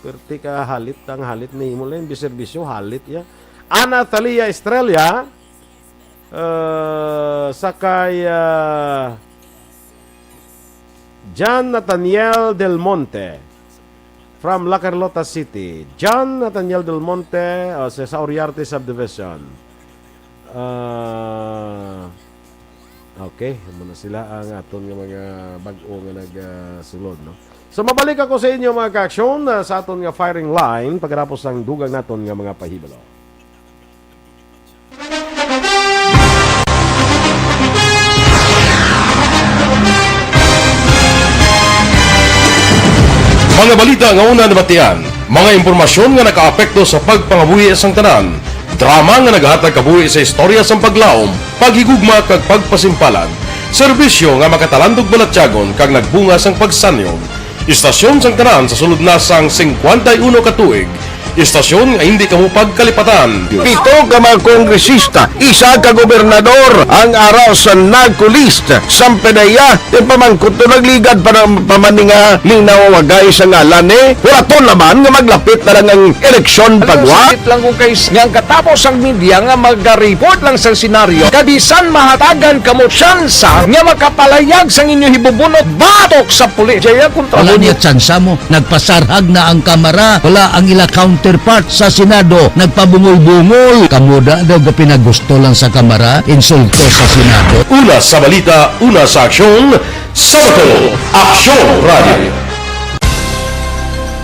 perti ka halit, ang halit nimo lang, biserbisyo, halit ya. Ana Thalia Estrella, ah, sa kay, ah, John Nathaniel Del Monte from La Carlota City. John Nathaniel Del Monte, ah, sa, sa Oriarte Subdivision. Ah, okay, amo na sila ang aton nga mga bag-o nga nagsulod, no? So, mabalik ako sa inyo, mga kaaksyon, ah, sa aton nga firing line, pagkatapos ang dugang naton nga mga pahibalo. Mga balita nga una nabatian, mga impormasyon nga nakaapekto sa pagpangabuhi sang tanan, drama nga nagahatag kabuhi sa istorya sang paglaom, paghigugma kag pagpasimpalan, serbisyo nga makatalandog balatyagon kag nagbunga sang pagsanyog. Istasyon sang tanan sa sulod na sang singkwenta y uno ka tuig. Istasyon nga hindi kamo pagkalipatan. Pito ka mga kongresista, isa ka gobernador ang ara sa NAGCO list. Sang P D E A, ipamangkot to nagligad pa ng pamaninga ning nawawagay sa ngalan ni. Wala to laman nga maglapit na lang ang eleksyon pagwa. Sakit lang kung kay s-, nga ang katapos ang media nga magareport lang sa senaryo, kabisan mahatagan kamo tsansa nga makapalayag sang inyo hibubunot batok sa pulis. Jaya kontra Wala mo. Niya tsansa mo. Nagpasarhag na ang Kamara. Wala ang ila counterpart sa Senado. Nagpabungol-bungol. Kamo da daw ga pinagusto lang sa Kamara. Insulto sa Senado. Una sa balita, una sa aksyon, sa Bacolod, Aksyon Radio.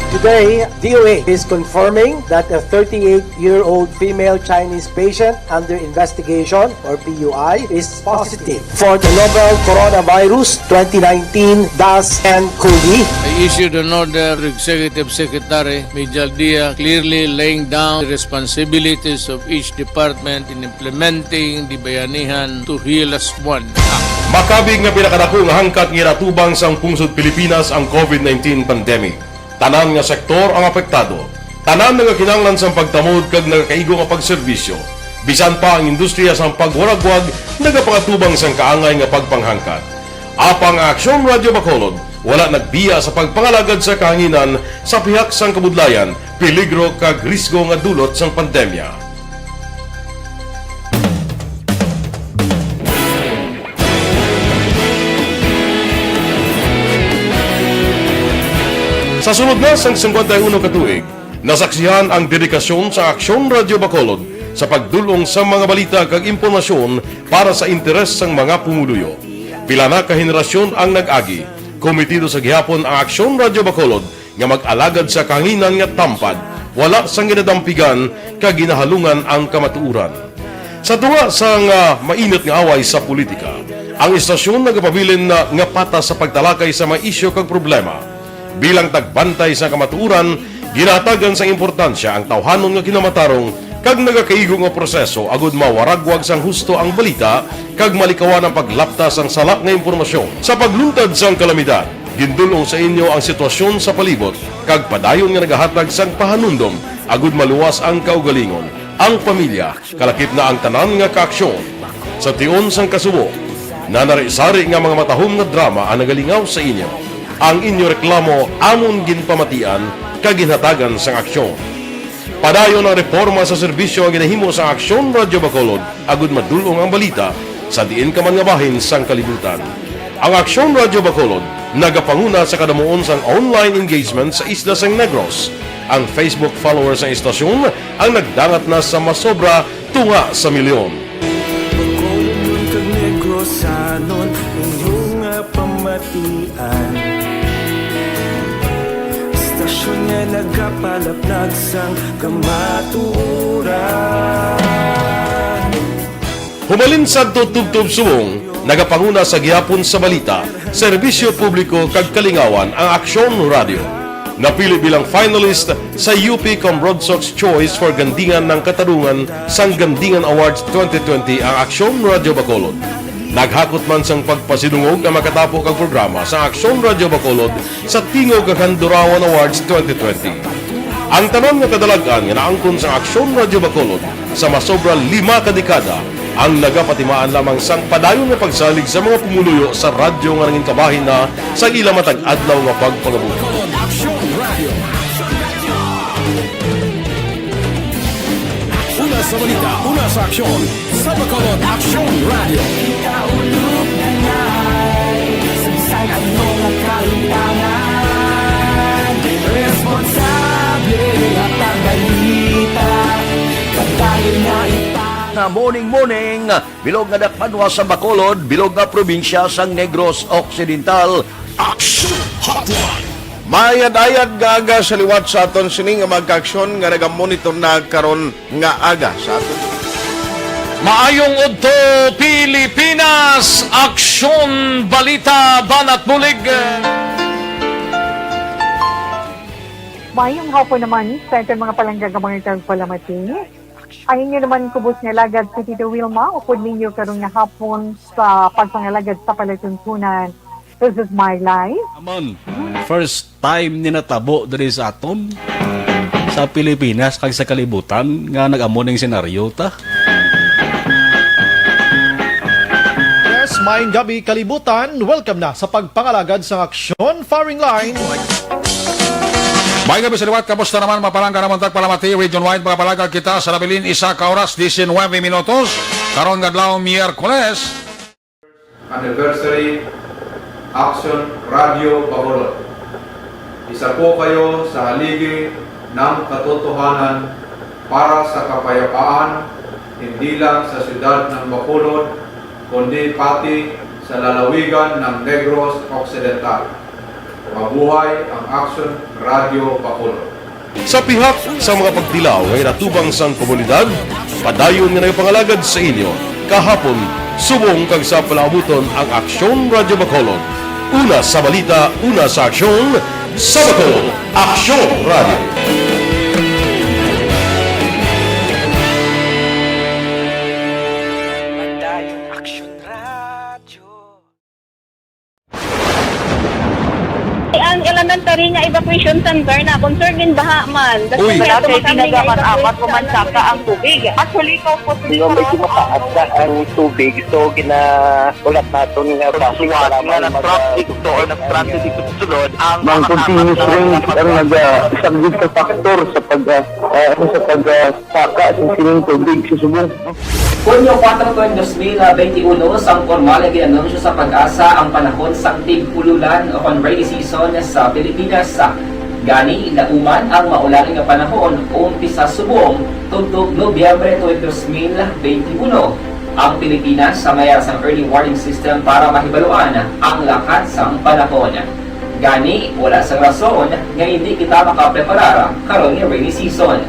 Today, D O A is confirming that a thirty-eight-year-old female Chinese patient under investigation, or P U I, is positive for the novel coronavirus twenty nineteen dash N COVID. I issued an order to Executive Secretary Major Dia, clearly laying down the responsibilities of each department in implementing the Bayanihan to Heal Us One Act. Makabig nga pinakadako nga hangkat nga ginatubang sang pungsod Pilipinas ang COVID nineteen pandemic. Tanan nga sektor ang apektado. Tanan nagakinahanglan sang pagtamod kag nagakaigo nga pagserbisyo. Bisan pa ang industriya sang pagwaragwag nagapangatubang sang kaangay nga pagpanghangkat. Apang ang Aksyon Radyo Bacolod wala nagbiya sa pagpangalagad sa kahanginan sa pihak sang kabudlayan, peligro kag risgo nga dulot sang pandemya. Sa sulod na sang singkwenta y uno ka tuig, nasaksihan ang dedikasyon sa Aksyon Radyo Bacolod sa pagdul-ong sa mga balita kag impormasyon para sa interes sang mga pumuluyo. Pila na ka henerasyon ang nag-agi, kometido sa gihapon ang Aksyon Radyo Bacolod nga mag-alagad sa kahanginan nga tampad, wala sang ginadampigan kag ginahalungan ang kamatuoran. Sa tunga sang, ah, mainit nga away sa politika, ang istasyon nagapabilin na nga patas sa pagtalakay sa mga isyu kag problema. Bilang tagbantay sa kamatuoran, ginahatagan sang importansya ang tawhanon nga kinamatarong kag nagakaigo nga proseso agud mawaragwag sang husto ang balita kag malikawan ang paglapta sang sala nga impormasyon. Sa pagluntad sang kalamidad, gindul-ong sa inyo ang sitwasyon sa palibot kag padayon nga nagahatag sang pahanumdom agud maluwas ang kaugalingon, ang pamilya, kalakip na ang tanan nga kaaksyon. Sa tion sang kasubo, nanari-sari nga mga matahom nga drama ang nagalingaw sa inyo. Ang inyo reklamo amon ginpamatian kag ginhatagan sang aksyon. Padayon ang reporma sa serbisyo nga ginahimo sang Aksyon Radyo Bacolod, agud madul-ong ang balita sa diin ka man nga bahin sang kalibutan. Ang Aksyon Radyo Bacolod nagapanguna sa kadamuon sang online engagement sa isla sang Negros. Ang Facebook followers sang istasyon ang nagdangat na sa masobra tunga sa milyon. Bacolod kag Negrosanon, inyo nga pamatian. Istasyon nga nagapalaplag sang kamatuoran. Humalin sadto tubtob subong, nagapanguna sa gihapon sa balita, serbisyo publiko kag kalingawan ang Aksyon Radyo. Napili bilang finalist sa U P Comrod Sox Choice for Gandingan ng Katarungan sang Gandingan Awards twenty twenty ang Aksyon Radyo Bacolod. Naghakot man sang pagpasidungog nga makatapo kag programa sa Aksyon Radyo Bacolod sa Tingog kag Handurawan Awards twenty twenty. Ang tanan nga kadalag-an nga naangkon sang Aksyon Radyo Bacolod sa masobra lima ka dekada ang nagapatimaan lamang sang padayon nga pagsalig sa mga pumuluyo sa radyo nga nangin kabahin na sang ila matag adlaw nga pagpangabuhi. Aksyon Radio. Una sa balita, una sa aksyon, sa Bacolod Aksyon Radio. Kita ulog na nai, sagsag ang mga kalimtangan. Responsable at ang balita, pagdayon na ipang- Nga morning, morning, bilog nga dakbanwa sa Bacolod, bilog nga probinsya sang Negros Occidental. Action Hotline. Maayad-ayad nga aga sa liwat sa aton sini nga mga kaaksyon nga nagamonitor na karon nga aga sa aton. Maayong udto, Pilipinas! Aksyon, balita, banat bulig. Maayong hapon naman sa aton mga palangga nga mga tagpalamati. Ang inyo naman kubos nga alagad si Tito Wilma, upod ninyo karon nga hapon sa pagpangalagad sa palatuntunan. This is my life. Amon, first time ni natabo diri sa aton, sa Pilipinas kag sa kalibutan nga nag-amo ning senaryo ta. Yes, maayong gabi kalibutan. Welcome na sa pagpangalagad sang aksyon firing line. Maayong gabi sa liwat. Kamusta naman, mapalangga naman tagpalamati region-wide, mga palangga, kita sa nabilin isa ka oras, diecinuebe minutos. Karon nga adlaw, Miyerkules. Anniversary Action Radio Bacolod. Isa po kayo sa haligi ng katotohanan para sa kapayapaan, hindi lang sa siyudad ng Bacolod, kundi pati sa lalawigan ng Negros Occidental. Mabuhay ang Action Radio Bacolod. Sa pihak sa mga pagtilaw nga ginatubang sang komunidad, padayon nga nagapangalagad sa inyo kahapon, subong kag sa palaabuton ang Aksyon Radyo Bacolod. Una sa balita, una sa aksyon, sa Bacolod, Aksyon Radyo. Padayon Aksyon Radyo. Ang elementary nga evacuation center na concern gin baha man. Uy. Wala kay tinaga man, amat ko man saka ang tubig. Actually, ikaw po, di ba, medyo mataas na ang tubig, so ginaulat naton nga suwat nga nag-transit to or nag-transit dito sa sulod ang mga continuous rain ang nag-, ah, isang sa factor sa pag, ah, ah, ano, sa pag, ah, saka sa sining tubig sa subong. Hunyo kuwatro, tuig dos mil benti uno, sang pormal nga gin-anunsyo sa PAGASA ang panahon sang tig-ululan o kon rainy season sa Pilipinas. Gani, nauman ang maulan nga panahon, umpisa subong tubtob Nobyembre tuig dos mil benti uno. Ang Pilipinas may ara sang early warning system para mahibaluan ang lakat sang panahon. Gani, wala sang rason nga indi kita makapreparar karon nga rainy season.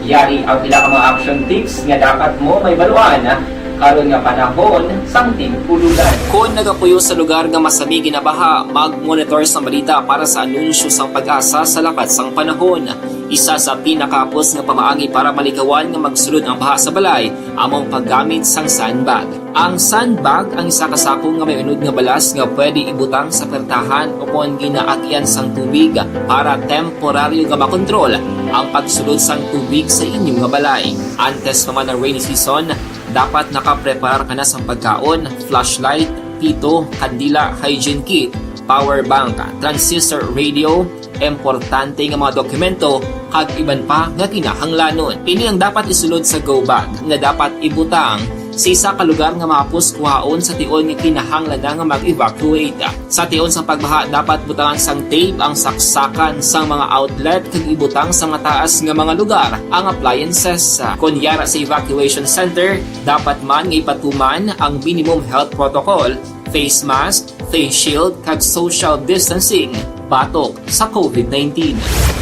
Yari ang pila ka mga action tips nga dapat mo mahibaluan karon nga panahon sang tig-ululan. Kon nagapuyo sa lugar nga masami ginabaha, mag-monitor sang balita para sa anunsyo sang PAGASA sa lakat sang panahon. Isa sa pinakahapos nga pamaagi para malikawan nga magsulod ang baha sa balay amo ang paggamit sang sandbag. Ang sandbag ang isa ka sako nga may unod nga balas nga pwede ibutang sa pertahan o kon ginaagian sang tubig para temporaryo nga makontrol ang pagsulod sang tubig sa inyo nga balay. Antes pa man ang rainy season, dapat nakapreparar ka na sang pagkaon, flashlight, pito, kandila, hygiene kit, power bank, transistor radio, importante nga mga dokumento, kag iban pa nga kinahanglanon. Ini ang dapat isulod sa go bag nga dapat ibutang sa isa ka lugar nga mahapos kuhaon sa tion nga kinahanglan na nga mag-evacuate. Sa tion sang pagbaha, dapat butangan sang tape ang saksakan sang mga outlet kag ibutang sa mataas nga mga lugar ang appliances. Kon yara sa evacuation center, dapat man nga ipatuman ang minimum health protocol, face mask, face shield, kag social distancing batok sa COVID nineteen.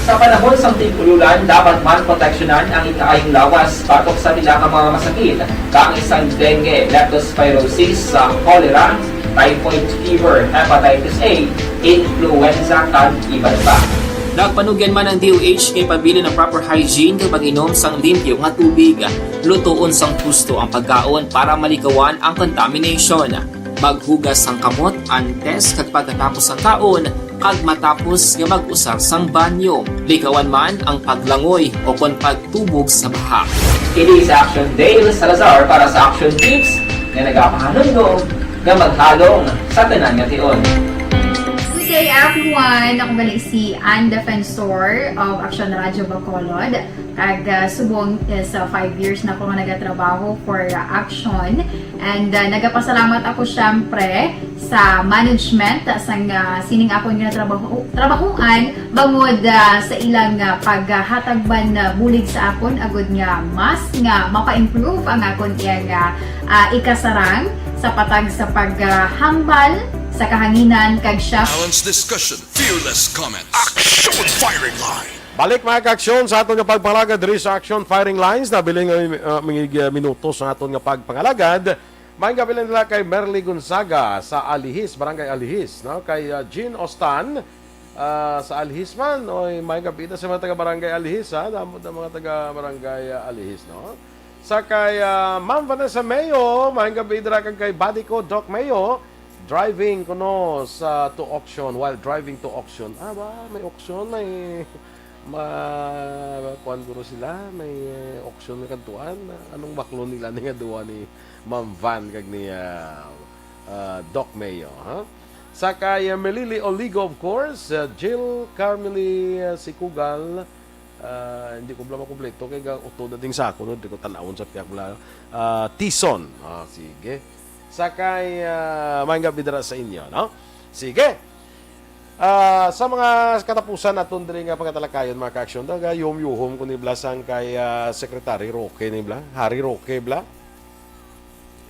Sa panahon sang tig-ulan, dapat man proteksyonan ang ikaayong lawas batok sa pila ka mga masakit, kaangay sang dengue, leptospirosis, sa cholera, typhoid fever, hepatitis A, influenza, kag iban pa. Nagpanugyan man ang D O H nga ipabilin ang proper hygiene kag pag-inom sang limpyo nga tubig. Lutoon sang husto ang pagkaon para malikawan ang contamination. Maghugas sang kamot antes kag pagkatapos sang kaon, kag matapos nga mag-usar sang banyo. Likawan man ang paglangoy o kon pagtubog sa baha. Kini si Action Dale Salazar para sa Action Tips nga nagapahanumdom nga maghalong sa tanan nga tion. Good day, everyone. Ako gali si Ann Defensor of Action Radio Bacolod. Kag, ah, subong is, ah, five years na ko nga nagatrabaho for, ah, Action. And, ah, nagapasalamat ako, syempre, sa management, ah, sang, ah, sining akon nga trabaho, trabahoan, bangod, ah, sa ilang, ah, paghatag man, ah, bulig sa akon, agud nga mas nga mapa-improve ang akon iyang, ah, ah, ikasarang sa patag sa paghambal sa kahanginan kag siya. Balanced discussion, fearless comments. Action Firing Line. Balik, mga ka-aksyon, sa aton nga pagpangalagad diri sa Action Firing Lines. Nabilin nga, uh, mga, uh, minuto sa aton nga pagpangalagad. Maayong gabi lang nila kay Merly Gonzaga sa Alihis, Barangay Alihis, no? Kay, uh, Jean Ostan, uh, sa Alihis man. Oy, maayong gabi na sa mga taga Barangay Alihis, ha? Damo na mga taga Barangay, uh, Alihis, no? Sa kay, uh, Ma'am Vanessa Mayo, maayong gabi dira kag kay Buddy ko, Doc Mayo, driving kuno sa to auction, while driving to auction. Ah, ba, may auction, may ma-, kuwan guro sila, may, eh, auction nga kadtuan. Anong baklon nila ni nga duwa ni Ma'am Van kag ni, ah, ah, Doc Mayo, ha? Sa kay, ah, Melili Oligo, of course, ah, Jill Carmely, ah, Sikugal, ah, hindi ko bala makumpleto kay ga-, uto na ding sa ako, no? Di ko tanawon sa piyak bala. Ah, Tison. Ah, sige. Sa kay, ah, maayong gabi dira sa inyo, no? Sige. Ah, sa mga katapusan naton diri nga pangatalakayon, mga ka-aksyon, taga yuhom-yuhom ko ni bala sang kay, ah, Secretary Roque ni bala, Harry Roque bala,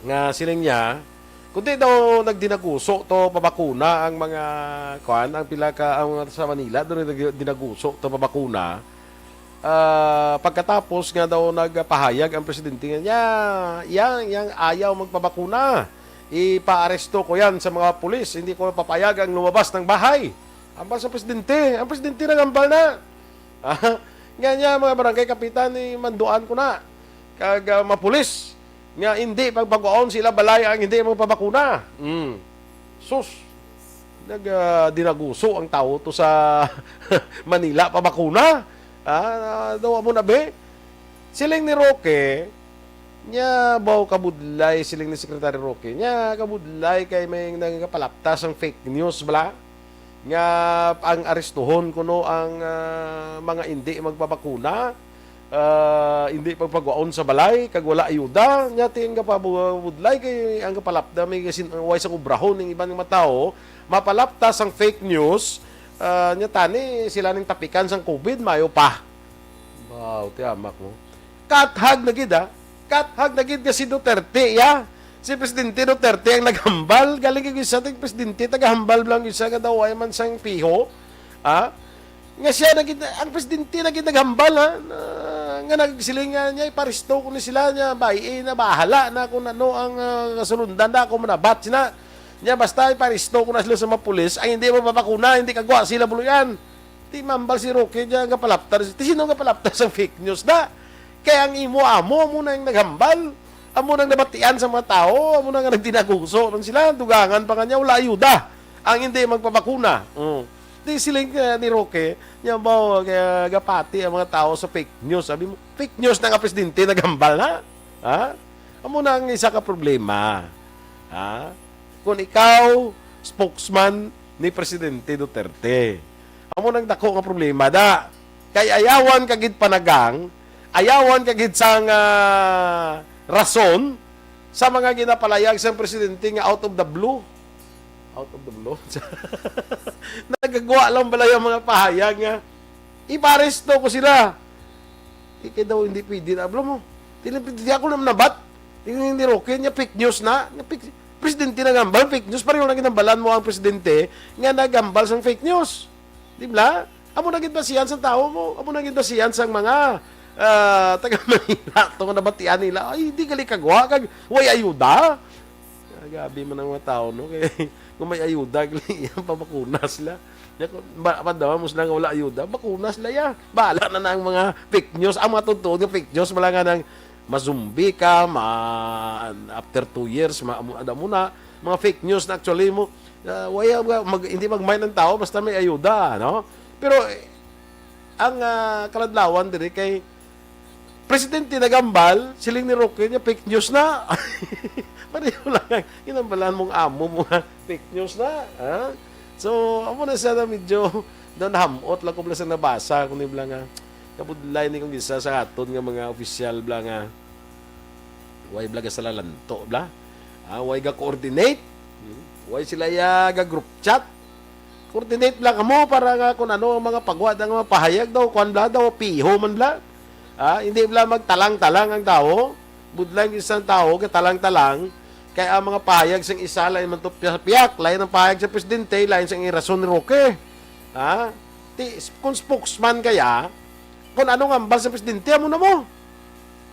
nga siling niya, kundi daw nagdinaguso to pabakuna ang mga, kuan, ang pila ka, ang mga sa Manila, daw nagdinaguso to pabakuna. Ah, pagkatapos nga daw nagpahayag ang presidente nga, "Ya, yang, yang ayaw magpabakuna, ipaaresto ko yan sa mga pulis. Hindi ko papayag ang lumabas ng bahay." Hambal sa presidente. Ang presidente naghambal na. Ah, nga niya, mga barangay kapitan, ni manduan ko na kag, ah, mapulis nga hindi pagpagwaon sila balay ang hindi magpabakuna. Mm. Sus, nag, ah, dinaguso ang tawo to sa Manila pabakuna. Ah, daw amo na, be. Siling ni Roque, niya baw kabudlay, siling ni Secretary Roque, niya kabudlay kay may nagapalaptas ang fake news bala nga ang arestuhon kuno ang, ah, mga indi magpabakuna, ah, indi pagpagwaon sa balay kag wala ayuda. Niya ting gapabudlay kay ang gapalapda may sin-, way sang obrahon ning iban nga mga tawo, mapalaptas ang fake news, ah, niya tani sila ning tapikan sang COVID, mayo pa. Wow, ti amak mo. Kathag na gid, ah. Kathag na gid nga si Duterte, ya. Si Presidente Duterte ang naghambal. Galing kay isa ting presidente, tagahambal lang isa nga daw ay man sang piho. Ah? Nga siya na gid, ang presidente na gid naghambal, ha? Na, nga nagsiling nga niya, "Iparisto ko ni sila niya, bay, eh, na bahala na kung ano ang, ah, kasulundan na ako manabat sina. Niya basta iparisto ko na sila sa mga pulis, ang hindi mapapakuna, hindi kagwa sila buluyan." Ti mambal si Roque niya nga palaptar. Ti sino nga palaptar sa fake news na? Kay ang imo amo, amo na ang naghambal. Amo nang nabatian sa mga tao, amo na nga nagdinaguso man sila, dugangan pa nga niya, wala ayuda. Ang hindi magpabakuna. Mm. Di siling, eh, ni Roque, niya ba, eh, gapati ang mga tao sa fake news. Sabi mo, fake news na nga presidente naghambal na? Ha? Amo na ang isa ka problema. Ha? Kung ikaw, spokesman ni Presidente Duterte. Amo nang dako nga problema, da. Kay ayawan ka gid panagang, ayawan ka gid sang, ah, rason sa mga ginapalayag sang presidente nga out of the blue. Out of the blue? Nagagwa lang bala yung mga pahayag nga, "Iparesto ko sila." Di kay daw hindi pwede na, bro mo. Di, di ako naman nabat. Di, hindi Roque, niya fake news na. Niya fake, presidente nagambal, fake news. Pareho na ginambalan mo ang presidente nga nagambal sang fake news. Di ba? Amo na gid basihan sa tao mo. Amo na gid basihan sang mga, ah, taga Manila. Ito nga nabatian nila. Ay, hindi gali kagwa. Kag, way ayuda. Ah, grabe man ang mga tao, no? Kay, kung may ayuda, gali, yan, pabakuna sila. Yan, kung ba, ba daw, mo sila nga wala ayuda, bakuna sila, ya. Bahala na na ang mga fake news. Ang mga totoo nga fake news, wala nga nang mazumbi ka, ma, after two years, ma, amo, ano mo na, mga fake news na actually mo, ah, wala, wala, mag, hindi mag-mind ang tao, basta may ayuda, no? Pero, eh, ang, ah, kaladlawan diri kay Presidente nagambal, siling ni Roque niya, fake news na. Pareho lang, ginambalan mong amo mo nga, fake news na, ha? So, amo na siya na medyo daw nahamot lang ko bala sa nabasa, kung di bala nga, kabudlay ni kung isa sa aton nga mga opisyal bala nga, way bala ga salalanto bala? Ah, way ga coordinate? Hmm? Way sila ya ga group chat? Coordinate lang kamo para nga kung ano ang mga pagwa nga mga pahayag daw, kuwan bala daw, piho man bala. Ah, hindi bala magtalang-talang ang tawo. Budlay ang isang tawo, katalang-talang. Kay ang mga pahayag sang isa, lain man to piyak-piyak, lain ang pahayag sa presidente, lain sang irason ni Roque. Ha? Ti, kung spokesman kaya, kung ano nga ambal sa presidente, amo na mo.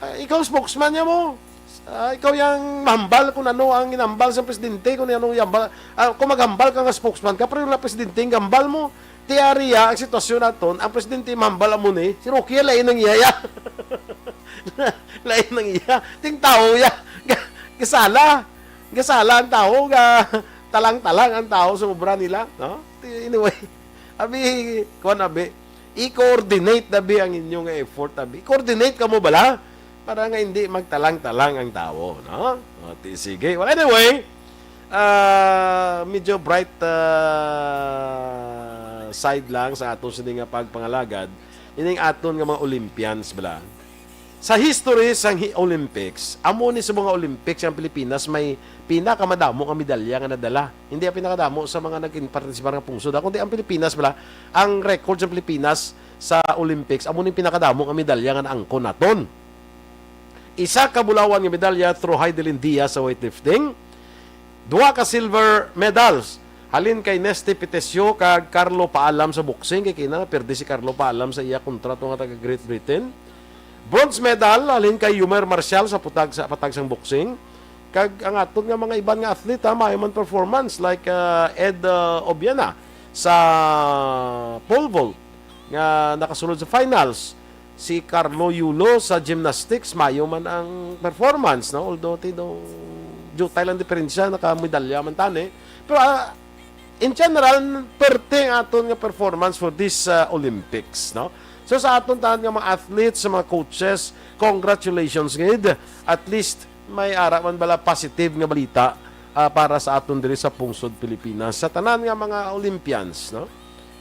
Ah, ikaw spokesman niya mo. Ah, ikaw yang mahambal kung ano ang inambal sa presidente, kung ano yung hambal. Ah, kung maghambal ka nga spokesman ka, pero yung presidente ang hambal mo. Ti ari ya ang sitwasyon naton, ang presidente mahambal amo ni, si Roque, lain ang iya, ya. Lain ang iya. Ting tawo ya. Ga-, gasala. Gasala ang tawo, ga-, talang-talang ang tawo sa obra nila, no? Ti, anyway, abi, kuwan, abi, i-coordinate, abi, ang inyo nga effort, abi. Coordinate kamo bala para nga hindi magtalang-talang ang tawo, no? O, ti, sige. Well, anyway, ah, medyo bright, ah, side lang sa aton sini nga pagpangalagad, ining aton nga mga Olympians bala. Sa history sang hi-, Olympics, amo ni sa mga Olympics ang Pilipinas may pinakamadamo nga medalya nga nadala. Hindi ang pinakadamo sa mga nagpartisipar nga pungsod, ha, kundi ang Pilipinas bala, ang record sa Pilipinas sa Olympics, amo ni pinakadamo nga medalya nga naangkon naton. Isa ka bulawan nga medalya through Heidelin Diaz sa weightlifting. Duha ka silver medals halin kay Nesty Pitesio kag Carlo Paalam sa boxing, kay kina na perdi si Carlo Paalam sa iya kontrato nga taga Great Britain. Bronze medal halin kay Yumer Marcial sa putag, sa patag sang boxing. Kag ang aton nga mga iban nga athlete, ha, maayo man performance like, ah, Ed, ah, Obiana sa pole vault nga nakasulod sa finals. Si Carlo Yulo sa gymnastics, maayo man ang performance, no? Although, ti, daw, jutay lang diferensya, nakamedalya man tani. Pero, ah, in general, perte ang aton nga performance for this, ah, Olympics, no? So, sa aton tanan nga mga athletes, sa mga coaches, congratulations gid. At least, may ara man bala positive nga balita, ah, para sa aton diri sa pungsod Pilipinas. Sa tanan nga mga Olympians, no?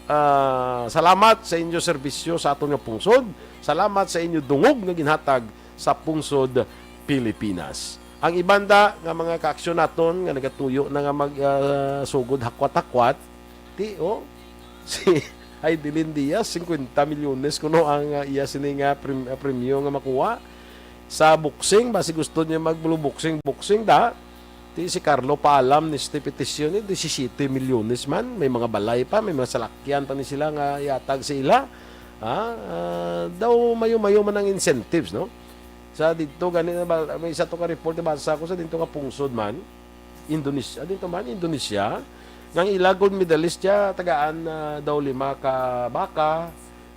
Ah, salamat sa inyo serbisyo sa aton nga pungsod. Salamat sa inyo dungog nga ginhatag sa pungsod Pilipinas. Ang iban da nga mga kaaksyon naton nga nagatuyo na nga mag, ah, sugod hakwat-hakwat, ti, oh, si Heidelin Diaz, cincuenta milyones kuno ang, ah, iya sini nga prem-, ah, premyo nga makuha. Sa boxing, basi gusto niya mag-blue boxing, boxing da. Ti si Carlo Paalam ni Steve Petition, eh, disisiyete milyones man. May mga balay pa, may mga salakyan pa ni sila nga iatag sa ila. Ah, ah, daw mayo-mayo man ang incentives, no? Sa dito, gani na ba, may isa to ka report, nabasa ko sa dito nga pungsod man, Indonesia, dito man, Indonesia, nga ang ila gold medalist siya, tagaan na daw lima ka baka,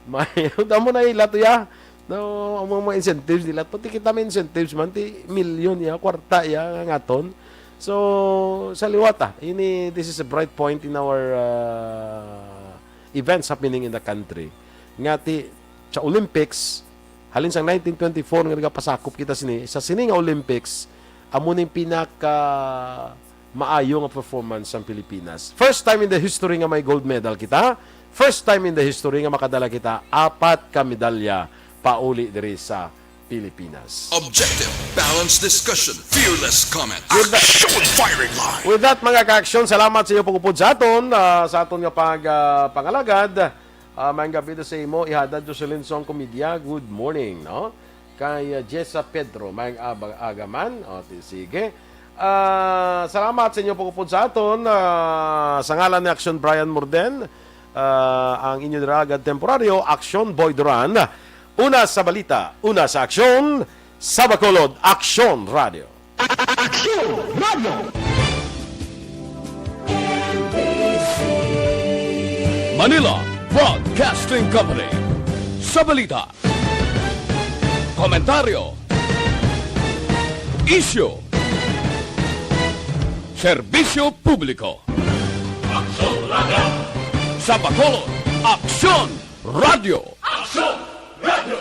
may, damo na ila to ya. No, ang mga, mga incentives nila, pati kita may incentives man, ti milyon ya, kwarta ya, nga aton. So, sa liwat, ah, ini, this is a bright point in our, uh, events happening in the country. Nga ti, sa Olympics, halin sang nineteen twenty-four nga nagapasakop kita sini, sa sini nga Olympics, amo ning pinaka maayo nga performance sang Pilipinas. First time in the history nga may gold medal kita. First time in the history nga makadala kita apat ka medalya pauli diri sa Pilipinas. Objective, balanced discussion, fearless comment. With that, Action firing line. With that, mga ka-aksyon, salamat sa iyo pagupod sa aton, ah, sa aton nga pag, ah, pangalagad. Ah, maayong gabi sa imo, Ihadad Jocelyn Song Comedia. Good morning, no? Kay, ah, Jessa Pedro, maayong aga man. O, ti-, sige. Ah, salamat sa inyo pagupod sa aton. Ah, sa ngalan ni Aksyon Brian Morden, ah, ang inyo diragad temporaryo, Aksyon Boy Duran. Una sa balita, una sa aksyon, sa Bacolod, Aksyon Radio. Aksyon Radio. Manila Broadcasting Company. Sa balita, komentaryo, isyu, serbisyo publiko. Aksyon Radio. Sa Bacolod, Aksyon Radio. Aksyon Radio.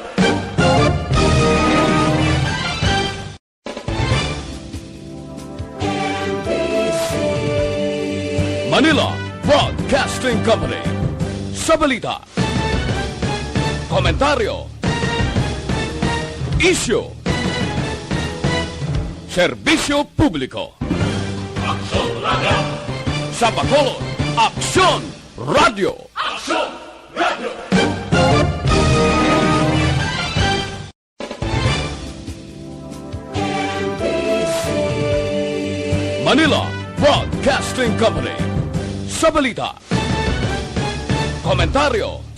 Manila Broadcasting Company. Sa balita, komentaryo, isyu, serbisyo publiko. Aksyon Radio. Sa Bacolod, Aksyon Radio. Aksyon Radio. Manila Broadcasting Company. Sa balita, komentaryo,